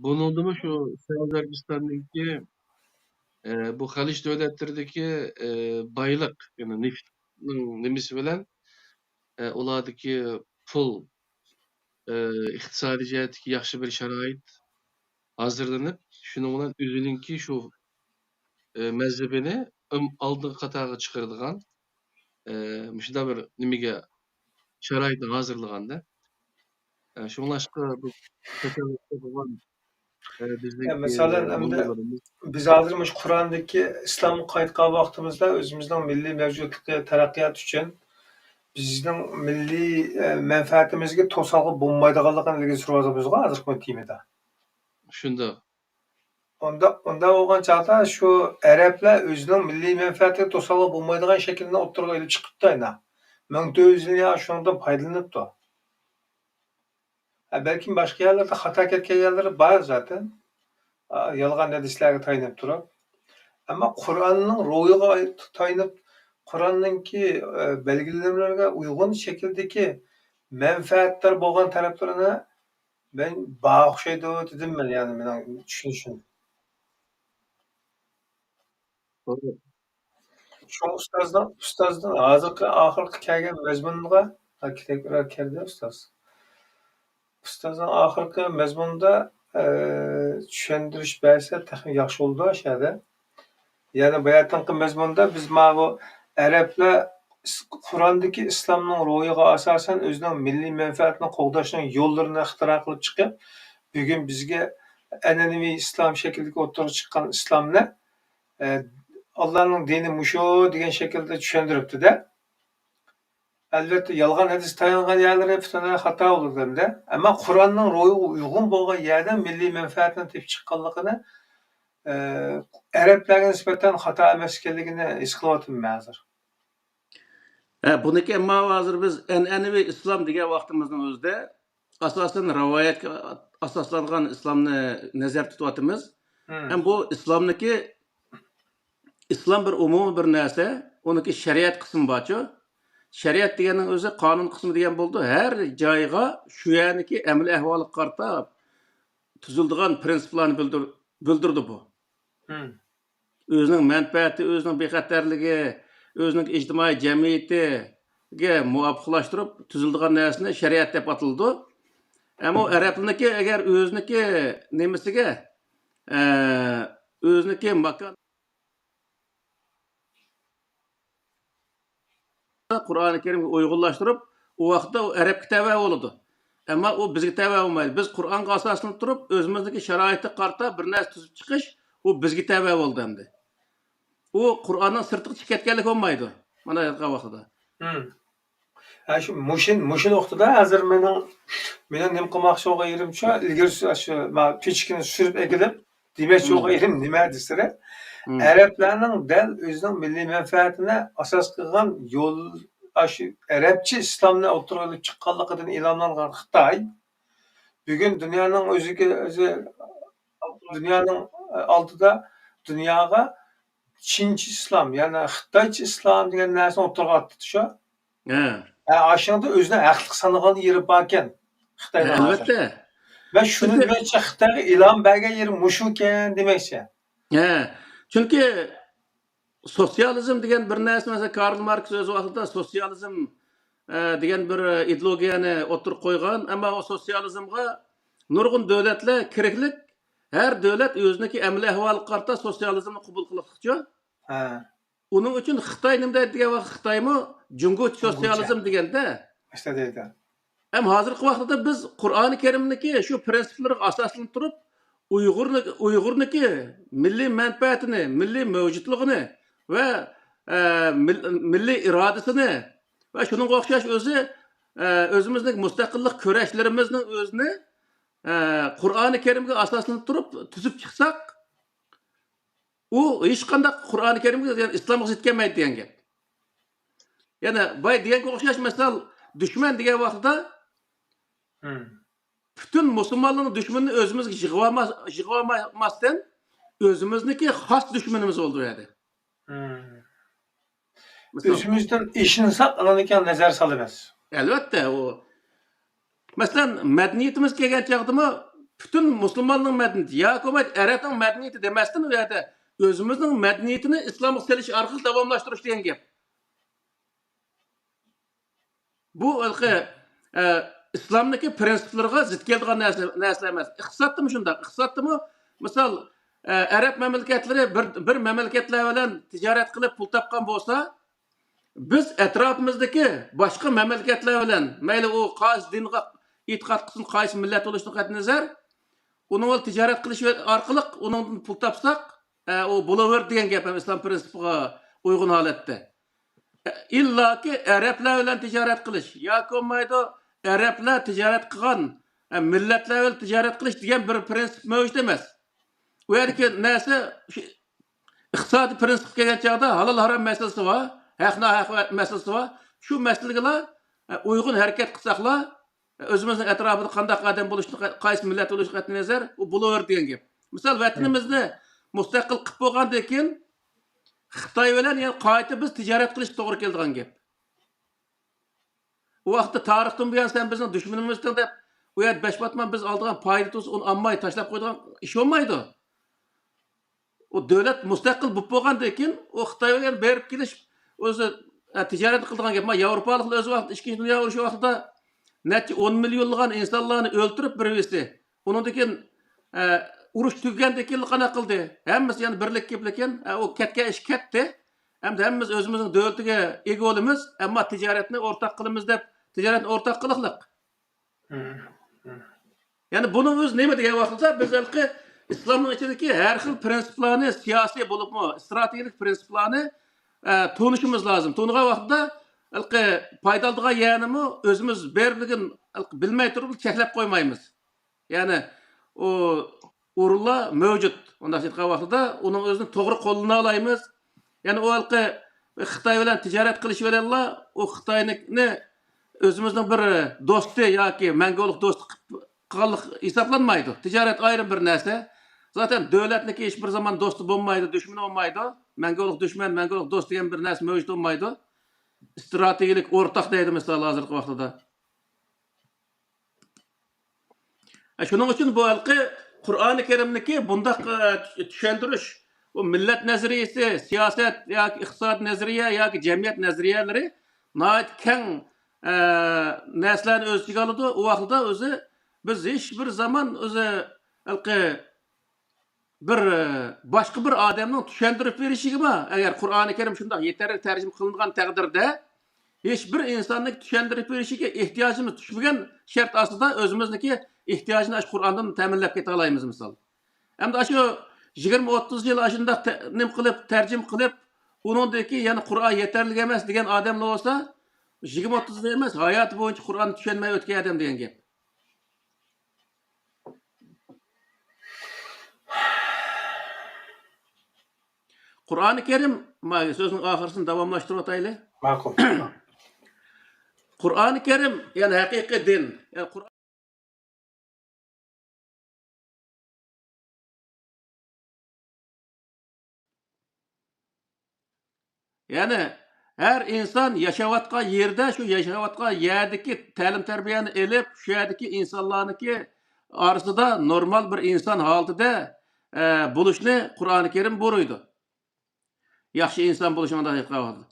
بۇنىڭدىمۇ شۇ سەئۇدى ئەرەبىستاننىڭكى، ئە، بۇ خەلىج دۆلەتلىرىدىكى، ئە، بايلىق، يەنى نېفىتنىڭ نېمىسى بىلەن، ئە، ئۇلاردىكى پۇل، ئە، ئىقتىسادىي جەھەتتىكى ياخشى بىر شارائىت ھازىرلىنىپ، شۇنىڭ بىلەن ئۆزىنىڭكى شۇ، ئە، مەزھىپىنى ئەڭ ئالدىنقى قاتارغا چىقىرىدىغان، ئە، مۇشۇنداق بىر نېمىگە، شارائىتنى ھازىرلىغاندا. ئە، شۇڭلاشقا بۇ تەسەۋۋۇپتا بولغان، ئە، بىزنىڭ، يا، مىسالەن، ئە، ئەمدى موللىلىرىمىز بىز ھازىر مۇشۇ قۇرئاندىكى ئىسلامغا قايتقان ۋاقتىمىزدا ئۆزىمىزنىڭ مىللىي مەۋجۇتلۇقى، تەرەققىيات ئۈچۈن بىزنىڭ مىللىي، ئە، مەنپەئەتىمىزگە توسالغۇ بولمايدىغانلىقىنى ئىلگىرى سۈرۈۋاتىمىزغۇ ھازىرقى تېمىدا. شۇنداق. ئۇنداق، ئۇنداق بولغان چاغدا شۇ ئەرەبلەر ئۆزىنىڭ مىللىي مەنپەئەتىگە توسالغۇ بولمايدىغان شەكىلنى ئوتتۇرىغا ئېلىپ چىقىپتۇ ئەنە. مىڭ تۆت يۈز يىل يا شۇنىڭدىن پايدىلىنىپتۇ. ھە، بەلكىم باشقا يەرلەردە خاتا كەتكەن يەرلىرى بار زاتەن. ئا، يالغان ھەدىسلەرگە تايىنىپ تۇرۇپ. ئەمما قۇرئاننىڭ روھىغا تايىنىپ، قۇرئاننىڭكى، ئە، بەلگىلىمىلىرىگە ئۇيغۇن شەكىلدىكى مەنپەئەتدار بولغان تەرەپلىرىنى مەن بار ئوخشايدۇ دېدىم مەن، يەنى مېنىڭ چۈشىنىشىم. توغرا. شۇڭا ئۇستازنىڭ، ئۇستازنىڭ ھازىرقى ئاخىرقى كەلگەن مەزمۇنىغا، ھە، تەكرار كەلدى ئۇستاز. ئۇستازنىڭ ئاخىرقى مەزمۇندا، ئە، چۈشەندۈرۈش بەرسە تېخى ياخشى بولىدۇ شۇ يەردە. يەنى باياتىنقى مەزمۇندا بىز ماۋۇ ئەرەبلەر ئىس-، قۇراندىكى ئىسلامنىڭ روھىغا ئاساسەن ئۆزىنىڭ مىللىي مەنپەئەتىنى قوغداشنىڭ يوللىرىنى ئىختىرا قىلىپ چىقىپ، بۈگۈن بىزگە ئەنئەنىۋى ئىسلام شەكلىدىكى ئوتتۇرىغا چىققان ئىسلامنى، ئە، ئاللانىڭ دىنى مۇشۇ دېگەن شەكىلدە چۈشەندۈرۈپتۇ-دە. ئەلۋەتتە، يالغان ھەدىس تايانغان يەرلىرى پۈتۈنلەي خاتا بولىدۇ ئەمدى. ئەمما قۇرئاننىڭ روھىغا ئۇيغۇن بولغان يەردىن مىللىي مەنپەئەتنى تېپىپ چىققانلىقىنى، ئە، ئەرەبلەرگە نىسبەتەن خاتا ئەمەس ئىكەنلىكىنى ھېس قىلىۋاتىمەن ھازىر. ھە، بۇنىڭكى، ئەمما ھازىر بىز ئەنئەنىۋى ئىسلام دېگەن ۋاقتىمىزنىڭ ئۆزىدە ئاساسەن رىۋايەتكە ئاساسلانغان ئىسلامنى نەزەردە تۇتۇۋاتىمىز. ھەم بۇ ئىسلامنىكى، ئىسلام بىر ئومۇمىي بىر نەرسە، ئۇنىڭكى شەرىئەت قىسمى بارچۇ. شەرىئەت دېگەننىڭ ئۆزى قانۇن قىسمى دېگەن بولىدۇ. ھەر جايغا شۇ يەرنىكى ئەمەلىي ئەھۋالىغا قارىتا تۈزۈلىدىغان پىرىنسىپلارنى بىلدۈر-، بىلدۈرىدۇ بۇ. ھىم. ئۆزىنىڭ مەنپەئەتى، ئۆزىنىڭ بىخەتەرلىكى، ئۆزىنىڭ ئىجتىمائىي جەمئىيىتىگە مۇۋاپىقلاشتۇرۇپ تۈزۈلىدىغان نەرسىنى شەرىئەت دەپ ئاتىلىدۇ. ئەمما ئەرەبلىرىنىڭكى ئەگەر ئۆزىنىڭكى نېمىسىگە، ئە، ئۆزىنىڭكى ماكان قۇرئانى كەرىمگە ئۇيغۇنلاشتۇرۇپ، ئۇ ۋاقىتتا ئۇ ئەرەبكە تەۋە بولىدۇ. ئەمما ئۇ بىزگە تەۋە بولمايدۇ. بىز قۇرئانغا ئاساسلىنىپ تۇرۇپ، ئۆزىمىزنىڭكى شارائىتىغا قارىتا بىر نەرسە تۈزۈپ چىقىش، ئۇ بىزگە تەۋە بولدى ئەمدى. ئۇ قۇرئاننىڭ سىرتىغا چىقىپ كەتكەنلىك بولمايدۇ. مانا ئېيتقان ۋاقتىدا. ھىم. ھە، شۇ مۇشۇ، مۇشۇ نۇقتىدا ھازىر مېنىڭ، مېنىڭ نېمە قىلماقچى بولغان يېرىم شۇ، ئىلگىرى سۇ-، شۇ، ما، پىچىكىنى سۈرۈپ ئەكېلىپ، دېمەكچى بولغان يېرىم نېمە دېسىلە، ئەرەبلەرنىڭ دەل ئۆزىنىڭ مىللىي مەنپەئەتىنى ئاساس قىلغان يول، ئاشۇ ئەرەبچە ئىسلامنى ئوتتۇرىغا ئېلىپ چىققانلىقىدىن ئىلھاملانغان خىتاي بۈگۈن دۇنيانىڭ ئۆزىگە، ئۆزى، دۇنيانىڭ ئالدىدا دۇنياغا چىنچە ئىسلام، يەنى خىتايچە ئىسلام دېگەن نەرسىنى ئوتتۇرىغا ئاتتى شۇ. ھە. ھە، ئاشۇنىڭدا ئۆزىنى ھەقلىق سانىغان يېرى باركەن خىتاينىڭ ھازىر. ئەلۋەتتە. مەن شۇنى دېمەكچى، خىتايغا ئىلھام بەرگەن يېرى مۇشۇكەن دېمەكچى. ھە. چۈنكى سوتسىيالىزم دېگەن بىر نەرسە، مەسىلەن، كارل ماركس ئۆز ۋاقتىدا سوتسىيالىزم، ئە، دېگەن بىر ئىدېئولوگىيەنى ئوتتۇرىغا قويغان، ئەمما ئۇ سوتسىيالىزمغا نۇرغۇن دۆلەتلەر كىرىكلىك، ھەر دۆلەت ئۆزىنىڭكى ئەمەلىي ئەھۋالىغا قارىتا سوتسىيالىزمنى قوبۇل قىلىقلىقچۇ. ھە. ئۇنىڭ ئۈچۈن خىتاي نېمە دەيدۇ دېگەن ۋاقىت، خىتايمۇ جۇڭگوچە سوتسىيالىزم دېگەندە. ئىشتە دەيدۇ. ھەم ھازىرقى ۋاقىتتا بىز قۇرئانى كەرىمنىڭكى شۇ پىرىنسىپلىرىغا ئاساسلىنىپ تۇرۇپ، ئۇيغۇرنى، ئۇيغۇرنىڭكى مىللىي مەنپەئەتىنى، مىللىي مەۋجۇتلۇقىنى ۋە، ئە، مىل-، مىللىي ئىرادىسىنى ۋە شۇنىڭغا ئوخشاش ئۆزى، ئە، ئۆزىمىزنىڭ مۇستەقىللىق كۈرەشلىرىمىزنىڭ ئۆزىنى، ئە، قۇرئانى كەرىمگە ئاساسلىنىپ تۇرۇپ تۈزۈپ چىقساق، ئۇ ھېچقانداق قۇرئانى كەرىمگە، يەنى ئىسلامغا زىت كەلمەيدۇ دېگەن گەپ. يەنە باي دېگەنگە ئوخشاش مىسال، دۈشمەن دېگەن ۋاقتىدا پۈتۈن مۇسۇلمانلارنىڭ دۈشمىنىنى ئۆزىمىزگە يىغىۋالما-، يىغىۋالماستىن، ئۆزىمىزنىڭكى خاس دۈشمىنىمىز بولدى ئۇ يەردە. مىسال. ئۆزىمىزدىن ئېشىنساق، ئاندىن كېيىن نەزەر سالىمىز. ئەلۋەتتە، ئۇ مەسىلەن، مەدەنىيىتىمىز كەلگەن چاغدىمۇ پۈتۈن مۇسۇلماننىڭ مەدەنىيىتى ياكى بولمايدۇ ئەرەبنىڭ مەدەنىيىتى دېمەستىن، ئۇ يەردە ئۆزىمىزنىڭ مەدەنىيىتىنى ئىسلامغا سېلىش ئارقىلىق داۋاملاشتۇرۇش دېگەن گەپ. بۇ ھېلىقى، ئە، ئىسلامنىڭكى پىرىنسىپلىرىغا زىت كېلىدىغان نەرسە، نەرسىلەر ئەمەس. ئىقتىسادتىمۇ شۇنداق. ئىقتىسادتىمۇ، مىسال، ئە، ئەرەب مەملىكەتلىرى بىر، بىر مەملىكەتلەر بىلەن تىجارەت قىلىپ پۇل تاپقان بولسا، بىز ئەتراپىمىزدىكى باشقا مەملىكەتلەر بىلەن، مەيلى ئۇ قايسى دىنغا ئېتىقاد قىلسۇن، قايسى مىللەت بولۇشىدىن قەتئىينەزەر، ئۇنىڭ بىلەن تىجارەت قىلىش ئارقىلىق ئۇنىڭدىن پۇل تاپساق، ئە، ئۇ بولۇۋېرىدۇ دېگەن گەپ ھەم ئىسلام پىرىنسىپىغا ئۇيغۇن ھالەتتە. ئە، ئىللاكى ئەرەبلەر بىلەن تىجارەت قىلىش ياكى بولمايدۇ، ئەرەبلەر تىجارەت قىلغان، ئە، مىللەتلەر بىلەن تىجارەت قىلىش دېگەن بىر پىرىنسىپ مەۋجۇت ئەمەس. ئۇ يەردىكى نەرسە شۇ ئىقتىسادىي پىرىنسىپقا كەلگەن چاغدا ھالال ھارام مەسىلىسى بار، ھەق ناھەق مەسىلىسى بار. شۇ مەسىلىگىلا، ئە، ئۇيغۇن ھەرىكەت قىلساقلا، ئۆزىمىزنىڭ ئەتراپىدا قانداق ئادەم بولۇشىدىن، قايسى مىللەت بولۇشىدىن قەتئىينەزەر، ئۇ بولۇۋېرىدۇ دېگەن گەپ. مىسال، ۋەتىنىمىزنى مۇستەقىل قىلىپ بولغاندىن كېيىن، خىتاي بىلەن يەنە قايتا بىز تىجارەت قىلىشقا توغرا كېلىدىغان گەپ. ئۇ ۋاقىتتا تارىختىن بۇيان سەن بىزنىڭ دۈشمىنىمىزسەن دەپ، ئۇ يەردە بەش پاتمان بىز ئالىدىغان پايدا تۇرسا، ئۇنى ئالماي تاشلاپ قويىدىغان ئىش بولمايدۇ. ئۇ دۆلەت مۇستەقىل بولۇپ بولغاندىن كېيىن، ئۇ خىتاي بىلەن بېرىپ كېلىش، ئۆزى، ئە، تىجارەت قىلىدىغان گەپ. ما، ياۋروپالىقلار ئۆز ۋاقتىدا ئىككىنچى دۇنيا ئۇرۇشى ۋاقتىدا نەچچە ئون مىليونلىغان ئىنسانلارنى ئۆلتۈرۈپ بىر بىرسى. ئۇنىڭدىن كېيىن، ئە، ئۇرۇش تۈگىگەندىن كېيىن قانداق قىلدى؟ ھەممىسى يەنە بىرلىككە كېلىپ، ئە، ئۇ كەتكەن ئىش كەتتى. ئەمدى ھەممىمىز ئۆزىمىزنىڭ دۆلىتىگە ئىگە بولىمىز، ئەمما تىجارەتنى ئورتاق قىلىمىز دەپ، تىجارەتنى ئورتاق قىلىقلىق. يەنى بۇنىڭ ئۆزى نېمە دېگەن ۋاقىتتا، بىز ھېلىقى ئىسلامنىڭ ئىچىدىكى ھەر خىل پرىنسىپلارنى، سىياسىي بولۇپمۇ ئىستراتېگىيەلىك پرىنسىپلارنى، ئە، تونۇشىمىز لازىم. تونۇغان ۋاقىتتا ھېلىقى پايدا ئالىدىغان يەرنىمۇ ئۆزىمىز بېرىدىغىنىنى بىلمەي تۇرۇپ چەكلەپ قويمايمىز. يەنى ئۇ ئورۇنلار مەۋجۇت. ئۇنداق ئېيتقان ۋاقتىدا ئۇنىڭ ئۆزىنى توغرا قوللىنالايمىز. يەنى ئۇ ھېلىقى خىتاي بىلەن تىجارەت قىلىش بىلەنلا ئۇ خىتاينى ئۆزىمىزنىڭ بىر دوستى ياكى مەڭگۈلۈك دوستى قىلىپ قالغانلىق ھېسابلانمايدۇ. تىجارەت ئايرىم بىر نەرسە. زاتەن دۆلەتنىڭكى ھېچ بىر زامان دوستى بولمايدۇ، دۈشمىنى بولمايدۇ. مەڭگۈلۈك دۈشمەن، مەڭگۈلۈك دوست دېگەن بىر نەرسە مەۋجۇت بولمايدۇ. ئىستراتېگىيەلىك ئورتاق دەيدۇ مىسال ھازىرقى ۋاقتىدا. شۇنىڭ ئۈچۈن بۇ ھېلىقى قۇرئانى كەرىمنىكى بۇنداق، ئە، چۈشەندۈرۈش، بۇ مىللەت نەزەرىيىسى، سىياسەت ياكى ئىقتىسادىي نەزەرىيە ياكى جەمئىيەت نەزەرىيەلىرى ناھايىتى كەڭ، ئە، نەرسىلەرنى ئۆز ئىچىگە ئالىدۇ. ئۇ ۋاقتىدا ئۆزى، بىز ھېچ بىر زامان ئۆزى ھېلىقى بىر، ئە، باشقا بىر ئادەمنىڭ چۈشەندۈرۈپ بېرىشىگىمۇ، ئەگەر قۇرئانى كەرىم شۇنداق يېتەرلىك تەرجىمە قىلىنغان تەقدىردە، ھېچ بىر ئىنساننىڭ چۈشەندۈرۈپ بېرىشىگە ئېھتىياجىمىز چۈشمىگەن شەرت ئاستىدا ئۆزىمىزنىڭكى ئېھتىياجىنى ئاشۇ قۇرئاندىن تەمىنلەپ كېتەلايمىز مىسال. ئەمدى ئاشۇ يىگىرمە ئوتتۇز يىل ئاشۇنداق تە-، نېمە قىلىپ، تەرجىمە قىلىپ، ئۇنىڭدىن كېيىن يەنە قۇرئان يېتەرلىك ئەمەس دېگەن ئادەملەر بولسا، يىگىرمە ئوتتۇز يىل ئەمەس، ھاياتى بويىچە قۇرئاننى چۈشەنمەي ئۆتكەن ئادەم دېگەن گەپ. قۇرئانى كەرىم، ما-، سۆزنىڭ ئاخىرىسىنى داۋاملاشتۇرۇۋاتايلى. ماقۇل. قۇرئانى كەرىم، يەنى ھەقىقىي دىن. يەنى قۇرئان يەنى ھەر ئىنسان ياشاۋاتقان يېرىدە، شۇ ياشاۋاتقان يەردىكى تەلىم-تەربىيەنى ئېلىپ، شۇ يەردىكى ئىنسانلارنىڭكى ئارىسىدا نورمال بىر ئىنسان ھالىتىدە، ئە، بولۇشنى قۇرئانى كەرىم بۇيرۇيدۇ. ياخشى ئىنسان بولۇشنى مۇنداق ئېيتقان ۋاقتىدا.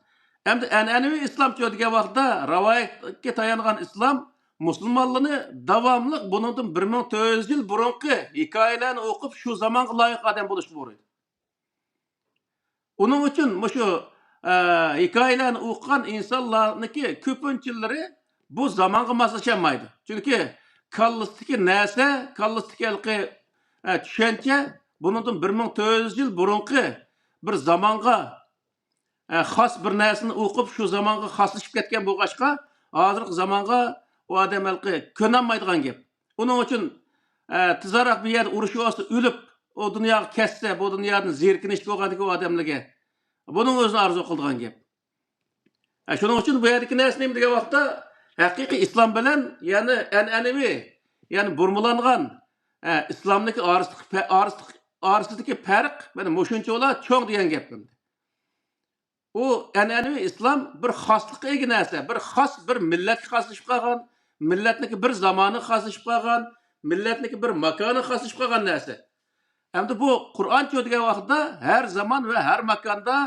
ئەمدى ئەنئەنىۋى ئىسلامچۇ دېگەن ۋاقىتتا، رىۋايەتكە تايانغان ئىسلام مۇسۇلمانلارنى داۋاملىق بۇنىڭدىن بىر مىڭ تۆت يۈز يىل بۇرۇنقى ھېكايىلەرنى ئوقۇپ، شۇ زامانغا لايىق ئادەم بولۇشقا بۇيرۇيدۇ. ئۇنىڭ ئۈچۈن مۇشۇ، ئە، ھېكايىلەرنى ئوقۇغان ئىنسانلارنىڭكى كۆپىنچىلىرى بۇ زامانغا ماسلىشالمايدۇ. چۈنكى كاللىسىدىكى نەرسە، كاللىسىدىكى ھېلىقى، ئە، چۈشەنچە بۇنىڭدىن بىر مىڭ تۆت يۈز يىل بۇرۇنقى بىر زامانغا، ئە، خاس بىر نەرسىنى ئوقۇپ، شۇ زامانغا خاسلىشىپ كەتكەن بولغاچقا، ھازىرقى زامانغا ئۇ ئادەم ھېلىقى كۆنەلمەيدىغان گەپ. ئۇنىڭ ئۈچۈن، ئە، تېزراق بىر يەردە ئۇرۇش بولسا، ئۆلۈپ، ئۇ دۇنياغا كەتسە، بۇ دۇنيادىن زېرىكىنىشلىك بولغاندىكىن ئۇ ئادەملەرگە، بۇنىڭ ئۆزىنى ئارزۇ قىلىدىغان گەپ. ئە، شۇنىڭ ئۈچۈن بۇ يەردىكى نەرسە نېمە دېگەن ۋاقىتتا، ھەقىقىي ئىسلام بىلەن، يەنى ئەنئەنىۋى، يەنى بۇرمىلانغان، ئە، ئىسلامنىڭكى ئارىسىدىكى پە-، ئارىسىدىكى، ئارىسىدىكى پەرق مانا مۇشۇنچىۋالا چوڭ دېگەن گەپ ئەمدى. ئۇ ئەنئەنىۋى ئىسلام بىر خاسلىققا ئىگە نەرسە، بىر خاس بىر مىللەتكە خاسلىشىپ قالغان، مىللەتنىڭكى بىر زامانىغا خاسلىشىپ قالغان، مىللەتنىڭكى بىر ماكانىغا خاسلىشىپ قالغان نەرسە. ئەمدى بۇ قۇرئانچۇ دېگەن ۋاقىتتا ھەر زامان ۋە ھەر ماكاندا،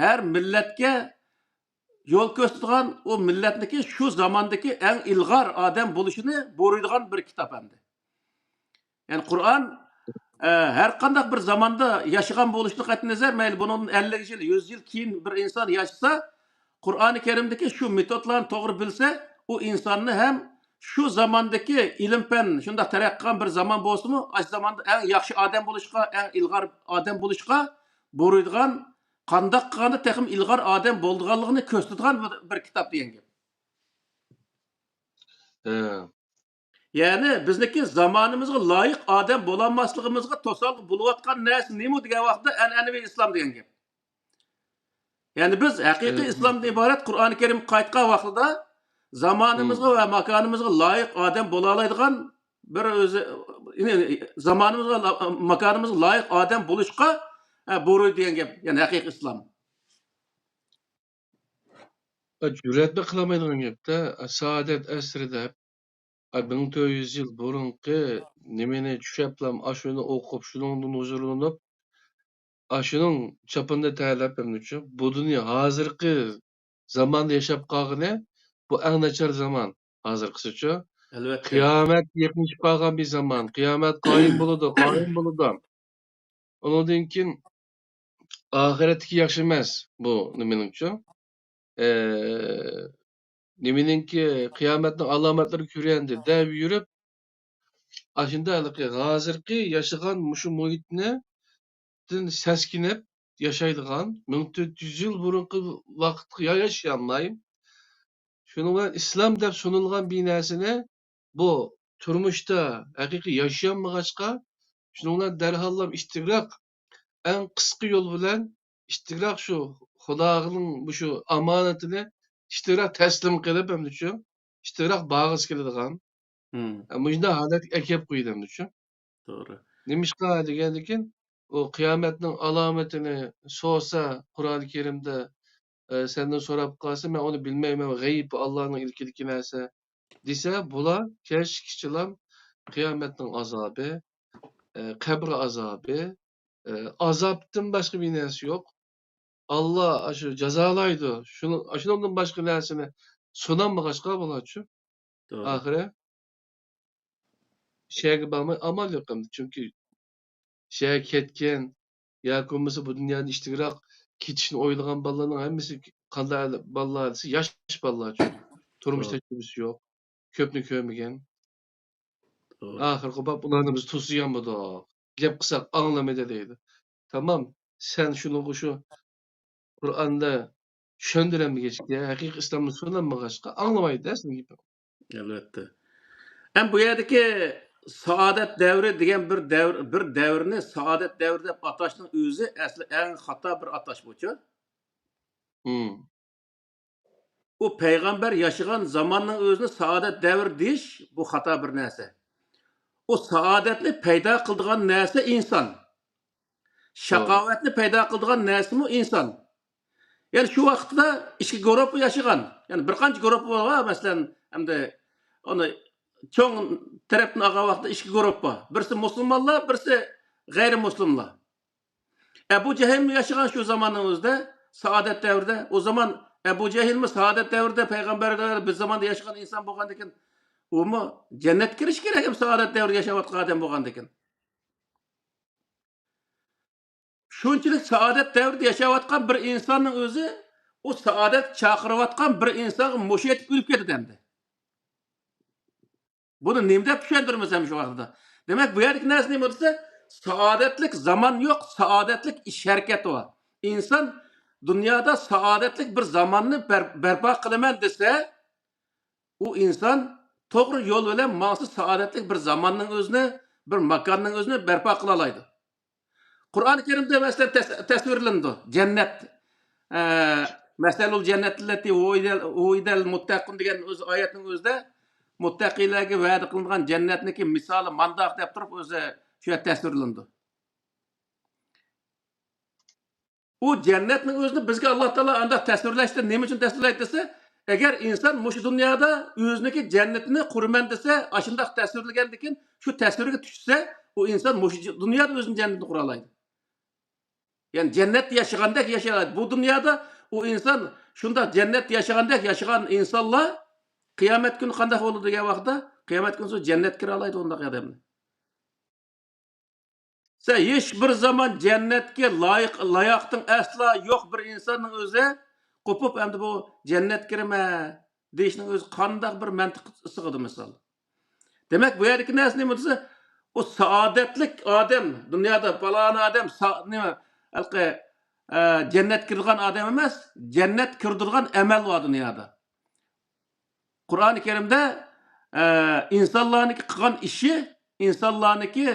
ھەر مىللەتكە يول كۆرسىتىدىغان، ئۇ مىللەتنىڭكى شۇ زاماندىكى ئەڭ ئىلغار ئادەم بولۇشىنى بۇيرۇيدىغان بىر كىتاب ئەمدى. يەنى قۇرئان، ئە، ھەر قانداق بىر زاماندا ياشىغان بولۇشىدىن قەتئىينەزەر، مەيلى بۇنىڭدىن ئەللىك يىل، يۈز يىل كېيىن بىر ئىنسان ياشىسا، قۇرئانى كەرىمدىكى شۇ مېتودلارنى توغرا بىلسە، ئۇ ئىنساننى ھەم شۇ زاماندىكى ئىلىم-پەن شۇنداق تەرەققىي قىلغان بىر زامان بولسىمۇ، ئاشۇ زاماندا ئەڭ ياخشى ئادەم بولۇشقا، ئەڭ ئىلغار ئادەم بولۇشقا بۇيرۇيدىغان، قانداق قىلغاندا تېخىمۇ ئىلغار ئادەم بولىدىغانلىقىنى كۆرسىتىدىغان بىر، بىر كىتاب دېگەن گەپ. ھە. يەنى بىزنىڭكى زامانىمىزغا لايىق ئادەم بولالماسلىقىمىزغا توسالغۇ بولۇۋاتقان نەرسە نېمە دېگەن ۋاقىتتا ئەنئەنىۋى ئىسلام دېگەن گەپ. يەنى بىز ھەقىقىي ئى، ئىسلامدىن ئىبارەت قۇرئانى كەرىمگە قايتقان ۋاقتىدا زامانىمىزغا ھىم. ۋە ماكانىمىزغا لايىق ئادەم بولالايدىغان بىر ئۆزى، يەنى زامانىمىزغا لا-، ماكانىمىزغا لايىق ئادەم بولۇشقا، ئە، بۇيرۇيدۇ دېگەن گەپ. يەنى ھەقىقىي ئىسلام. جۈرئەتمۇ قىلالمايدىغان گەپتە، سائادەت ئەسرى دەپ، ئا، مىڭ تۆت يۈز يىل بۇرۇنقى نېمىنى چۈشەپلام، ئاشۇنى ئوقۇپ، شۇنىڭدىن ھۇزۇرلىنىپ، ئاشۇنىڭ چاپىنىنى تەلەپ، ئەمدىچۇ، بۇ دۇنيا ھازىرقى زاماندا ياشاپ قالغىنى، بۇ ئەڭ ناچار زامان ھازىرقىسىچۇ. ئەلۋەتتە. قىيامەت يېقىنلىشىپ قالغان بىر زامان، قىيامەت قايىم بولىدۇ، قايىم بولىدۇ. ئۇنىڭدىن كېيىن ئاخىرەتتىكى ياخشى ئەمەس بۇ نېمىنىڭچۇ؟ ئە، نېمىنىڭكى قىيامەتنىڭ ئالامەتلىرى كۆرۈندى دەپ يۈرۈپ، ئاشۇنداق ھېلىقى ھازىرقى ياشىغان مۇشۇ مۇھىتنى، دىن سەسكىنىپ ياشايدىغان، مىڭ تۆت يۈز يىل بۇرۇنقى ۋاقىتقا يا-، ياشىيالماي، شۇنىڭ بىلەن ئىسلام دەپ سۇنۇلغان بىر نەرسىنى بۇ تۇرمۇشتا ھەقىقىي ياشىيالمىغاچقا، شۇنىڭ بىلەن دەرھاللا ئىستىغراق، ئەڭ قىسقا يول بىلەن ئىستىغراق شۇ خۇدانىڭ مۇشۇ ئامانىتىنى ئىستىغراق تەسلىم قىلىپ، ئەمدى شۇ ئىستىغراق بارغۇسى كېلىدىغان، مم. مۇشۇنداق ھالەتكە ئەكەپ قويىدۇ، ئەمدى شۇ. توغرا. نېمىشقا دېگەندىكىن، ئۇ قىيامەتنىڭ ئالامىتىنى سورىسا، قۇرئان كەرىمدە، ئە، سەندىن سوراپ قالسا، مەن ئۇنى بىلمەيمەن، غەيىب، ئاللانىڭ ئىلكىدىكى نەرسە، دېسە، بۇلار كەچ كىچىلام قىيامەتنىڭ ئازابى، ئە، قەبرە ئازابى، ئە، ئازابتىن باشقا بىر نەرسە يوق. ئاللا ئاشۇ جازالايدۇ. شۇنىڭ، ئاشۇنىڭدىن باشقا نەرسىنى سۇنالمىغاچقا بۇلارچۇ. توغرا. ئاخىرى شەھەرگە بارماي ئامال يوق ئەمدى. چۈنكى شەھەرگە كەتكەن ياكى بولمىسا بۇ دۇنيادىن ئىشتىكراق كېتىشنى ئويلىغان بالىلارنىڭ ھەممىسى قانداق بالىلار دېسە، ياش بالىلارچۇ. تۇرمۇش توغرا. تەجرىبىسى يوق. كۆپنى كۆرمىگەن. توغرا. ئاخىرقى باب ئۇلارنى بىز توسۇيالمىدۇق. گەپ قىلساق ئاڭلىمىدى دەيدۇ. تامام، سەن شۇنىڭغا شۇ قۇرئاندا چۈشەندۈرەلمىگەچكە، ھەقىقىي ئىسلامنى سۇنالمىغاچقا ئاڭلىمايدۇ-دە سېنىڭ گېپىڭ. ئەلۋەتتە. ھەم بۇ يەردىكى سائادەت دەۋرى دېگەن بىر دەۋر، بىر دەۋرنى سائادەت دەۋرى دەپ ئاتاشنىڭ ئۆزى ئەسلى ئەڭ خاتا بىر ئاتاش بۇچۇ. مم. ئۇ پەيغەمبەر ياشىغان زاماننىڭ ئۆزىنى سائادەت دەۋرى دېيىش، بۇ خاتا بىر نەرسە. ئۇ سائادەتنى پەيدا قىلىدىغان نەرسە ئىنسان. توغرا. شاقاۋەتنى پەيدا قىلىدىغان نەرسىمۇ ئىنسان. يەنى شۇ ۋاقىتتا ئىككى گۇرۇپپا ياشىغان. يەنى بىر قانچە گۇرۇپپا بار، مەسىلەن، ئەمدى ئۇنى چوڭ تەرەپتىن ئالغان ۋاقىتتا ئىككى گۇرۇپپا. بىرسى مۇسۇلمانلار، بىرسى غەيرىي مۇسۇلمانلار. ئەبۇ جەھىلمۇ ياشىغان شۇ زاماننىڭ ئۆزىدە، سائادەت دەۋرىدە. ئۇ زامان ئەبۇ جەھىلمۇ سائادەت دەۋرىدە، پەيغەمبەر دەۋرىدە، بىز زاماندا ياشىغان ئىنسان بولغاندىكىن، ئۇمۇ جەننەتكە كىرىشى كېرەك، ھەم سائادەت دەۋرىدە ياشاۋاتقان ئادەم بولغاندىكىن. شۇنچىلىك سائادەت دەۋرىدە ياشاۋاتقان بىر ئىنساننىڭ ئۆزى، ئۇ سائادەت چاقىرىۋاتقان بىر ئىنسانغا مۇشۇ يېتىپ ئۆلۈپ كېتىدۇ ئەمدى. بۇنى نېمە دەپ چۈشەندۈرىمىز ھەم شۇ ۋاقىتتا؟ دېمەك، بۇ يەردىكى نەرسە نېمە دېسە، سائادەتلىك زامان يوق، سائادەتلىك ئىش ھەرىكەت بار. ئىنسان دۇنيادا سائادەتلىك بىر زاماننى بەر-، بەرپا قىلىمەن دېسە، ئۇ ئىنسان توغرا يول بىلەن ماڭسا، سائادەتلىك بىر زاماننىڭ ئۆزىنى، بىر ماكاننىڭ ئۆزىنى بەرپا قىلالايدۇ. قۇرئان كەرىمدە، مەسىلەن، تەس-، تەسۋىرلىنىدۇ. جەننەت، ئە، مەسەلۇل جەننەتىللەتى ۋۇئىدەل، ۋۇئىدەل مۇتتەقۇن دېگەن ئۆز ئايەتنىڭ ئۆزىدە مۇتتەقىيلەرگە ۋەدە قىلىنغان جەننەتنىڭكى مىسالى مانداق دەپ تۇرۇپ ئۆزى شۇ يەردە تەسۋىرلىنىدۇ. ئۇ جەننەتنىڭ ئۆزىنى بىزگە ئاللا تائالا ئانداق تەسۋىرلەشتە نېمە ئۈچۈن تەسۋىرلەيدۇ دېسە، ئەگەر ئىنسان مۇشۇ دۇنيادا ئۆزىنىڭكى جەننىتىنى قۇرىمەن دېسە، ئاشۇنداق تەسۋىرلىگەندىكىن شۇ تەسۋىرگە چۈشسە، ئۇ ئىنسان مۇشۇ ج-، دۇنيادا ئۆزىنىڭ جەننىتىنى قۇرالايدۇ. يەنى جەننەتتە ياشىغاندەك ياشايدۇ. بۇ دۇنيادا ئۇ ئىنسان شۇنداق جەننەتتە ياشىغاندەك ياشىغان ئىنسانلار قىيامەت كۈنى قانداق بولىدۇ دېگەن ۋاقىتتا، قىيامەت كۈنى جەننەتكە كىرالايدۇ ئۇنداق ئادەملەر. سەن ھېچ بىر زامان جەننەتكە لايىق، لاياقتىڭ ئەسلا يوق بىر ئىنساننىڭ ئۆزى قوپۇپ، ئەمدى بۇ جەننەتكە كىرىمەن دېيىشنىڭ ئۆزى قانداق بىر مەنتىققە سىغىدۇ، مىسال؟ دېمەك، بۇ يەردىكى نەرسە نېمە دېسە، ئۇ سائادەتلىك ئادەم، دۇنيادا پالانى ئادەم سا-، نېمە، ھېلىقى، ئە، جەننەتكە كىرىدىغان ئادەم ئەمەس، جەننەت كىردۈرىدىغان ئەمەل بار دۇنيادا. قۇرئانى كەرىمدە، ئە، ئىنسانلارنىڭكى قىلغان ئىشى، ئىنسانلارنىڭكى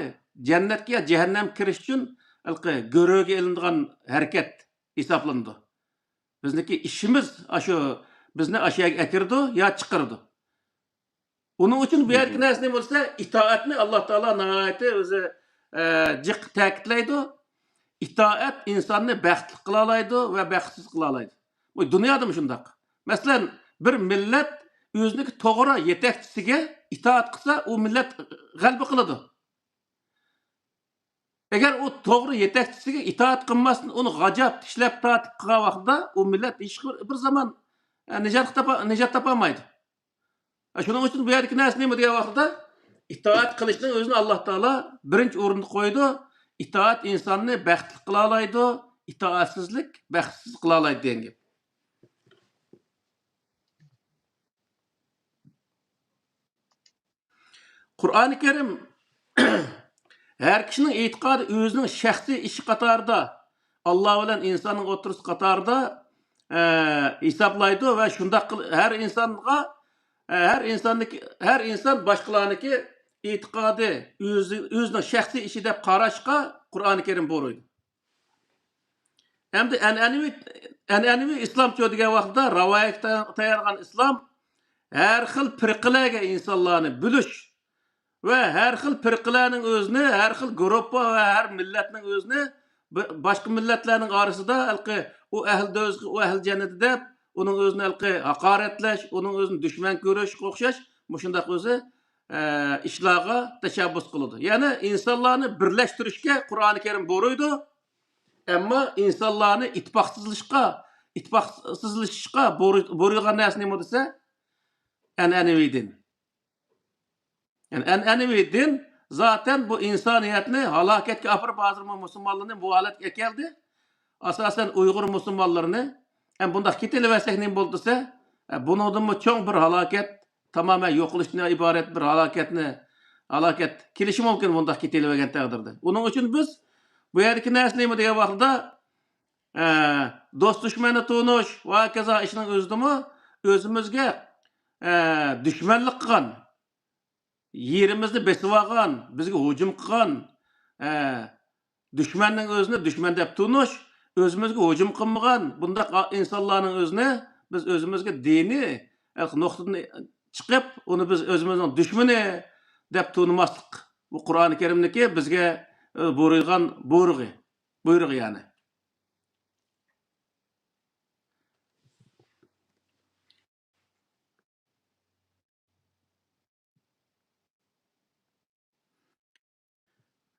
جەننەتكە يا جەھەننەمگە كىرىش ئۈچۈن ھېلىقى گۆرۈگە ئېلىنىدىغان ھەرىكەت ھېسابلىنىدۇ. بىزنىڭكى ئىشىمىز ئاشۇ، بىزنى ئاشۇ يەرگە ئەكىرىدۇ يا چىقىرىدۇ. ئۇنىڭ ئۈچۈن بۇ يەردىكى نەرسە نېمە بولسا، ئىتائەتنى ئاللا تائالا ناھايىتى ئۆزى، ئە، جىق تەكىتلەيدۇ. ئىتائەت ئىنساننى بەختلىك قىلالايدۇ ۋە بەختسىز قىلالايدۇ. بۇ دۇنيادىمۇ شۇنداق. مەسىلەن، بىر مىللەت ئۆزىنىڭكى توغرا يېتەكچىسىگە ئىتائەت قىلسا، ئۇ مىللەت غەلىبە قىلىدۇ. ئەگەر ئۇ توغرا يېتەكچىسىگە ئىتائەت قىلماستىن، ئۇنى غاجاپ، تىكلەپ تارتىپ قىلغان ۋاقتىدا، ئۇ مىللەت ھېچ بىر، بىر زامان، ئە، نىجات تاپا-، نىجات تاپالمايدۇ. ئە، شۇنىڭ ئۈچۈن بۇ يەردىكى نەرسە نېمە دېگەن ۋاقتىدا، ئىتائەت قىلىشنىڭ ئۆزىنى ئاللا تائالا بىرىنچى ئورۇندا قويىدۇ. ئىتائەت ئىنساننى بەختلىك قىلالايدۇ، ئىتائەتسىزلىك بەختسىز قىلالايدۇ دېگەن گەپ. قۇرئانى كەرىم ھەر كىشىنىڭ ئېتىقادى ئۆزىنىڭ شەخسىي ئىشى قاتارىدا، ئاللا بىلەن ئىنساننىڭ ئوتتۇرىسى قاتارىدا، ئە، ھېسابلايدۇ ۋە شۇنداق قىل-، ھەر ئىنسانغا، ئە، ھەر ئىنساننىڭكى، ھەر ئىنسان باشقىلارنىڭكى ئېتىقادى ئۆزى، ئۆزىنىڭ شەخسىي ئىشى دەپ قاراشقا قۇرئانى كەرىم بۇيرۇيدۇ. ئەمدى ئەنئەنىۋى، ئەنئەنىۋى ئىسلامچۇ دېگەن ۋاقىتتا راۋايەتكە تايانغان ئىسلام ھەر خىل پىرقىلەرگە ئىنسانلارنى بۆلۈش ۋە ھەر خىل پىرقىلەرنىڭ ئۆزىنى، ھەر خىل گۇرۇپپا ۋە ھەر مىللەتنىڭ ئۆزىنى باشقا مىللەتلەرنىڭ ئارىسىدا ھېلىقى ئۇ ئەھلى دوزىخى، ئۇ ئەھلى جەننىتى دەپ، ئۇنىڭ ئۆزىنى ھېلىقى ھاقارەتلەش، ئۇنىڭ ئۆزىنى دۈشمەن كۆرۈشكە ئوخشاش مۇشۇنداق ئۆزى، ئە، ئىشلارغا تەشەببۇس قىلىدۇ. يەنى ئىنسانلارنى بىرلەشتۈرۈشكە قۇرئانى كەرىم بۇيرۇيدۇ. ئەمما ئىنسانلارنى ئىتتىپاقسىزلىشىشقا، ئىتتىپاقسىزلىشىشقا بۇيرۇ-، بۇيرۇيدىغان نەرسە نېمە دېسە، ئەنئەنىۋى دىن. يەنى ئەنئەنىۋى دىن زاتەن بۇ ئىنسانىيەتنى ھالاكەتكە ئاپىرىپ، ھازىر بۇ مۇسۇلمانلارنى بۇ ھالەتكە ئەكەلدى. ئاساسەن ئۇيغۇر مۇسۇلمانلىرىنى. ئەمما بۇنداق كېتىلىۋەرسەك نېمە بولدى دېسە، ئە، بۇنىڭدىنمۇ چوڭ بىر ھالاكەت، تامامەن يوقىلىشتىن ئىبارەت بىر ھالاكەتنى، ھالاكەت كېلىشى مۇمكىن بۇنداق كېتىلىۋەرگەن تەقدىردە. ئۇنىڭ ئۈچۈن بىز بۇ يەردىكى نەرسە نېمە دېگەن ۋاقتىدا، ئە، دوست دۈشمەننى تونۇش ۋە ھاكازا ئىشنىڭ ئۆزىدىمۇ ئۆزىمىزگە، ئە، دۈشمەنلىك قىلغان، يېرىمىزنى بېسىۋالغان، بىزگە ھۇجۇم قىلغان، ئە، دۈشمەننىڭ ئۆزىنى دۈشمەن دەپ تونۇش، ئۆزىمىزگە ھۇجۇم قىلمىغان بۇنداق ئا-، ئىنسانلارنىڭ ئۆزىنى بىز ئۆزىمىزگە دىنىي نۇقتىدىن چىقىپ، ئۇنى بىز ئۆزىمىزنىڭ دۈشمىنى دەپ تونۇماسلىق. بۇ قۇرئانى كەرىمدىكى بىزگە، ئە، بۇيرۇيدىغان بۇيرۇغى، بۇيرۇغى يەنى.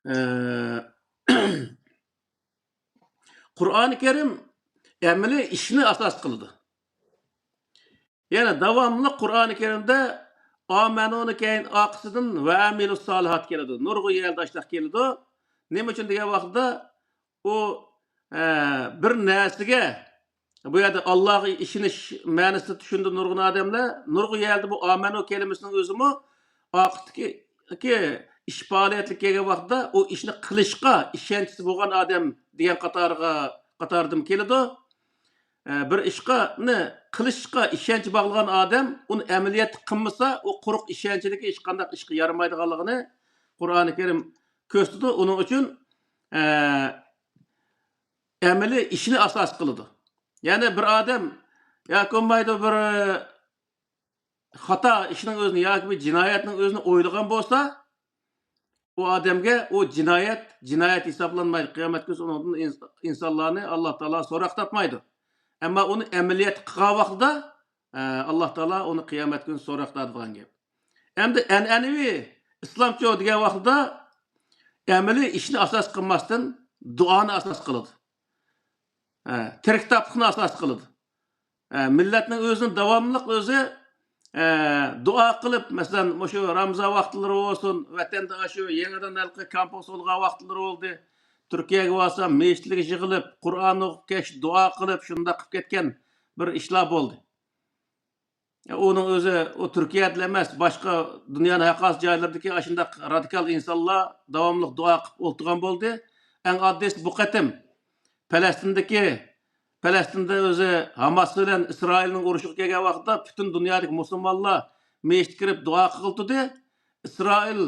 ئە، قۇرئانى كەرىم ئەمەلىي ئىشنى ئاساس قىلىدۇ. يەنى داۋاملىق قۇرئانى كەرىمدە ئامەنۇنى كەينى ئارقىسىدىن ۋە ئەمىلۇس سالىھات كېلىدۇ. نۇرغۇن يەردە ئاشۇنداق كېلىدۇ. نېمە ئۈچۈن دېگەن ۋاقىتتا، ئۇ، ئە، بىر نەرسىگە، بۇ يەردە ئاللاغا ئىشىنىش مەنىسىنى چۈشىنىدۇ نۇرغۇن ئادەملەر. نۇرغۇن يەردە بۇ ئامەنۇ كەلىمىسىنىڭ ئۆزىمۇ ئاقىۋىتىدىكى ئىش پائالىيەتلىك كەلگەن ۋاقتىدا ئۇ ئىشنى قىلىشقا ئىشەنچىسى بولغان ئادەم دېگەن قاتارغا، قاتاردىمۇ كېلىدۇ. ئە، بىر ئىشقا، نى قىلىشقا ئىشەنچ باغلىغان ئادەم ئۇنى ئەمەلىيەتتە قىلمىسا، ئۇ قۇرۇق ئىشەنچىدىكى ھېچقانداق ئىشقا يارىمايدىغانلىقىنى قۇرئانى كەرىم كۆرسىتىدۇ. ئۇنىڭ ئۈچۈن، ئە، ئەمەلىي ئىشنى ئاساس قىلىدۇ. يەنى بىر ئادەم ياكى بولمايدۇ بىر خاتا ئىشنىڭ ئۆزىنى ياكى بىر جىنايەتنىڭ ئۆزىنى ئويلىغان بولسا، ئۇ ئادەمگە ئۇ جىنايەت، جىنايەت ھېسابلانمايدۇ. قىيامەت كۈنى ئۇنىڭدىن ئىنس-، ئىنسانلارنى ئاللا تائالا سوراق تارتمايدۇ. ئەمما ئۇنى ئەمەلىيەتتە قىلغان ۋاقتىدا، ئە، ئاللا تائالا ئۇنى قىيامەت كۈنى سوراق تارتىدىغان گەپ. ئەمدى ئەنئەنىۋى ئىسلامچۇ دېگەن ۋاقتىدا ئەمەلىي ئىشنى ئاساس قىلماستىن، دۇئانى ئاساس قىلىدۇ. ئە، تىرىك تاپلىقنى ئاساس قىلىدۇ. ئە، مىللەتنىڭ ئۆزىنى داۋاملىق ئۆزى، ئە، دۇئا قىلىپ، مەسىلەن، مۇشۇ رامىزان ۋاقىتلىرى بولسۇن، ۋەتەندە ئاشۇ يېڭىدىن ھېلىقى كامپوس بولغان ۋاقىتلىرى بولدى. تۈركىيەگە بارسام، مەسچىتلەرگە يىغىلىپ، قۇرئان ئوقۇپ كەچ دۇئا قىلىپ، شۇنداق قىلىپ كەتكەن بىر ئىشلار بولدى. ئۇنىڭ ئۆزى ئۇ تۈركىيەدىلا ئەمەس، باشقا دۇنيانىڭ ھەر قايسى جايلىرىدىكى ئاشۇنداق رادىكال ئىنسانلار داۋاملىق دۇئا قىلىپ ئولتۇرغان بولدى. ئەڭ ئاددىيسى بۇ قېتىم پەلەستىندىكى، پەلەستىندە ئۆزى ھاماس بىلەن ئىسرائىلنىڭ ئۇرۇشىغا كەلگەن ۋاقىتتا پۈتۈن دۇنيادىكى مۇسۇلمانلار مەسچىتكە كىرىپ دۇئا قىلغىلى تۇردى. ئىسرائىل،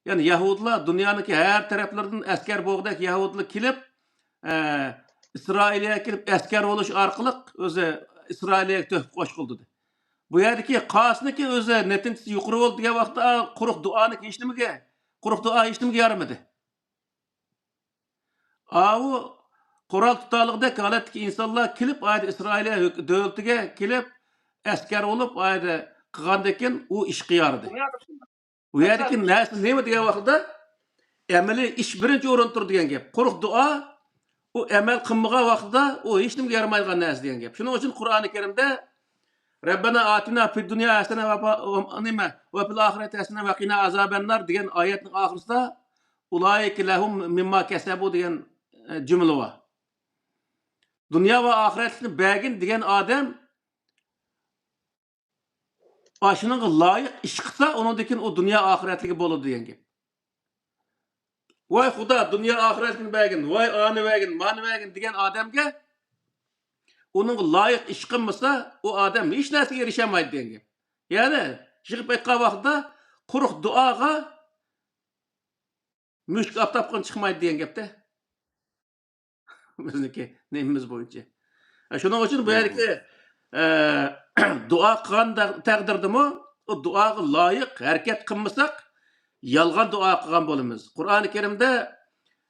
يەنى يەھۇدىيلار دۇنيانىڭكى ھەر تەرەپلىرىدىن ئەسكەر بوغدەك يەھۇدىيلار كېلىپ، ئە، ئىسرائىلىيەگە كېلىپ ئەسكەر بولۇش ئارقىلىق ئۆزى ئىسرائىلىيەگە تۆھپە قوشقىلى تۇردى. بۇ يەردىكى قاسنىكى ئۆزى نەتىجىسى يۇقىرى بولدى دېگەن ۋاقىتتا، قۇرۇق دۇئانى ھېچنېمىگە، قۇرۇق دۇئا ھېچنېمىگە يارىمىدى. ئاۋۇ قورال تۇتالىغۇدەك ھالەتتىكى ئىنسانلار كېلىپ، ئايدا ئىسرائىلىيە ھۆك-، دۆلىتىگە كېلىپ، ئەسكەر بولۇپ، ئايدا قىلغاندىن كېيىن ئۇ ئىشقا يارىدى. ئۇ يەردىكى نەرسە نېمە دېگەن ۋاقتىدا، ئەمەلىي ئىش بىرىنچى ئورۇندا تۇرىدۇ دېگەن گەپ. قۇرۇق دۇئا، ئۇ ئەمەل قىلمىغان ۋاقتىدا، ئۇ ھېچنېمىگە يارىمايدىغان نەرسە دېگەن گەپ. شۇنىڭ ئۈچۈن قۇرئانى كەرىمدە، رەببەنا ئاتىنا فىد دۇنيا ھەسەنە ۋە فا-، ۋە نېمە، ۋە فىل ئاخىرەتى ھەسەنە ۋە قىنا ئازابەننار دېگەن ئايەتنىڭ ئاخىرىسىدا، ئۇلائىكە لەھۇم مىمما كەسەبۇ دېگەن، ئە، جۈملە بار. دۇنيا ۋە ئاخىرەتلىكنى بەرگىن دېگەن ئادەم، ئاشۇنىڭغا لايىق ئىش قىلسا، ئۇنىڭدىن كېيىن ئۇ دۇنيا ئاخىرەتلىكى بولىدۇ دېگەن گەپ. ۋاي خۇدا، دۇنيا ئاخىرەتلىكنى بەرگىن، ۋاي ئانى بەرگىن، مانى بەرگىن دېگەن ئادەمگە ئۇنىڭغا لايىق ئىش قىلمىسا، ئۇ ئادەم ھېچ نەرسىگە ئېرىشەلمەيدۇ دېگەن گەپ. يەنى يىغىپ ئېيتقان ۋاقتىدا قۇرۇق دۇئاغا مۈشۈك ئاپتاپقىن چىقمايدۇ دېگەن گەپتە. بىزنىڭكى نېمىمىز بويىچە. ئە، شۇنىڭ ئۈچۈن بۇ يەردىكى، ئە، دۇئا قىلغان تەق-، تەقدىردىمۇ ئۇ دۇئاغا لايىق ھەرىكەت قىلمىساق، يالغان دۇئا قىلغان بولىمىز. قۇرئانى كەرىمدە،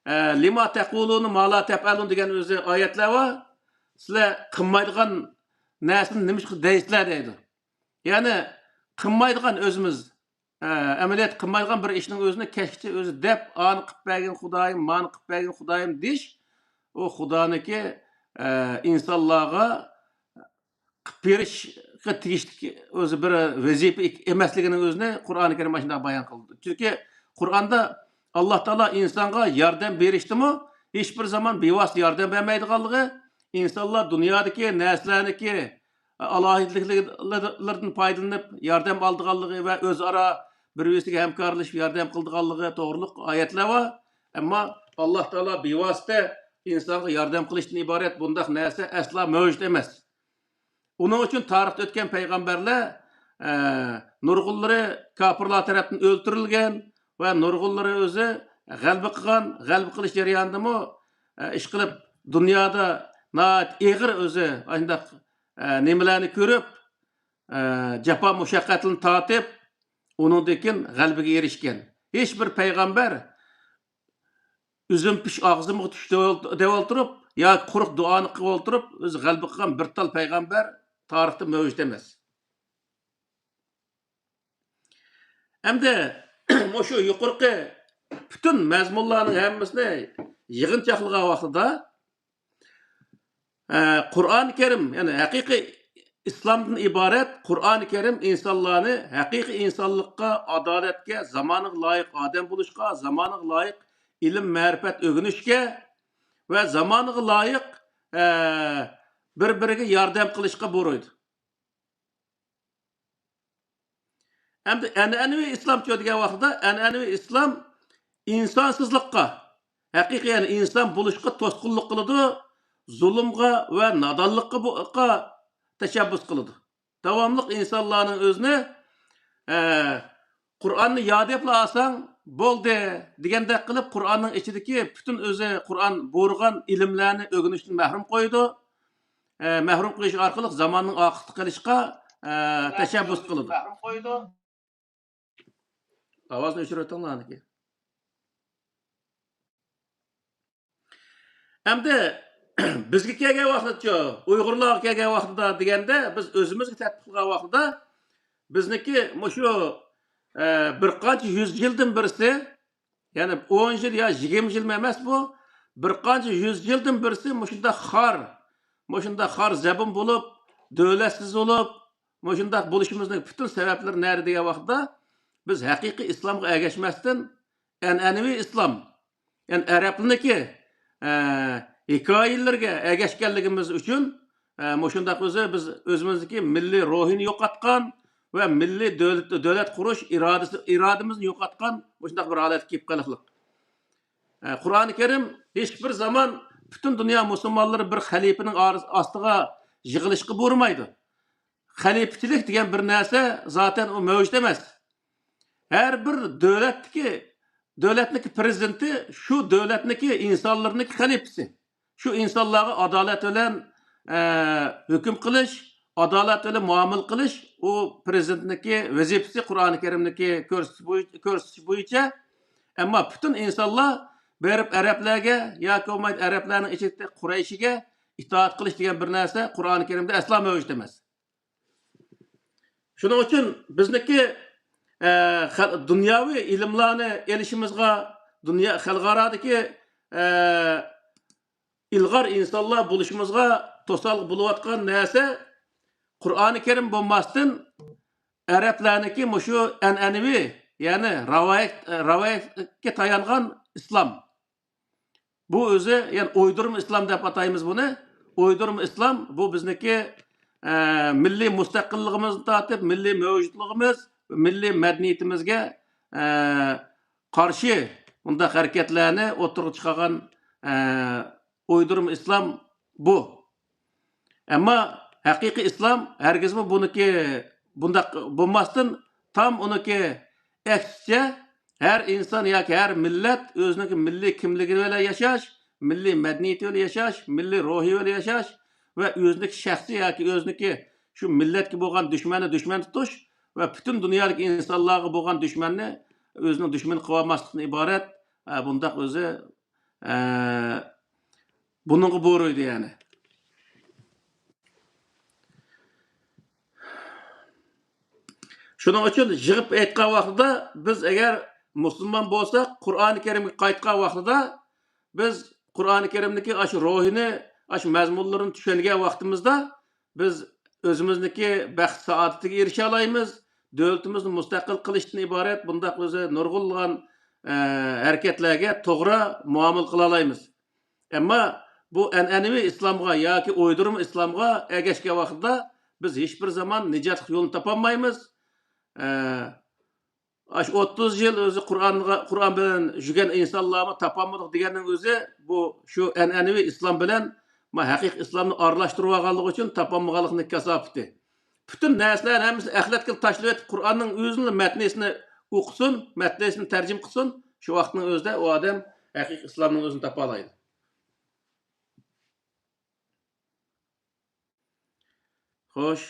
ئە، «لىما تەقۇلۇنە ما لا تەپئەلۇن» دېگەن ئۆزى ئايەتلەر بار. «سىلەر قىلمايدىغان نەرسىنى نېمىشقا دەيسىلەر؟» دەيدۇ. يەنى قىلمايدىغان ئۆزىمىز، ئە، ئەمەلىيەتتە قىلمايدىغان بىر ئىشنىڭ ئۆزىنى كەچكىچە ئۆزى دەپ، «ئانى قىلىپ بەرگىن خۇدايىم، مانى قىلىپ بەرگىن خۇدايىم» دېيىش، ئۇ خۇدانىڭكى، ئە، ئىنسانلارغا قىلىپ بېرىشقا تېگىشلىك ئۆزى بىر ۋەزىپە ئىك-، ئەمەسلىكىنىڭ ئۆزىنى قۇرئانى كەرىم ئاشۇنداق بايان قىلدى. چۈنكى قۇرئاندا ئاللا تائالا ئىنسانغا ياردەم بېرىشتىمۇ ھېچ بىر زامان بىۋاسىتە ياردەم بەرمەيدىغانلىقى، ئىنسانلار دۇنيادىكى نەرسىلەرنىڭكى ئالاھىدىلىكلىرىدىن پايدىلىنىپ ياردەم ئالىدىغانلىقى ۋە ئۆزئارا بىر-بىرسىگە ھەمكارلىشىپ ياردەم قىلىدىغانلىقى توغرۇلۇق ئايەتلەر بار. ئەمما ئاللا تائالا بىۋاسىتە ئىنسانغا ياردەم قىلىشتىن ئىبارەت بۇنداق نەرسە ئەسلا مەۋجۇت ئەمەس. ئۇنىڭ ئۈچۈن تارىختا ئۆتكەن پەيغەمبەرلەر، ئە، نۇرغۇنلىرى كاپىرلار تەرەپتىن ئۆلتۈرۈلگەن ۋە نۇرغۇنلىرى ئۆزى غەلىبە قىلغان، غەلىبە قىلىش جەريانىدىمۇ، ئە، ئىشقىلىپ دۇنيادا ناھايىتى ئېغىر ئۆزى ئاشۇنداق، ئە، نېمىلەرنى كۆرۈپ، ئە، جاپا مۇشەققەتلەرنى تارتىپ، ئۇنىڭدىن كېيىن غەلىبىگە ئېرىشكەن. ھېچ بىر پەيغەمبەر ئۈزۈم پىش ئاغزىمغا چۈشتى دەۋ-، دەۋالتۇرۇپ ياكى قۇرۇق دۇئانى قىلىۋالتۇرۇپ ئۆزى غەلىبە قىلغان بىر تال پەيغەمبەر تارىختا مەۋجۇت ئەمەس. ئەمدى مۇشۇ يۇقىرىقى پۈتۈن مەزمۇنلارنىڭ ھەممىسىنى يىغىنچاقلىغان ۋاقتىدا، ئە، قۇرئانى كەرىم، يەنى ھەقىقىي ئىسلامدىن ئىبارەت قۇرئانى كەرىم ئىنسانلارنى ھەقىقىي ئىنسانلىققا، ئادالەتكە، زامانىغا لايىق ئادەم بولۇشقا، زامانىغا لايىق ئىلىم-مەرىپەت ئۆگىنىشكە ۋە زامانىغا لايىق، ئە، بىر-بىرىگە ياردەم قىلىشقا بۇيرۇيدۇ. ئەمدى ئەنئەنىۋى ئىسلامچۇ دېگەن ۋاقتىدا، ئەنئەنىۋى ئىسلام ئىنسانسىزلىققا، ھەقىقىي، يەنى ئىنسان بولۇشقا توسقۇنلۇق قىلىدۇ، زۇلۇمغا ۋە نادانلىققا بۇ-، قا-، تەشەببۇس قىلىدۇ. داۋاملىق ئىنسانلارنىڭ ئۆزىنى، ئە، قۇرئاننى ياد دەپلا ئالساڭ بولدى دېگەندەك قىلىپ، قۇرئاننىڭ ئىچىدىكى پۈتۈن ئۆزى قۇرئان بۇيرۇغان ئىلىملەرنى ئۆگىنىشتىن مەھرۇم قويىدۇ. ئە، مەھرۇم قىلىش ئارقىلىق زاماننىڭ ئارقىسىدا قېلىشقا، ئە، تەشەببۇس قىلىدۇ. ئاۋازنى ئۆچۈرۈۋېتىڭلار ئانىكى. ئەمدى بىزگە كەلگەن ۋاقتىچۇ، ئۇيغۇرلارغا كەلگەن ۋاقتىدا دېگەندە، بىز ئۆزىمىزگە تەتبىق قىلغان ۋاقتىدا، بىزنىڭكى مۇشۇ، ئە، بىر قانچە يۈز يىلدىن بىرسى، يەنى ئون يىل يا يىگىرمە يىلمۇ ئەمەس بۇ، بىر قانچە يۈز يىلدىن بىرسى مۇشۇنداق خار، مۇشۇنداق خار زەبۇن بولۇپ، دۆلەتسىز بولۇپ، مۇشۇنداق بولۇشىمىزنىڭ پۈتۈن سەۋەبلىرى نەدە دېگەن ۋاقىتتا، بىز ھەقىقىي ئىسلامغا ئەگەشمەستىن، ئەنئەنىۋى ئىسلام، يەنى ئەرەبلەرنىڭكى، ئە، ھېكايىلىرىگە ئەگەشكەنلىكىمىز ئۈچۈن، ئە، مۇشۇنداق ئۆزى بىز ئۆزىمىزدىكى مىللىي روھىنى يوقاتقان ۋە مىللىي دۆلەت، دۆلەت قۇرۇش ئىرادىسى، ئىرادىمىزنى يوقاتقان مۇشۇنداق بىر ھالەتكە كېلىپ قېلىقلىق. ئە، قۇرئانى كەرىم ھېچ بىر زامان پۈتۈن دۇنيا مۇسۇلمانلىرى بىر خەلىپىنىڭ ئارىس-، ئاستىغا يىغىلىشقا بۇيرۇمايدۇ. خەلىپىچىلىك دېگەن بىر نەرسە زاتەن ئۇ مەۋجۇت ئەمەس. ھەر بىر دۆلەتتىكى، دۆلەتنىڭكى پرېزىدېنتى شۇ دۆلەتنىڭكى ئىنسانلىرىنىڭكى خەلىپىسى. شۇ ئىنسانلارغا ئادالەت بىلەن، ئە، ھۆكۈم قىلىش، ئادالەت بىلەن مۇئامىلە قىلىش، ئۇ پرېزىدېنتنىڭكى ۋەزىپىسى، قۇرئانى كەرىمدىكى كۆرسىتىش بوي-، كۆرسىتىش بويىچە. ئەمما پۈتۈن ئىنسانلار بېرىپ ئەرەبلەرگە ياكى بولمايدۇ ئەرەبلەرنىڭ ئىچىدە قۇرەيشىگە ئىتائەت قىلىش دېگەن بىر نەرسە قۇرئانى كەرىمدە ئەسلا مەۋجۇت ئەمەس. شۇنىڭ ئۈچۈن بىزنىڭكى، ئە، خەل-، دۇنياۋى ئىلىملارنى ئېلىشىمىزغا، دۇنيا، خەلقئارادىكى، ئە، ئىلغار ئىنسانلار بولۇشىمىزغا توسالغۇ بولۇۋاتقان نەرسە قۇرئانى كەرىم بولماستىن، ئەرەبلەرنىڭكى مۇشۇ ئەنئەنىۋى، يەنى راۋايەت، راۋايەتكە تايانغان ئىسلام. بۇ ئۆزى، يەنى ئويدۇرما ئىسلام دەپ ئاتايمىز بۇنى. ئويدۇرما ئىسلام، بۇ بىزنىڭكى، ئە، مىللىي مۇستەقىللىقىمىزدىن تارتىپ، مىللىي مەۋجۇتلۇقىمىز، مىللىي مەدەنىيىتىمىزگە، ئە، قارشى بۇنداق ھەرىكەتلەرنى ئوتتۇرىغا چىقارغان، ئە، ئويدۇرما ئىسلام بۇ. ئەمما ھەقىقىي ئىسلام ھەرگىزمۇ بۇنىكى بۇنداق بولماستىن، تام ئۇنىكى ئەكسىچە، ھەر ئىنسان ياكى ھەر مىللەت ئۆزىنىڭكى مىللىي كىملىكى بىلەن ياشاش، مىللىي مەدەنىيىتى بىلەن ياشاش، مىللىي روھى بىلەن ياشاش ۋە ئۆزىنىڭكى شەخسىي ياكى ئۆزىنىڭكى شۇ مىللەتكە بولغان دۈشمەننى دۈشمەن تۇتۇش ۋە پۈتۈن دۇنيادىكى ئىنسانلارغا بولغان دۈشمەننى ئۆزىنىڭ دۈشمىنى قىلىۋالماسلىقتىن ئىبارەت، ئە، بۇنداق ئۆزى، ئە، بۇنىڭغا بۇيرۇيدۇ، يەنى. شۇنىڭ ئۈچۈن يىغىپ ئېيتقان ۋاقتىدا، بىز ئەگەر مۇسۇلمان بولساق، قۇرئانى كەرىمگە قايتقان ۋاقتىدا، بىز قۇرئانى كەرىمدىكى ئاشۇ روھىنى، ئاشۇ مەزمۇنلىرىنى چۈشەنگەن ۋاقتىمىزدا، بىز ئۆزىمىزنىڭكى بەخت سائادىتىگە ئېرىشەلايمىز، دۆلىتىمىزنى مۇستەقىل قىلىشتىن ئىبارەت بۇنداق ئۆزى نۇرغۇنلىغان، ئە، ھەرىكەتلەرگە توغرا مۇئامىلە قىلالايمىز. ئەمما بۇ ئەنئەنىۋى ئىسلامغا ياكى ئويدۇرما ئىسلامغا ئەگەشكەن ۋاقتىدا بىز ھېچبىر زامان نىجاتلىق يولنى تاپالمايمىز. ئە، ئاشۇ ئوتتۇز يىل ئۆزى قۇرئانغا، قۇرئان بىلەن يۈرگەن ئىنسانلارمۇ تاپالمىدۇق دېگەننىڭ ئۆزى بۇ شۇ ئەنئەنىۋى ئىسلام بىلەن ما ھەقىقىي ئىسلامنى ئارىلاشتۇرۇۋالغانلىقى ئۈچۈن تاپالمىغانلىقىنىڭ كاساپىتى. پۈتۈن نەرسىلەرنى ھەممىسىنى ئەخلەتكە تاشلىۋېتىپ، قۇرئاننىڭ ئۆزىنىلا مەتنىسىنى ئوقۇسۇن، مەتنىسىنى تەرجىمە قىلسۇن، شۇ ۋاقىتنىڭ ئۆزىدە ئۇ ئادەم ھەقىقىي ئىسلامنىڭ ئۆزىنى تاپالايدۇ. خوش.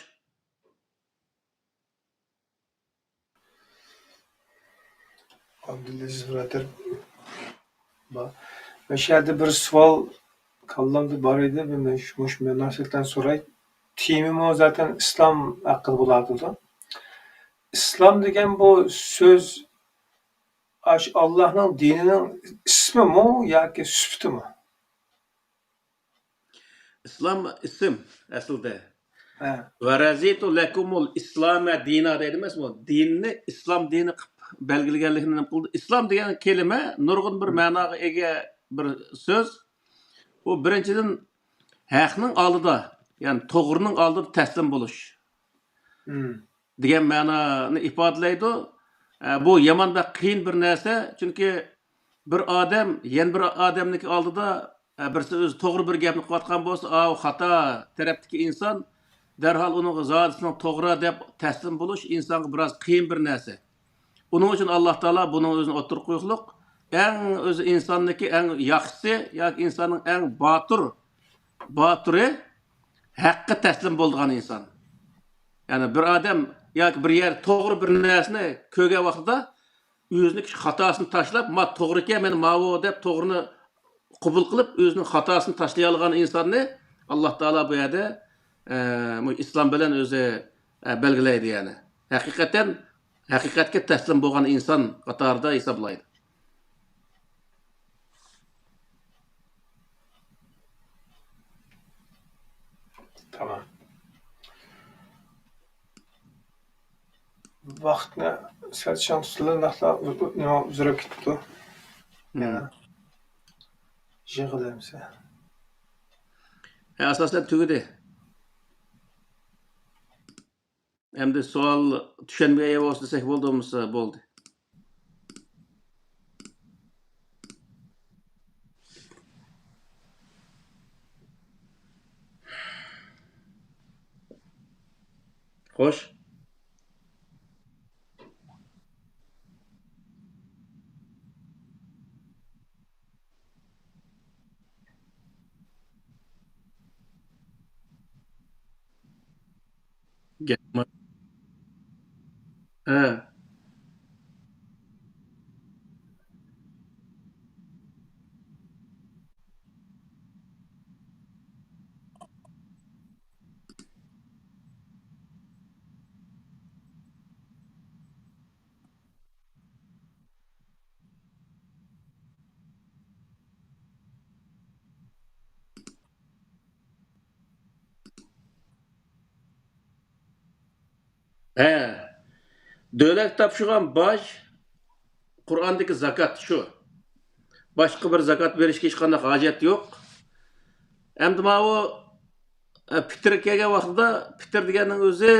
ئابدۇلئەزىز بۇرادەر بار. مەن شۇ يەردە بىر سوئال كاللامدا بار ئىدى، مەن شۇ، مۇشۇ مۇناسىۋەتتىن سوراي. تېمىمۇ زاتەن ئىسلام ھەققىدە بولاتىدۇ. ئىسلام دېگەن بۇ سۆز ئاشۇ ئاللاھنىڭ دىنىنىڭ ئىسمىمۇ ياكى سۈپىتىمۇ؟ ئىسلام ئىسىم ئەسلىدە. ھە. «ۋەرەزىتۇ لەكۇمۇل ئىسلامە دىنا» دەيدۇ ئەمەسمۇ؟ دىننى ئىسلام دىنى قىلىپ بەلگىلىگەنلىكىنى نېمە قىلدى؟ ئىسلام دېگەن كەلىمە نۇرغۇن بىر مەناغا ئىگە بىر سۆز. بۇ بىرىنچىدىن، ھەقنىڭ ئالدىدا، يەنى توغرىنىڭ ئالدىدا تەسلىم بولۇش. مم. دېگەن مەنانى ئىپادىلەيدۇ. ئە، بۇ يامان بەك قىيىن بىر نەرسە، چۈنكى بىر ئادەم يەنە بىر ئادەمنىڭكى ئالدىدا، ئە، بىرسى ئۆزى توغرا بىر گەپنى قىلىۋاتقان بولسا، ئاۋۇ خاتا تەرەپتىكى ئىنسان دەرھال ئۇنىڭغا زادىسىنىڭ توغرا دەپ تەسلىم بولۇش ئىنسانغا بىراز قىيىن بىر نەرسە. ئۇنىڭ ئۈچۈن ئاللا تائالا بۇنىڭ ئۆزىنى ئوتتۇرىغا قويۇقلۇق، ئەڭ ئۆزى ئىنساننىڭكى ئەڭ ياخشىسى ياكى ئىنساننىڭ ئەڭ باتۇر، باتۇرى ھەققە تەسلىم بولىدىغان ئىنسان. يەنى بىر ئادەم ياكى بىر يەر توغرا بىر نەرسىنى كۆرگەن ۋاقتىدا ئۆزىنىڭ خاتاسىنى تاشلاپ، ما توغرىكەن، مەن ماۋۇ دەپ توغرىنى قوبۇل قىلىپ، ئۆزىنىڭ خاتاسىنى تاشلىيالىغان ئىنساننى ئاللا تائالا بۇ يەردە، ئە، بۇ ئىسلام بىلەن ئۆزى، ئە، بەلگىلەيدۇ، يەنى. ھەقىقەتەن ھەقىقەتكە تەسلىم بولغان ئىنسان قاتارىدا ھېسابلايدۇ. تامام. ۋاقىتنى سەل چىڭ تۇتسىلا، نەقلا نېمە ئۇزىراپ كېتىپتۇ. مم. يەنە يىغىلىمىز. ھە، ئاساسەن تۈگىدى. ئەمدى سوئال چۈشەنمىگەن يەر بولسا دېسەك بولدى، بولمىسا بولدى. خوش. گەپ ما-، ھە. ھە، دۆلەت تاپشۇرغان باج، قۇرئاندىكى زاكات شۇ. باشقا بىر زاكات بېرىشكە ھېچقانداق ھاجەت يوق. ئەمدى ماۋۇ ئە، پىتىر كەلگەن ۋاقتىدا، پىتىر دېگەننىڭ ئۆزى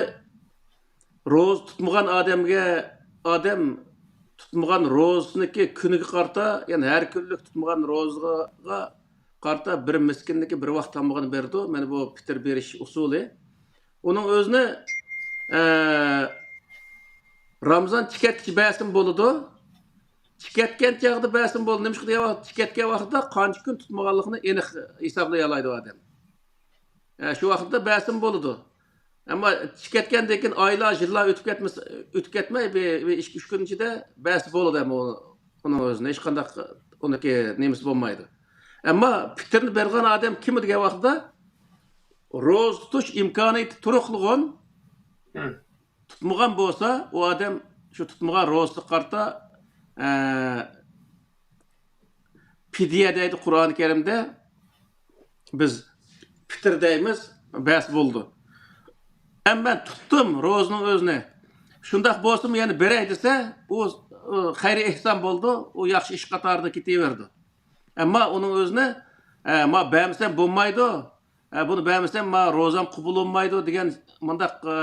روزا تۇتمىغان ئادەمگە، ئادەم تۇتمىغان روزىسىنىڭكى كۈنىگە قارىتا، يەنى ھەر كۈنلۈك تۇتمىغان روزىغا قارىتا بىر مىسكىننىڭكى بىر ۋاق تامىقىنى بېرىدۇ. مانا بۇ پىتىر بېرىش ئۇسۇلى. ئۇنىڭ ئۆزىنى، ئە، رامىزان چىقىۋەتكىچە بەرسىمۇ بولىدۇ. چىقىۋەتكەن چاغدا بەرسىمۇ بولىدۇ. نېمىشقا دېگەن ۋاقىت، چىقىۋەتكەن ۋاقتىدا قانچە كۈن تۇتمىغانلىقىنى ئېنىق ھېسابلىيالايدۇ ئادەم. ئە، شۇ ۋاقىتتا بەرسىمۇ بولىدۇ. ئەمما چىقىپ كەتكەندىن كېيىن ئايلار، يىللار ئۆتۈپ كەتمىسە، ئۆتۈپ كەتمەي، بىر، بىر ئىككى، ئۈچ كۈن ئىچىدە بەرسە بولىدۇ. ئەمما ئۇ-، ئۇنىڭ ئۆزىنى ھېچقانداق، ئۇنىڭكى نېمىسى بولمايدۇ. ئەمما پىتىرنى بەرگەن ئادەم كىم دېگەن ۋاقىتتا، روزا تۇتۇش ئىمكانىيىتى تۇرۇقلىغان، تۇتمىغان بولسا، ئۇ ئادەم شۇ تۇتمىغان روزىسىغا قارىتا، ئە، پىدىيە دەيدۇ قۇرئانى كەرىمدە. بىز پىتىر دەيمىز، بەس بولىدۇ. ئەمما مەن تۇتتۇم روزىنىڭ ئۆزىنى. شۇنداق بولسىمۇ يەنە بېرەي دېسە، ئۇ، ئۇ خەير ئېھسان بولىدۇ، ئۇ ياخشى ئىش قاتارىدا كېتىۋېرىدۇ. ئەمما ئۇنىڭ ئۆزىنى، ئە، ما بەرمىسەم بولمايدۇ، ئە، بۇنى بەرمىسەم ما روزام قوبۇل بولمايدۇ دېگەن مۇنداق، ئە،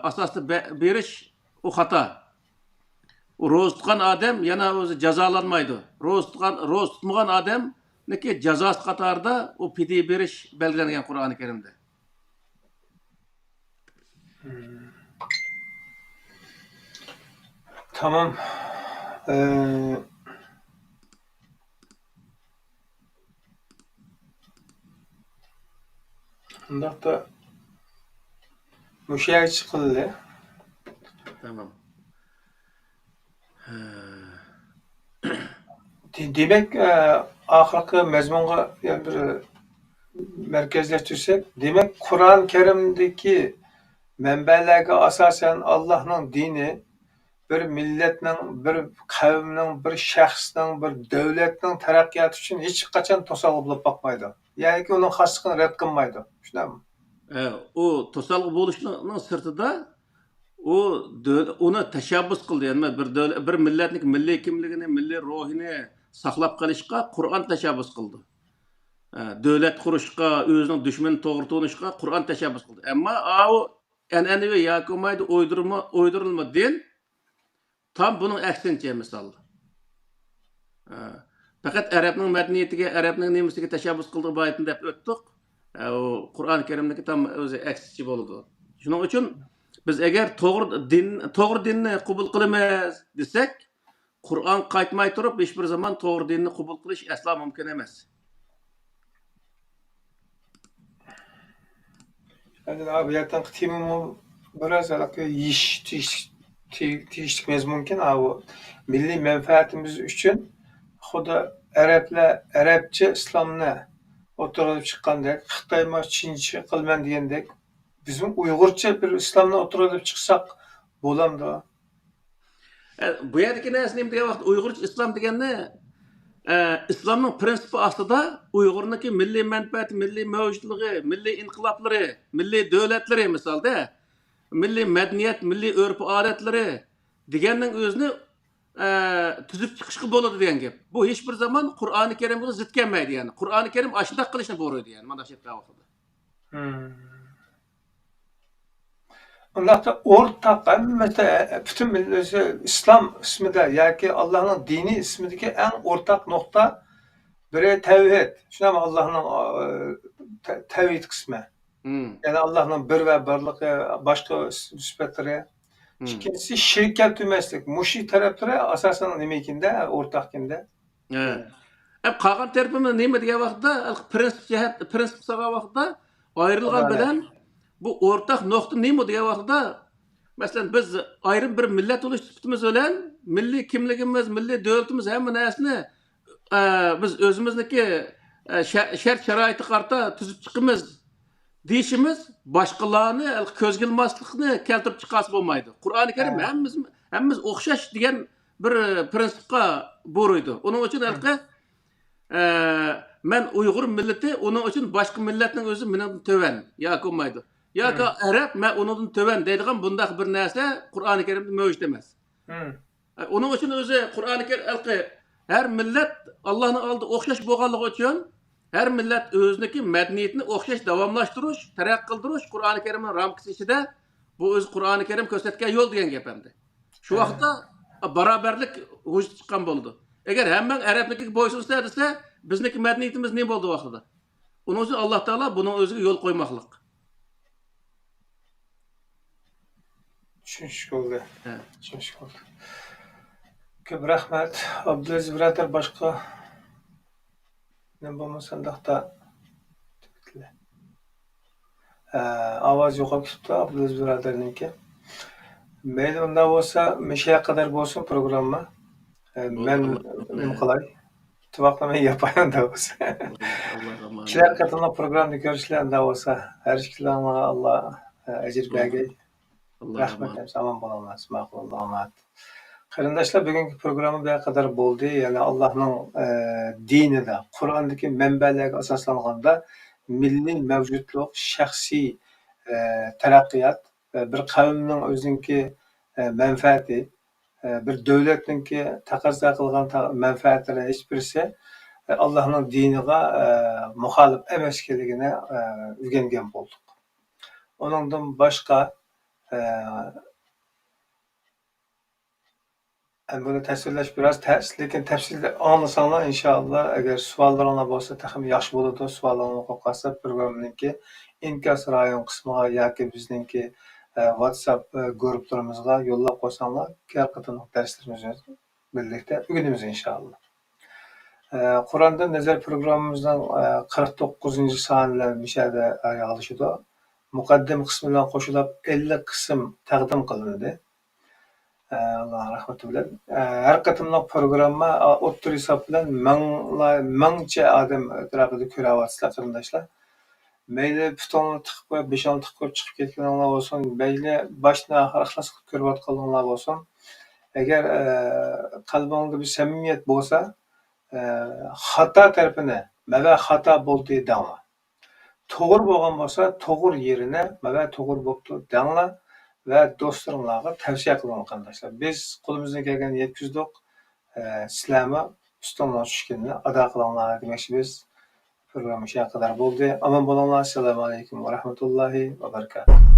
ئاساستا بە-، بېرىش ئۇ خاتا. ئۇ روزا تۇتقان ئادەم يەنە ئۆزى جازالانمايدۇ. روزا تۇتقان، روزا تۇتمىغان ئادەمنىڭكى جازاسى قاتارىدا ئۇ پىدىيە بېرىش بەلگىلەنگەن قۇرئانى كەرىمدە. تامام. ئى، ئۇنداقتا مۇشۇ يەرگىچە قىلدى. تامام. دېمەك، ئاخىرقى مەزمۇنغا يەنە بىر مەركەزلەشتۈرسەك، دېمەك، قۇرئان كەرىمدىكى مەنبەلەرگە ئاساسەن، ئاللاھنىڭ دىنى بىر مىللەتنىڭ، بىر قەۋمنىڭ، بىر شەخسنىڭ، بىر دۆلەتنىڭ تەرەققىياتى ئۈچۈن ھېچقاچان توسالغۇ بولۇپ باقمايدۇ. يەنىكى ئۇنىڭ خاسلىقىنى رەت قىلمايدۇ. شۇنداقمۇ؟ ئە، ئۇ توسالغۇ بولۇشنىڭ سىرتىدا ئۇ دۆل-، ئۇنى تەشەببۇس قىلدى. يەنى بىر دۆل-، بىر مىللەتنىڭ مىللىي كىملىكىنى، مىللىي روھىنى ساقلاپ قېلىشقا قۇرئان تەشەببۇس قىلىدۇ. ئە، دۆلەت قۇرۇشقا، ئۆزىنىڭ دۈشمىنىنى توغرا تونۇشقا قۇرئان تەشەببۇس قىلىدۇ. ئەمما ئاۋۇ ئەنئەنىۋى ياكى بولمايدۇ، ئويدۇرما-، ئويدۇرۇلما دىن تام بۇنىڭ ئەكسىنچە مىسال. ئە، پەقەت ئەرەبنىڭ مەدەنىيىتىگە، ئەرەبنىڭ نېمىسىگە تەشەببۇس قىلدى بۇ ئايەتنى دەپ ئۆتتۇق. ئە، ئۇ قۇرئان كەرىمنىڭكى تام ئۆزى ئەكسىچە بولىدۇ. شۇنىڭ ئۈچۈن بىز ئەگەر توغرا دىن، توغرا دىننى قوبۇل قىلىمىز دېسەك، قۇرئانغا قايتماي تۇرۇپ ھېچبىر زامان توغرا دىننى قوبۇل قىلىش ئەسلا مۇمكىن ئەمەس. ئەمدى بۇ يەردىكى تېمىمۇ بىراز ھېلىقى يېشىش تېگىشلىك، تېگىشلىك مەزمۇنكەن. ئاۋۇ مىللىي مەنپەئەتىمىز ئۈچۈن خۇدا ئەرەبلەر ئەرەبچە ئىسلامنى ئوتتۇرىغا ئېلىپ چىققاندەك، خىتايمۇ چىنچە قىلىمەن دېگەندەك، بىزمۇ ئۇيغۇرچە بىر ئىسلامنى ئوتتۇرىغا ئېلىپ چىقساق بولامدۇ؟ ئە، بۇ يەردىكى نەرسە نېمە دېگەن ۋاقىت، ئۇيغۇرچە ئىسلام دېگەننى، ئە، ئىسلامنىڭ پرىنسىپى ئاستىدا ئۇيغۇرنىڭكى مىللىي مەنپەئەتى، مىللىي مەۋجۇتلۇقى، مىللىي ئىنقىلابلىرى، مىللىي دۆلەتلىرى، مىسالدا، مىللىي مەدەنىيەت، مىللىي ئۆرپ-ئادەتلىرى دېگەننىڭ ئۆزىنى، ئە، تۈزۈپ چىقىشقا بولىدۇ دېگەن گەپ. بۇ ھېچبىر زامان قۇرئانى كەرىمگە زىت كەلمەيدۇ، يەنى. قۇرئانى كەرىم ئاشۇنداق قىلىشنى بۇيرۇيدۇ، يەنى، مۇنداق ئېيتقان ۋاقتىدا. ئۇنداقتا ئورتاق ھەممىسى، پۈتۈن مىللەت ئىسلام ئىسمىدا ياكى ئاللاھنىڭ دىنى ئىسمىدىكى ئەڭ ئورتاق نۇقتا بىرى تەۋھىد. شۇنداقمۇ؟ ئاللاھنىڭ، ئە، تە-، تەۋھىد قىسمى. يەنى ئاللاھنىڭ بىر ۋە بارلىقى، باشقا سۈپەتلىرى. ئىككىنچىسى شىرك كەلتۈرمەسلىك. مۇشۇ تەرەپلىرى ئاساسەن نېمە ئىكەندە، ئورتاق ئىكەندە. ھە. ئەپ قالغان تەرىپىمىز نېمە دېگەن ۋاقىتتا، پرىنسىپ جەھەت، پرىنسىپ سالغان ۋاقىتتا ئايرىلغان بىلەن بۇ ئورتاق نۇقتا نېمە دېگەن ۋاقىتتا، مەسىلەن، بىز ئايرىم بىر مىللەت بولۇش سۈپىتىمىز بىلەن مىللىي كىملىكىمىز، مىللىي دۆلىتىمىز، ھەممە نەرسىنى، ئە، بىز ئۆزىمىزنىڭكى، ئە، شە-، شەرت-شارائىتىغا قارىتا تۈزۈپ چىقىمىز دېيىشىمىز باشقىلارنى كۆزگە ئىلماسلىقنى كەلتۈرۈپ چىقارسا بولمايدۇ. قۇرئانى كەرىم ھەممىمىز، ھەممىمىز ئوخشاش دېگەن بىر پرىنسىپقا بۇيرۇيدۇ. ئۇنىڭ ئۈچۈن ھېلىقى، ئە، مەن ئۇيغۇر مىللىتى، ئۇنىڭ ئۈچۈن باشقا مىللەتنىڭ ئۆزى مېنىڭدىن تۆۋەن ياكى بولمايدۇ. ياكى ئەرەب، مەن ئۇنىڭدىن تۆۋەن دەيدىغان بۇنداق بىر نەرسە قۇرئانى كەرىمدە مەۋجۇت ئەمەس. ئە، ئۇنىڭ ئۈچۈن ئۆزى قۇرئانى كەرىم، ھېلىقى ھەر مىللەت ئاللاھنىڭ ئالدىدا ئوخشاش بولغانلىقى ئۈچۈن ھەر مىللەت ئۆزىنىڭكى مەدەنىيىتىنى ئوخشاش داۋاملاشتۇرۇش، تەرەققىي قىلدۇرۇش قۇرئانى كەرىمنىڭ رامكىسى ئىچىدە، بۇ ئۆزى قۇرئانى كەرىم كۆرسەتكەن يول دېگەن گەپ ئەمدى. شۇ ۋاقىتتا بارابەرلىك ۋۇجۇدقا چىققان بولىدۇ. ئەگەر ھەممەڭ ئەرەبنىڭكىگە بويسۇنسا دېسە، بىزنىڭكى مەدەنىيىتىمىز نېمە بولدى ۋاقتىدا؟ ئۇنىڭ ئۈچۈن ئاللا تائالا بۇنىڭ ئۆزىگە يول قويماقلىق. چۈشىنىشلىك بولدى. چۈشىنىشلىك بولدى. كۆپ رەھمەت. ئابدۇلئەزىز بۇرادەر، باشقا نېمە بولمىسا ئۇنداقتا. ئاۋاز يوقاپ كېتىپتۇ ئابدۇلئەزىز بۇرادەرنىڭكى. مەيلى، ئۇنداق بولسا مۇشۇ يەرگە قەدەر بولسۇن پروگرامما. مەن نېمە قىلاي؟ تۇۋاقلىماي ياپاي ئۇنداق بولسا. كېلەر قېتىملىق پروگراممىدا كۆرۈشلەر ئۇنداق بولسا. ھەر ئىككىلىڭلارغا ئاللا ئەجىر بەرگەي. رەھمەت. ئامان بولۇڭلار. ماقۇل، ئاللا ئامانەت. قېرىنداشلار، بۈگۈنكى پروگرامما بۇ يەرگە قەدەر بولدى. يەنى ئاللانىڭ دىنىدا، قۇرئاندىكى مەنبەلەرگە ئاساسلانغاندا مىللىي مەۋجۇتلۇق، شەخسىي تەرەققىيات، بىر قەۋمنىڭ ئۆزىنىڭكى مەنپەئەتى، بىر دۆلەتنىڭكى تەقەززا قىلغان مەنپەئەتلىرى ھېچبىرسى ئاللانىڭ دىنىغا مۇخالىپ ئەمەس ئىكەنلىكىنى ئۆگەنگەن بولدۇق. ئۇنىڭدىن باشقا، ئە، بۇنى تەسۋىرلەش بىراز تەس، لېكىن تەپسىلىي ئاڭلىساڭلار، ئىنشائاللا، ئەگەر سوئاللىرىڭلار بولسا، تېخىمۇ ياخشى بولىدۇ. سوئاللىرىڭلار قالسا، پروگراممىنىڭكى ئىنكاس رايون قىسمىغا ياكى بىزنىڭكى، ئە، ۋاتساپ، ئە، گۇرۇپپىلىرىمىزغا يوللاپ قويساڭلار، كېلەر قېتىملىق دەرسلىرىمىزنى بىرلىكتە ئۆگىنىمىز، ئىنشائاللا. ئە، قۇراندىن نەزەر پروگراممىمىزنىڭ، ئە، قىرىق توققۇزىنچى سانى بىلەن مۇشۇ يەردە ئاياغلىشىدۇ. مۇقەددىمە قىسمى بىلەن قوشۇلۇپ ئەللىك قىسىم تەقدىم قىلىندى. ئە، ئاللانىڭ رەھمىتى بىلەن. ئە، ھەر قېتىملىق پروگرامما، ئا، ئوتتۇرا ھېساب بىلەن مىڭلا-، مىڭچە ئادەم ئەتراپىدا كۆرۈۋاتىسىلەر، قېرىنداشلار. مەيلى پۇتۇڭلارنى تىقىپ قويۇپ، بېشىڭلارنى تىقىپ قويۇپ چىقىپ كەتكىنىڭلار بولسۇن، مەيلى باشتىن ئاخىر ئىخلاس قىلىپ كۆرۈۋاتقانلىقىڭلار بولسۇن. ئەگەر، ئە، قەلبىڭدە بىر سەمىمىيەت بولسا، ئە، خاتا تەرىپىنى، ماۋۇ خاتا بولدى دەڭلار. توغرا بولغان بولسا، توغرا يېرىنى، ماۋۇ توغرا بوپتۇ دەڭلار ۋە دوستلىرىڭلارغا تەۋسىيە قىلىڭلار، قېرىنداشلار. بىز قولىمىزدىن كەلگەننى يەتكۈزدۇق. ئە، سىلەرمۇ ئۈستۈڭلارنىڭ چۈشكىنىنى ئادا قىلىڭلار دېمەكچى بىز. پروگرامما شۇ يەرگە قەدەر بولدى. ئامان بولۇڭلار. ئەسسالامۇ ئەلەيكۇم ۋە رەھمەتۇللاھى ۋە بەرىكاتۇھ.